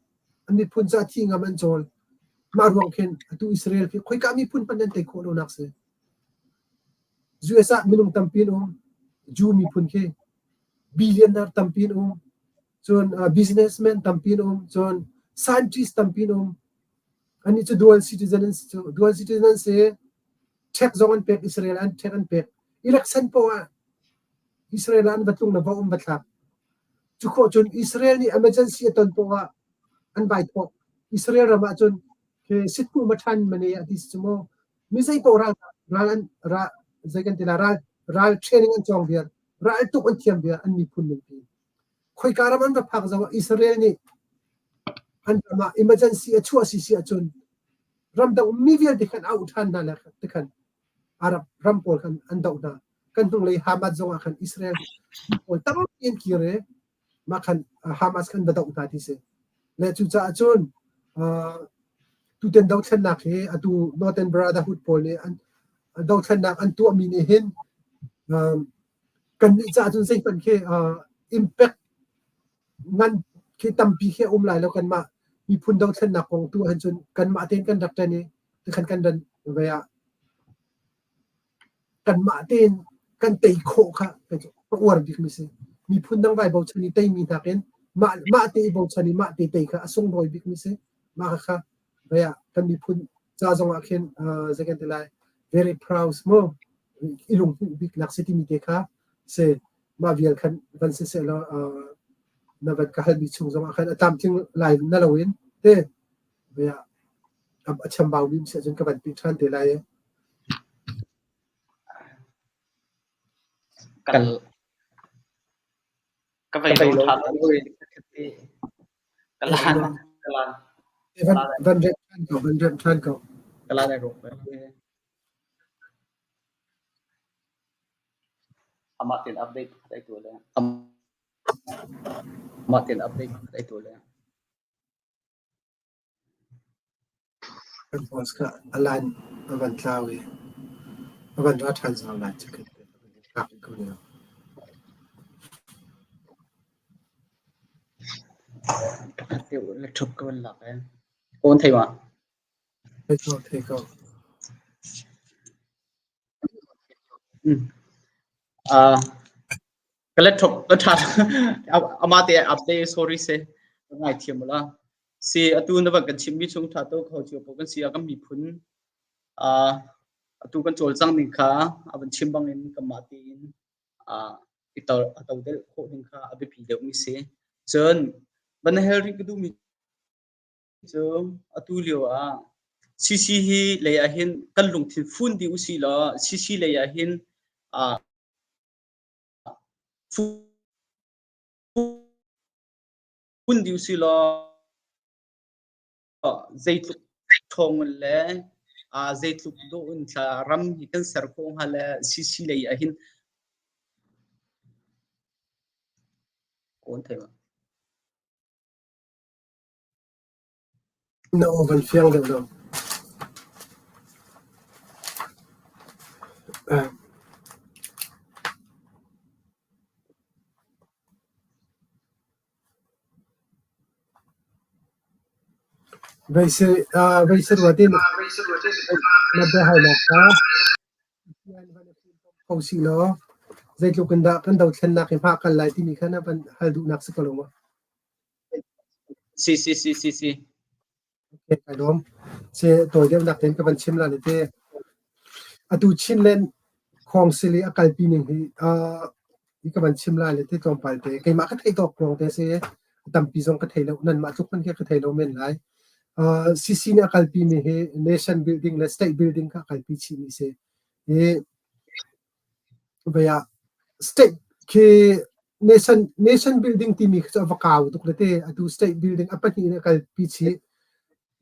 An miphun caah thih ngam an cawl. Mah ruang khin atu Israel khi khoika miphun hmanh an tei khawh lonak si. US ah minung tampi an um. Jew miphun khi billionaire tampi an um. Cun businessman tampi an um. Cun scientist tampi an um. Annih cu dual citizen an si cu. Dual citizen an si. Tax zong an pek Israel an tax an pek. Election poah ah Israel ah an va tlung le va um va thlak. Cu khawh cun Israel nih emergency a ton poah ah an vai thawk. Israel ram ah cun sitku ma ṭhan mane a ti si cu mu. Mi zei paoh ral ral an ra zei kan ti la ral ral training an cawng viar. Ral tuk an thiam viar an miphun ningpi. Khoika ram an va phak zong ah Israel nih an ram ah emergency a chuah si si ahcun ramdang ummi vialte khan a auh ṭhan hna le tikhan Arab ram pawl khan an doh hna. Kan hnunglei Hamas zong ah khan Israel pawl tampi an kir i mah khan Hamas khan va doh hna ti si. Le cucaah cun tutan dothlennak hi atu Northern Brotherhood pawl nih an dothlennak an tuahmi nih hin kannih caah cun zeihmanh khi impact ngan khi tampi khi a um lai lo kanmah miphun dothlennak kong tu ahhin cun kanmah tein kan rak ṭan i tikhan kan ran ve ah kanmah tein kan tei khawh kha ka uar bikmi si. Miphun dang vai bochan i teimi nakin mah mah te i bochan i mah te tei kha a sunglawi bikmi si. Mah kha ve ah kan miphun ca zong ah khin zei kan ti lai very proud mu i lunghmuh biknak si timi te kha si mah vial khan van si seh law na van ka halmi chung zong ah khan a tlamtling lai na loin te ve ah a chambau mi si ahcun ka van pih ṭhan te lai. Kal ka vei lo ṭha lo. Ka lan ka lan. Van van remh ṭhan ko, van remh ṭhan ko. Ka lan ai rawk. Amah tein update pakhat ai tuah le. Amah tein update pakhat ai tuah le. Kan boss kha a line a van tlau i a van ra ṭhan zau lai cu kan tlak ko lio. Pakhat te laptop ka van lak e. Kawn thei ma? Thei ko, thei ko. Ka laptop ka ṭha amah te update sorry se ka ngaithiam la. Si atu na van kan chimmi chung ṭha to kho cio ko kan si ah kan miphun atu kan cawlcang ning kha a van chim bangin kanmah tein i to a todelh khawh ding kha a biapi deuhmi si. Cun van hel rih ka duhmi cu atu lio ah CC hi lei ah hin kan lungthin fun dih usih law CC lei ah hin fun dih usih law zeitluk ṭhawng in le zeitluk dawh in thla ram hi kan ser khawh hnga le CC lei ah hin kawn thei ma. Na aw van fiang deuh lo. Veisi ruat in na biahalnak kha ko sih law zeitluk in dah kan dothlennak hi hma kal lai timi kha na van hal duhnak si ko lo maw? Si si si si si. Okay, kai lawm. Se tawi deuhnak tein ka van chim la te. Atu Chinland Council i a kalpi ning hi uh, hi ka van chim lai le te tlawmpal te. Keimah ka theih tawk lawng te si. Tampi zong ka thei lo. Nanmah tluk hmanh khi ka thei lo men lai. Uh, CC nih a kalpi mi hi nation building le state building kha a kalpi chih mi si. Hi Vei ah state khi nation building timi khi cu a va kau tuk le te. Atu state building a pahnih in a kalpi chih.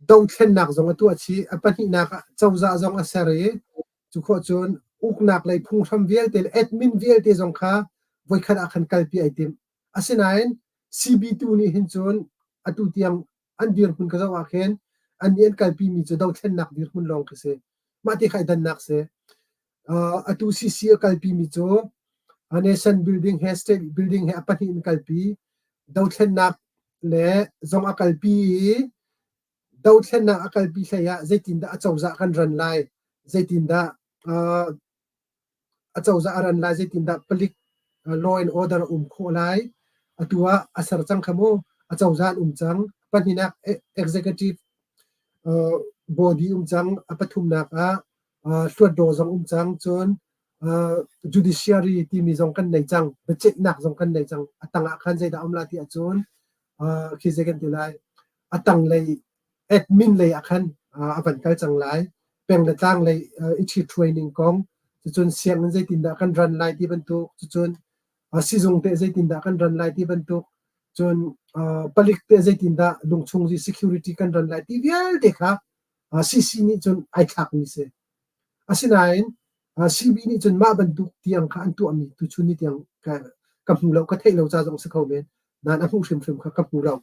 Dothlennak zong a tuah chih. A pahnihnak ah cozah zong a ser i cu khawh cun uknak lei phunghram vialte le admin vialte zong kha voikhat ah khan kalpi ai tim. Asinain CB2 nih hin cun atu tiang an dirhmun ka zoh ah khin annih an kalpi mi cu dothlennak dirhmun lawng khi si. Mah ti kha i dannak si. Atu CC a kalpi mi cu nation building he state building he a pahnih in kalpi. Dothlennak le zong a kalpi i dothlennak a kalpi hlei ah zeitindah acozah kan ran lai, zeitindah acozah a ran lai, zeitindah palik law and order a um khawh lai. Atu ah a ser cang kha mu. Acozah an um cang. Pahnihnak executive body um cang. A pathumnak ah hluatdaw zong um cang. Cun judiciary timi zong kan nei cang. Biaceihnak zong kan nei cang. A tang ah khan zeidah um la ti ahcun khi zei kan ti lai. A tanglei admin lei ah khan a van kal cang lai. Peng le tlang lei i ṭhithruai ning kong, cucun sianginn zeitindah kan ran lai ti bantuk, cucun sizung teh zeitindah kan ran lai ti bantuk, cun palik teh zeitindah lungchung security kan ran lai ti vialte kha CC nih cun ai thlakmi si. Asinain CB nih cun mah bantuk tiang kha an tuahmi tuchun ni tiang ka, ka hmu lo, ka theih lo ca zong si kho men. Nain a hmuh hrimhrim kha ka hmu lo.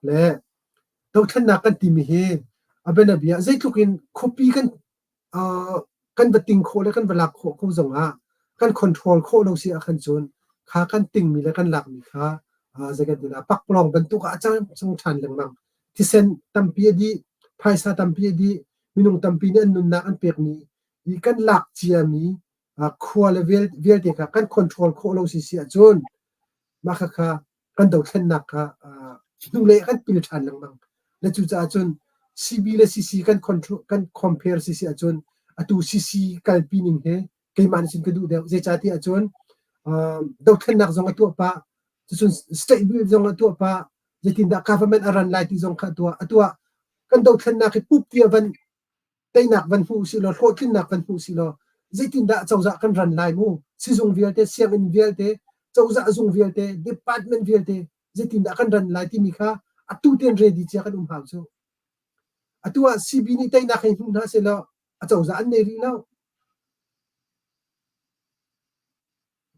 Le dothlennak kan timi hi a bianabia zeitluk in khuapi kan kan va ting khawh le kan va lak khawh ko zong ah kan control khawh lo si ahkhan cun kha kan tingmi le kan lakmi kha zei kan ti lai pakpalawng bantuk ah a cang cang ṭhan lengmang. Thisen tampi a dih, phaisa tampi a dih, minung tampi nih an nunnak an pekmi i kan lak ciami khua le vialte kha kan control khawh lo si si ahcun mah khakha kan dothlennak kha hnulei kan pil ṭhan lengmang. Le cucaah cun CB le CC kan control kan compare si si ahcun atu CC kalpi ning he keimah nih cun ka duh deuh. Zeicahtiah ahcun dothlennak zong a tuah pah, cucun state bill zong a tuah pah, zeitindah government a ran lai ti zong kha a tuah. A tuah kan dothlennak hi pup tiah van teinak van hmu usih law hlawhtlinnak van hmu usih law zeitindah cozah kan ran lai mu sizung vialte sianginn vialte cozah zung vialte department vialte zeitindah kan ran lai timi kha atu ten ready cia kan um hau cu atu ah CB nih teinak hei hmu hna seh law acozah an nei rih lo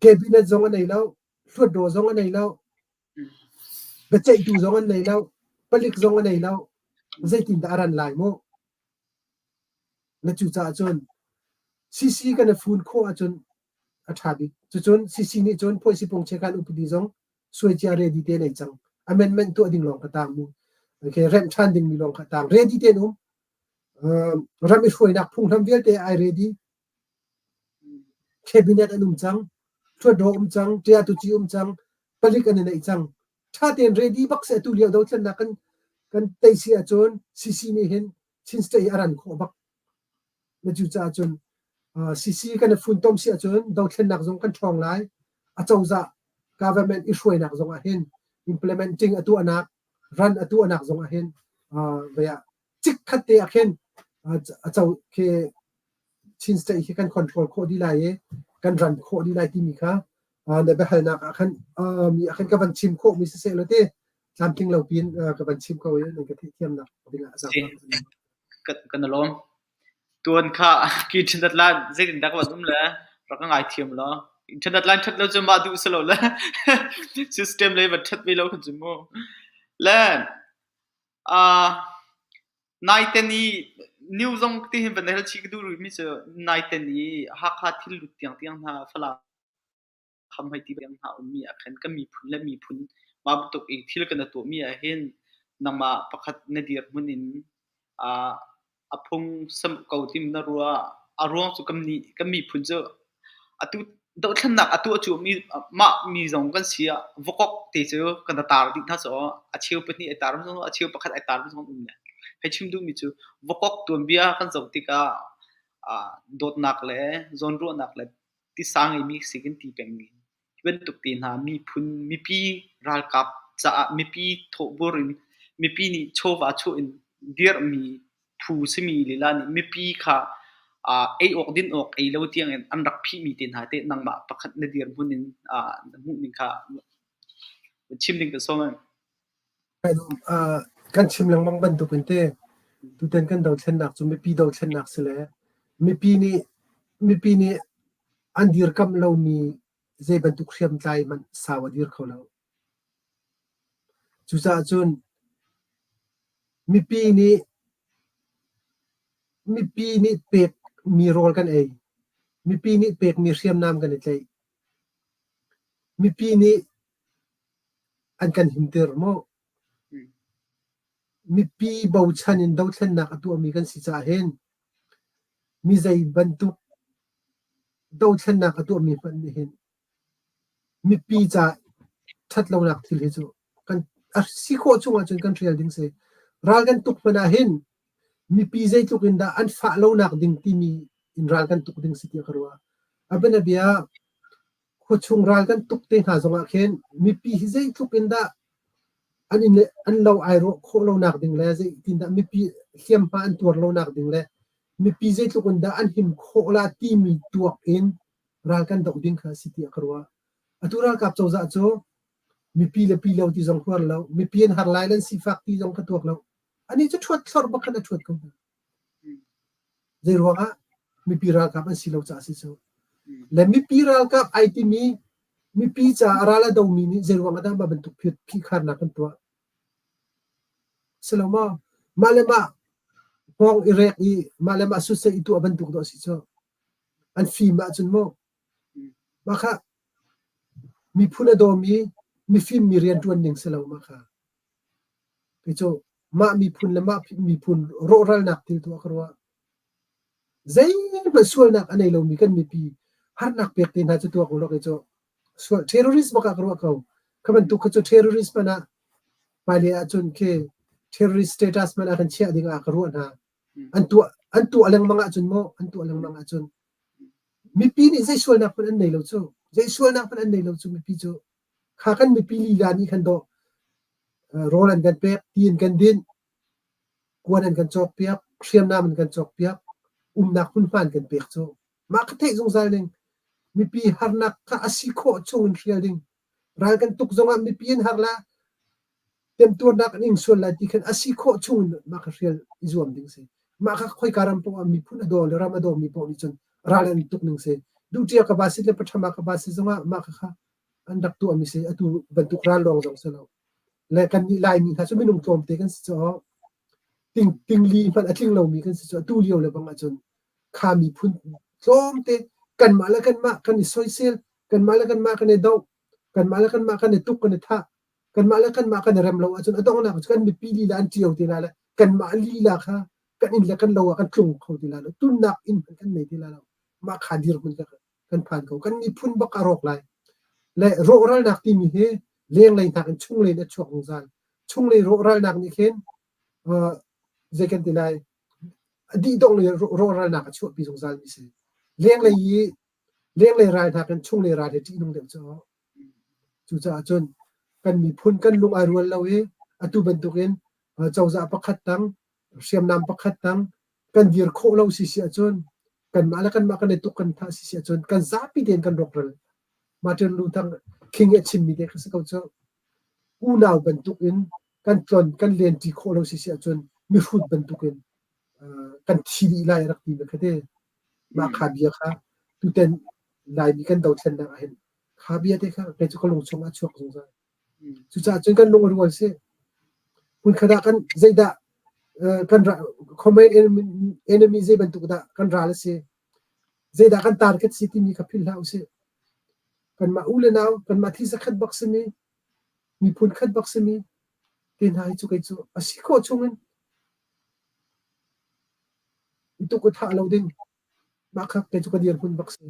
cabinet zong a nei lo hluatdaw zong a nei lo biaceihtu zong an nei lo palik zong a nei lo zeitindah a ran lai mu Na cucaah cun CC kan i fun khawh ahcun a ṭha bik. Cucun CC nih cun phuaisipung chekan upadi zong suaicia ready te nei cang. Amendment tuah ding lawng kha tang mu. Okay, remh ṭhan dingmi lawng kha tang. Ready tein um. Ram i hruainak phunghram vialte ai ready. Cabinet an um cang. Ṭhuatdaw um cang. Ṭiatuci um cang. Palik an i neih cang. Ṭha tein ready bak seh atu lio dothlennak kan kan tei si ahcun CC nih hin Chin State hi a ran khawh bak. Na cucaah cun CC kan i funtom si ahcun dothlennak zong kan ṭhawng lai. Acozah government i hruainak zong ah hin implementing a tuahnak run a tuahnak zong ah hin vei ah cikkhat te ah khin aco khi Chin State hi kan control khawh dih lai i kan run khawh dih lai timi kha na biahalnak ah khan mi ah khan ka van chim khawh mi siseh law ti tlamtling lo piin ka van chim ko i nan ka theihthiamnak ding ah Kan i lawm. Tuan kha ki internet line zeitindah ka van um le rak ka ngaithiam law. Internet line ṭhat lo cu mah duh si lo le system lei van ṭhat ve lo khan cu mu. Le uh, naiten i new zong ti hin van hal chih ka duh rih mi cu naiten i Hakha thil lut tiang tiang hna Falam kham hei ti tiang hna ummi ah khan kan miphun le miphun mah bantuk i thil kan tuahmi ah hin nangmah pakhat na dirhmun in. Uh, a phung sam ko tim na ruah. A ruang cu kan nih kan miphun cu atu dohthlennak a tuah cu mi mah mi zong kan si ah vakok te cu kan tar dih hna so a cheu pahnih ai tar zong a cheu pakhat ai tar zong um le hei chim duhmi cu vakok tuanbia kan zoh tikah ah dawtnak le zawnruahnak le tisa ngeimi si kan ti pengmi Hi bantuk te hna miphun mipi ralkap caah mipi thawhbur in mipi nih chawva chuah in dirhmi phu simi lila nih mipi kha ei awk din awk ei lo tiangin an rak phihmi te hna teh nangmah pakhat na dirhmun in na hmuhning kha chim ding ka sawm. Kan chim lengmang bantuk in te tutan kan dothlennak cu mipi dothlennak si le mipi nih mipi nih an dirkamh lomi zei bantuk hriamtlai hmanh sau a dir kho lo. Cucaah cun mipi nih mipi nih pekmi rawl kan ei. Mipi nih pekmi hriamnam kan i tlaih. Mipi nih an kan himter maw? Mipi bochan in dothlennak a tuahmi kan si caah hin mi zei bantuk dothlennak a tuahmi hmanh nih hin mipi ca ṭhatlonak thil hi cu kan a si khawh chung ahcun kan hrial ding si. Ral kan tuk hmanh ah hin mipi zeitluk in dah an fah lonak ding timi in ral kan tuk ding si tiah ka ruah. A bianabia khuachung ral kan tuk te hna zongah khin mipi hi zeitluk in dah an inn le an lo ai rawh khawh lonak ding le zeitindah mipi hliamhma an tuar lonak ding le mipi zeitluk in dah an him khawh la timi tuak in ral kan doh ding kha a si tiah ka ruah. Atu ralkap cozah cu mipi le pi lo ti zong huar lo, mipi an har lai le an sifak ti zong ka tuak lo. Anih cu ṭhuat thlorh bak khan a ṭhuat ko hna. Zeiruangah mipi ralkap an si lo caah si cu. Le mipi ralkap ai timi mipi caah ral a domi nih zeiruang ah dah mah bantuk phihkharnak an tuah? Si lo maw? Mah le mah hngawng i rek i mah le mah sutsei i tuah bantuk dawh a si cu. An fim ahcun mu. Mah kha miphun a dawmi mifim mi rianṭuan ning si lo mah kha. Kei cu mah miphun le mah miphun rawhralnak thil tuah ka ruah. Zeihmanh sualnak a nei lomi kan mipi harnak pek te hna cu tuak u law kei cu sual terrorist bak ah ka ruah ko. Kha bantuk kha cu terrorist hmanh ah hmailei ahcun khi terrorist status hmanh ah kan chiah ding ah ka ruah hna. An tuah an tuah lengmang ahcun maw an tuah lengmang ahcun mipi nih zei sualnak hmanh an nei lo cu. Zei sualnak hmanh an nei lo cu mipi cu. Kha kan mipi lila nih khan dawh rawl an kan pek, ti an kan dinh, kuan an kan cawkpiak, hriamnam an kan cawkpiak, umnak hmunhma an kan pek cu. Mah kha theih zungzal ding. Mipi harnak kha a si khawh chung in hrial ding. Ral kan tuk zongah mipi an har la, temtuarnak an ing sual lai ti khan a si khawh chung in mah kha hrial i zuam ding si. Mah kha khoika ram poah miphun a daw le ram a dawmi poah nih cun ral an tuk ning si. Duhṭia ka ba si le paṭhama ka ba si zongah mah kha kha an rak tuahmi si. Atu bantuk ral lawng zong si lo. Le kannih Laimi hna cu minung tlawmte kan si caah ting tingli hmanh a tling lomi kan si cu atu lio le bang ahcun kha miphun tlawmte kanmah le kanmah kan i soisel, kanmah le kanmah kan i doh, kanmah le kanmah kan i tuk kan i thah, kanmah le kanmah kan i rem lo ahcun a donghnak cu kan mipi lila an ṭio te lai le kanmah lila kha kan inn le kan lo ah kan tlung kho ti lai lo tunnak inn hmanh kan nei ti lai lo mah kha dirhmun kha kan phan ko kan miphun bak a rawk lai le rawhralnak timi hi lenglei hnak in chunglei in a chuak zungzal chunglei rawhralnak nih khin uh, zei kan ti lai a dih dongh lei rawhralnak a chuahpi zungzal mi si lenglei i lenglei ral hnak in chunglei ral hi ṭihnung deuh cu Cucaah cun kan miphun kan lung ai rual lo i atu bantukin cozah pakhat tang, hriamnam pakhat tang kan dir khawh lo si si ahcun kanmah le kanmah kan i tuk kan thah si si ahcun kan zapi tein kan rawkral. Martin Luther King i a chimmi te kha si ko cu. Unau bantukin kan tlon kan lenṭi khawh lo si si ahcun mihrut bantukin kan thi dih lai a rak ti mi kha te. Mah kha bia kha tutan Laimi kan dothlennak ah hin kha bia te kha kei cu ka lung chung ah a chuak zungzal. Cucaah cun kan lung a rual si. Hmunkhat ah kan zeidah kan common enemy zei bantuk dah kan ral a si. Zeidah kan target si timi kha philh hlah usih. Kanmah u le nau, kanmah thisa khat bak simi, miphun khat bak simi te hna hi cu kei cu a si khawh chung in. tuk i thah lo ding. Mah kha kei cu ka dirhmun bak si.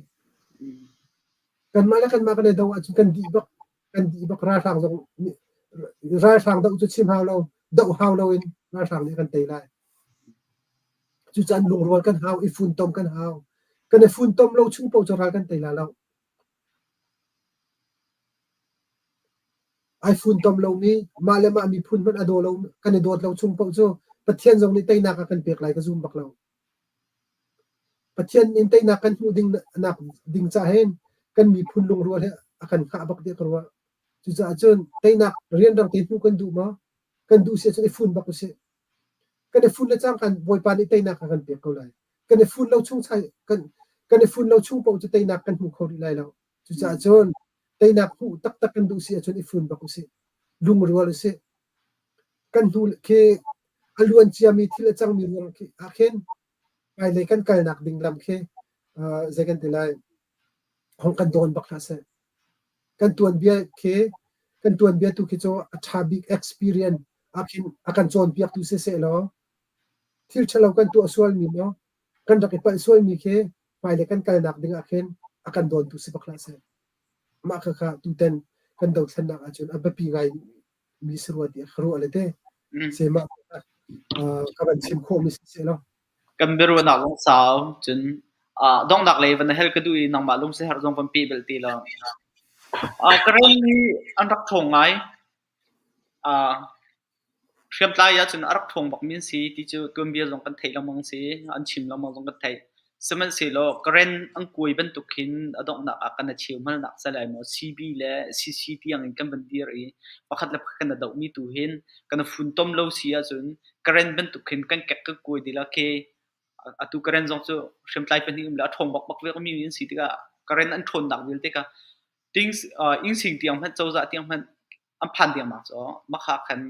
Kanmah le kanmah kan i do ahcun kan dih bak. Kan dih bak ralhrang zong nih ralhrang doh cu chim hau lo, doh hau loin ralhrang nih a kan tei lai. Cucaah lungrual kan hau, i funtom kan hau. Kan i funtom lo chung paoh cu ral kan tei lai lo. Ai funtom lomi, mah le mah miphun hmanh a daw lo, kan i dawt lo chung paoh cu Pathian zong nih teinak a kan pek lai ka zum bak lo. Pathian nih teinak kan hmuh ding nak ding ca hin kan miphun lungrual hi a kan hngah bak tiah ka ruah. Cucaah cun teinak rianrang te hmuh kan duh maw? Kan duh si ahcun i fun bak usih. Kan i fun le cangka Bawipa nih teinak a kan pek ko lai. Kan i fun lo chung kan kan i fun lo chung paoh cu teinak kan hmu kho rih lai lo. Cucaah cun teinak hmuh taktak kan duh si ahcun i fun bak usih. Lungrual usih. Kan hnu khi a luan ciami thil a cangmi ruang khi ah khin hmailei kan kalnak ding lam khi uh, zei kan ti lai hong kan dawn bak hlah seh. Kan tuanbia khi kan tuanbia tu khi cu a ṭha bik experience ah khin a kan cawnpiaktu siseh law thil ṭhalo kan tuah sualmi maw kan rak i palh sualmi khi hmailei kan kalnak ding ah khin a kan dawntu si bak hlah seh. Mah khakha tutan kan dothlennak ahcun a biapi ngai mi si rua tiah ka ruah le te. Se mah ka van chim khawhmi si seh law. Kan biaruahnak zong sau cun donghnak lei van hel ka duh i nangmah lungsiherh zong van peh bel ti lo. Karen hi an rak ṭhawng ngai. Hriamtlai ahcun a rak ṭhawng bakmi an si ti cu tuanbia zong kan theih lengmang si, an chim lengmang zong kan theih. Sihmanhsehlaw Karen an kuai bantuk khin a donghnak ah kan i cheuhmalnak si lai maw CB le CC tiang in kan van dir i pakhat le pakhat kan i dohmi tu hin kan i funtom lo si ahcun Karen bantuk khin kan kek kan kuai ti la khi atu Karen zong cu hriamtlai pahnih um le a ṭhawng bakbak ve mi an si tikah Karen an ṭhawnnak vialte kha ting innsing tiang hmanh cozah tiang hmanh an phan dengmang cu makha khan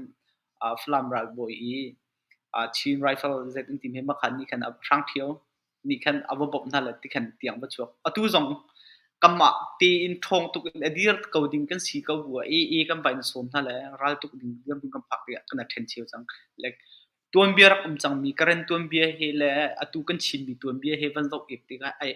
Falam ralbawi i Chin Rifle zet an timi makha nih khan Hrang Ṭhio nih khan a va bawmh hna le tikhan tiang va chuak. Atu zong kanmah tein ṭhawng tuk in a dir ko ding kan si ko bu ah AA kan va in sawm hna le ral tuk ding dirhmun kan phak tikah kan i ṭhen cheu cang. Like tuanbia rak um cangmi Karen tuanbia he le atu kan Chinmi tuanbia he van zoh ep tikah ai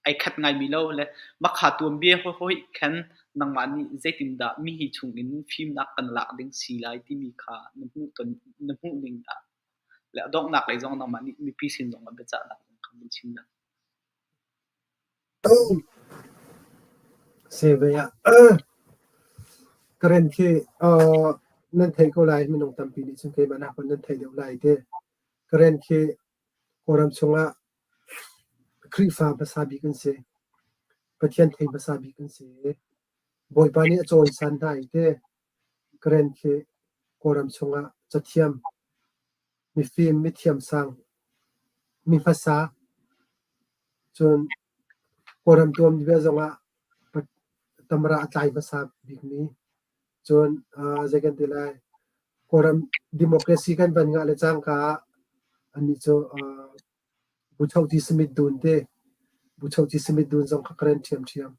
ai khat ngaimi lo le makha tuanbia hoi khan nangmah nih zeitindah mihi chungin fimnak kan lak ding si lai timi kha na hmuh ton na hmuh ning ah le a donghnak lei zong nangmah nih mipi sin zong ah biacahnak zong kha van chim na. Karen khi nan theih ko lai minung tampi nih cun keimah nakin nan theih deuh lai te. Karen khi Kawlram chungah Khrihfa hmasa bik an si. Pathian thei hmasa bik an si. Bawipa nih a cawisan hna i te Karen khi Kawlram chungah cathiam mifim, mithiamsang, mi hmasa, cun Kawlram tuanbia zongah tamra a tlai hmasa bikmi, cun zei kan ti lai, Kawlram democracy kan van ngah le cangka ah annih cu Buchohti Smith Dun te, Buchohti Smith Dun zong kha ka rem ṭhiamṭhiam.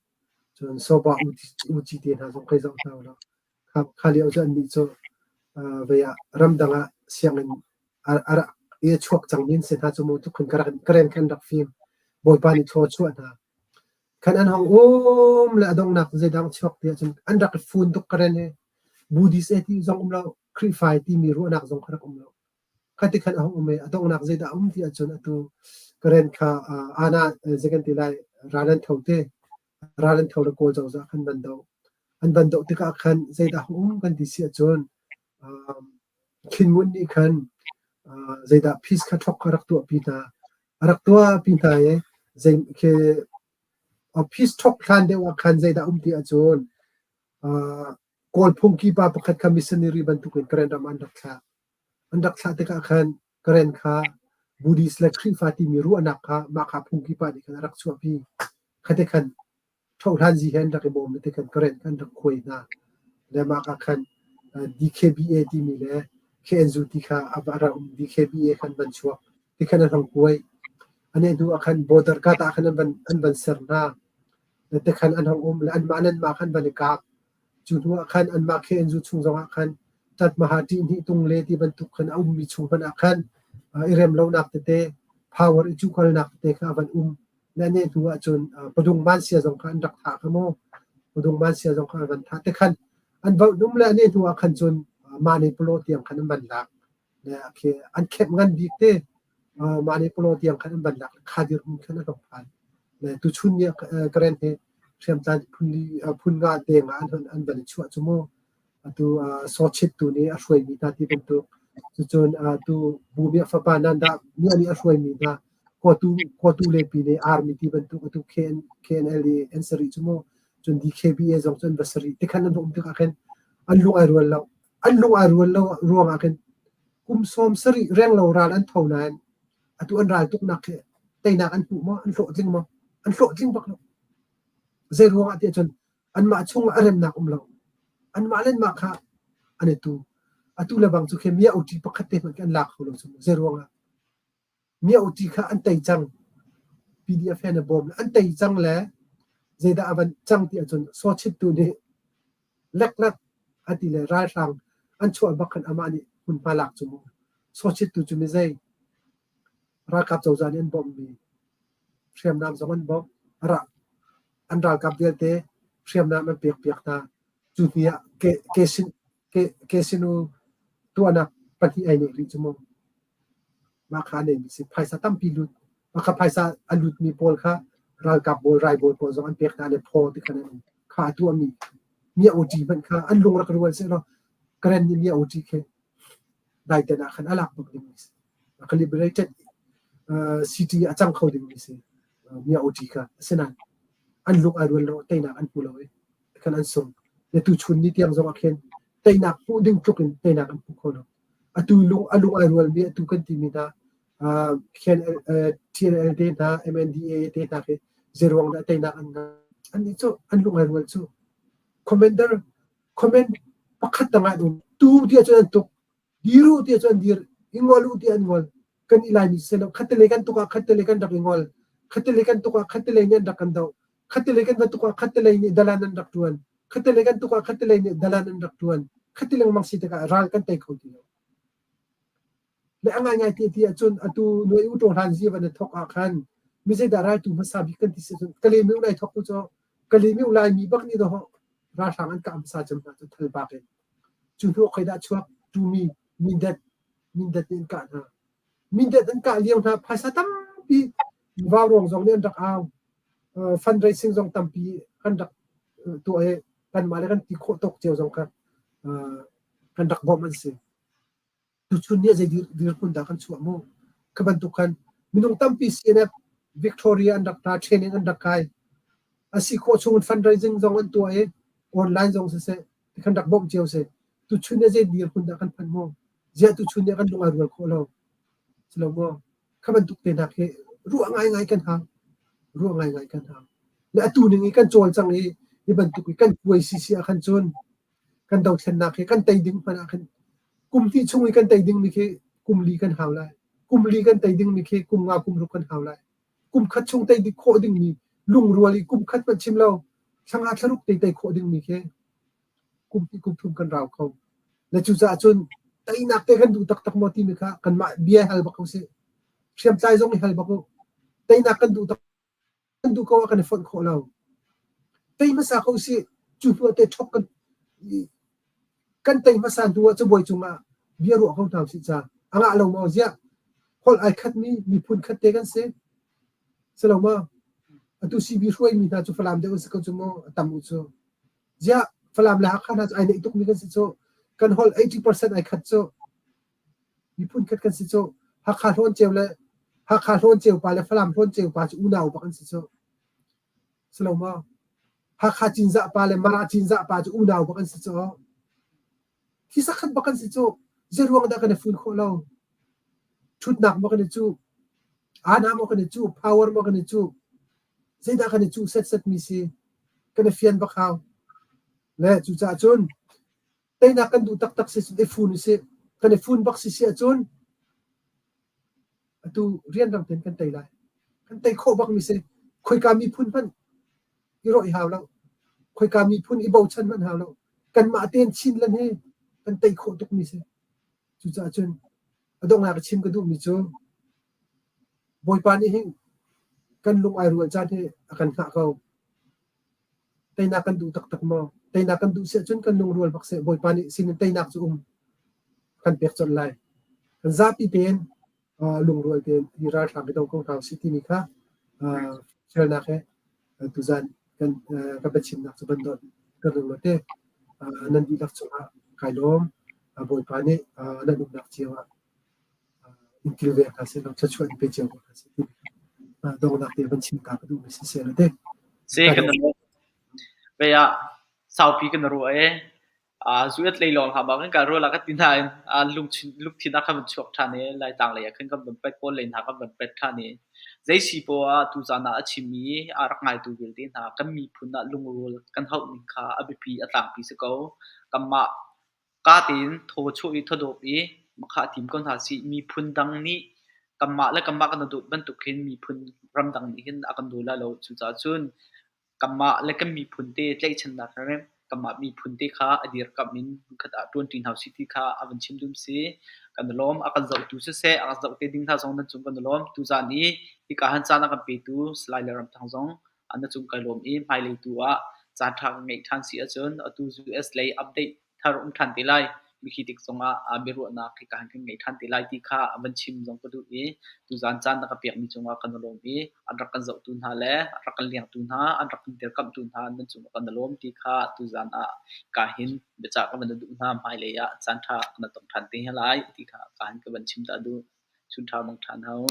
Cun Soba Uci te hna zong kai zoh hna ulaw kha lio cu annih cu vei ah ramdang ah sianginn a rak i a chuak cangmi an si hna cu mu tluk khin ka rem khan rak fim. Bawipa nih thlaw a chuah hna. Khan an hong um le a donghnak zeidang chuak ti ahcun an rak i fun tuk ka ren hi. Buddhist e ti zong um lo, Khrihfa timi ruahnak zong kha rak um lo. Khati khan a hung um i a donghnak zeidah a um ti ahcun atu Karen kha ana zei kan ti lai ral an tho te. Ral an tho le Kawl cozah khan van doh. An van doh tikah khan zeidah a hung um kan ti si ahcun Khin Ngunt nih khan zeidah peace kha thok kha rak tuahpi hna. A rak tuahpi hna i zei khi peace thok hlan deuh ah khan zeidah um ti ahcun Kawl phungki pa pakhat kha missionary bantukin Karen ram ah an rak thlah. An rak thlah tikah khan Karen kha Buddhist le Khrihfa timi ruahnak kha mah kha phungki pa nih khan a rak chuahpi. Khate khan ṭhohhlanzi he an rak i bawm i tikhan Karen kha an rak khuai hna. Le mah ka khan DKBA timi le KNU ti kha a rak um. DKBA khan van chuak. Tikhan an hung kuai. Ane hnu ah khan border kat ah khan an van, an van ser hna. Le tikhan an hung um le anmah le anmah khan van i kap. Cu hnu ah khan anmah KNU chung zongah khan Tatmaha ṭihnih tung le ti bantuk khan a ummi chung hmanh ah khan i rem lonak tete. Power i cuhkalnak tete kha a van um. Le ne hnu ahcun Padung Mansia zong kha an rak thah kha mu. Padung Mansia zong kha an van thah. Tikhan an vohnum le ne hnu ah khan cun Mane Palaw tiang khan an van lak. Le khi an khemh ngan bik te Mane Palaw tiang khan an van lak. Kha dirhmun khan an hong phan. Le tuchun ni Karen hi hriamtlai phun li phun nga deng ah an an van i chuah cu mu. Atu sawchit tu nih a hruaimi hna ti bantuk cucun atu Bu Miah fapa Nandah Miah nih a hruaimi hna Kawtu Kawtu Lepi nih army ti bantuk atu KN, KNL i an sarih cu mu cun DKBA zong cu an va sarih tikhan an um tikah khin an lung ai rual lo an lung ai rual lo ruangah khin kum sawm sarih renglo ral an tho nain atu an ral tuknak khi teinak an hmu maw an hlawhtling maw an hlawhtling bak lo zei ruangah tiah cun Anmah chungah a remnak um lo. Anmah le anmah kha an i tu. Atu le bang cu khi mia uṭi pakhat te hmanh khi an lak kho lo cu. Zei ruangah? Mia uṭi kha an tei cang. PDF he na bawm an tei cang le zeidah a van cang ti ahcun sawchittu nih leklak a ti le ralhrang an chuah bak khan amah nih hmunhma lak cu mu. Sawchittu cu mi zei? Ralkap cozah nih an bawmhmi hriamnam zong an bawmh. Ra An ralkap vialte hriamnam an pekpiak hna. Cu hni ah ke-sinu tuahnak pahnih ai neih rih cu mu. Mah kha a neihmi si. Phaisa tampi lut. Mah kha phaisa a lutmi pawl kha ralkap bawl, raibawl pawl zong an pek hna le phaw ti khan an um. Kha a tuahmi mia awṭi hmanh kha an lung rak rual sehlaw Karen nih mia awṭi khi daiten ah khan a lak bak dingmi si. A liberated city a cang kho dingmi si. Mia awṭi kha. Asinain an lung ai rual lo, teinak an hmu lo i khan an sung. Le tuchun ni tiang zong ah khin teinak hmuh ding tluk in teinak an hmu kho lo. Atu lung a lung ai rualmi atu kan timi hna TNL te hna, MNDAA te hna khi zeiruang dah teinak an ngah? Annih cu an lung ai rual cu. Commander comment pakhat tang ah um. Tu tiah cun an tuk. Dir u tiah cun an dir. I ngol u tiah an ngol. Kan i Laimi si lo. Khattele kan tuk ah khattele kan rak i ngol. Khattele kan tuk ah khattele nih an rak kan doh. Khattele kan va tuk ah khattele nih dalan an rak ṭuan. Khattele kan tuk ah khattele nih dalan an rak ṭuan. Khati lengmang si tikah ral kan tei kho ti lo. Le a ngaingai ti ti ahcun atu nuai u ṭaw hlan zi van i thok ah khan mi zeidah raltu hmasa bik kan ti si cun Kalemi u lai thok u cu Kalemi u Laimi bak nih dawh ralhrang an kah hmasa cem hna cu thal bak in. Cu hnu khoi dah chuak tumi Mindat Mindat nih an kah hna. Mindat an kah lio hna phaisa tampi vauruang zong nih an rak au. Fundraising zong tampi kan rak tuah i kanmah le kan ti khawh tawk cio zong kha kan rak bawmh an si. Tuchun ni ah zei dirhmun dah kan chuah mu? Kha bantuk khan minung tampi CNF Victoria an rak ra, training an rak kai. A si khawh chung in fundraising zong an tuah i online zong siseh tikhan rak bawmh cio si. Tuchun ni ah zei dirhmun dah kan phanh mu? Ziah tuchun ni ah kan lung ai rual khawh lo? Si lo maw? Kha bantuk te hna khi ruah ngaingai kan hau. Ruah ngaingai kan hau. Le atu ning i kan cawlcang i hi bantuk i kan kuai sisi ah khan cun kan dothlennak hi kan tei ding hmanh ah khan kum hnih chung i kan tei dingmi khi kum li kan hau lai. Kum li kan tei dingmi khi kum nga kum ruk kan hau lai. Kum khat chung tei khawh dingmi lungrual i kum khat hmanh chim lo thla nga thla ruk te tei khawh dingmi khi kum hnih kum thum kan rau kho. Le cucaah cun teinak te kan duh taktak maw timi kha kanmah bia hal bak ko sih. Hriamtlai zong i hal bak u. Teinak kan duh tak Kan duh ko ah kan i fonh khawh lo. Tei hmasa ko usih. Cu hnu ah teh ṭhok kan kan tei hmasa hnu ah cabuai cungah bia ruah ko hna usih ca. A ngah lo maw? Ziah holh ai khatmi miphun khat te kan si. Si lo maw? Atu CB hruaimi hna cu Falam deuh an si ko cu mu, a tam u cu. Ziah Falam le Hakha hna cu ai neih tukmi kan si cu. Kan holh 80% ai khat cu. Miphun khat kan si cu. Hakha Hlawn le Hakha Hlawn pa le Falam Hlawn pa cu unau bak an si cu. Si lo maw? Hakha Cinzah pa le Mara Cinzah pa cu unau bak an si cu. Thisa khat bak an si cu. Zei ruang dah kan i fun khawh lo? Ṭhutnak maw kan i cuh? Ana maw kan i cuh? Power maw kan i cuh? Zeidah kan i cuh setset mi si? Kan i fian bak hau. Le cucaah cun Teinak kan duh taktak si cun i fun usih. Kan i fun bak si si ahcun atu rianrang tein kan tei lai. Kan tei khawh bakmi si. Khoika miphun hmanh i rawih hau lo. Khoika miphun i bochan hmanh hau lo. Kanmah tein Chinland hi kan tei khawh tukmi si. Cucaah cun a donghnak chim ka duhmi cu. Bawipa nih hin kan lung ai rual caan hi a kan hngah ko. Teinak kan duh taktak maw? Teinak kan duh si ahcun kan lungrual bak seh. Bawipa nih sin in teinak cu um kan pek colh lai. Kan zapi tein lungrual tein hi ralhrang hi do ko hna usih timi kha fialnak he tuzan kan ka biachimnak cu van dawt ka rung te. Nan dihlak cungah kai lawm. Bawipa nih nan umnak cio ah in kilveng hna seh law thluachuah in pe cio ko hna seh timi kha donghnak te van chim ta ka duhmi si seh te. Si kan Ve ah saupi kan ruah e. Zuat lei lawng hlah ma kan kal ruah la ka ti nain lungthin ah khan van chuak ṭhan i Laitlang lei ah khan kan van pet, Kawl lei hna kan van pet ṭhan i zei si poah ah tuzaan ah a chim i a rak ngaitu vialte hna kan miphun ah lungrual kan hauh ning kha a biapi a tlangpi si ko. Kanmah Ka tein thaw chuah i thawdawp i makha tim ko hna sih. Miphun dang nih kanmah le kanmah kan i dawt bantuk hin miphun ramdang nih hin a kan daw lai lo. Cucaah cun kanmah le kan miphun te tlaihchannak he kanmah miphun te kha a dirkamh in hmunkhat ah ṭuanṭi hna usih ti kha a van chim dum si. Kan i lawm. A kan zohtu siseh, a kan zoh te ding hna zong nan cung kan i lawm. Tuzaan i hika han caan a kan petu Salai Le Ram Thang zong na cung kai lawm i hmailei tu ah caanṭha kan ngeih ṭhan si ahcun atu US lei update thar um ṭhan te lai. Mikhi tik zongah biaruahnak hika han kan ngei ṭhan te lai ti kha a van chim zong ka duh i tuzaan caan na ka pekmi cungah kan i lawm i an rak kan zohtu hna le an rak kan lengtu hna, an rak kan dirkamhtu hna nan cungah kan i lawm ti kha tuzaan ah ka hin biacah ka van duh hna. Hmailei ah caanṭha na tong ṭhan te lai ti kha ka hin ka van chim ta duh. Chun ṭha mang ṭhan hau.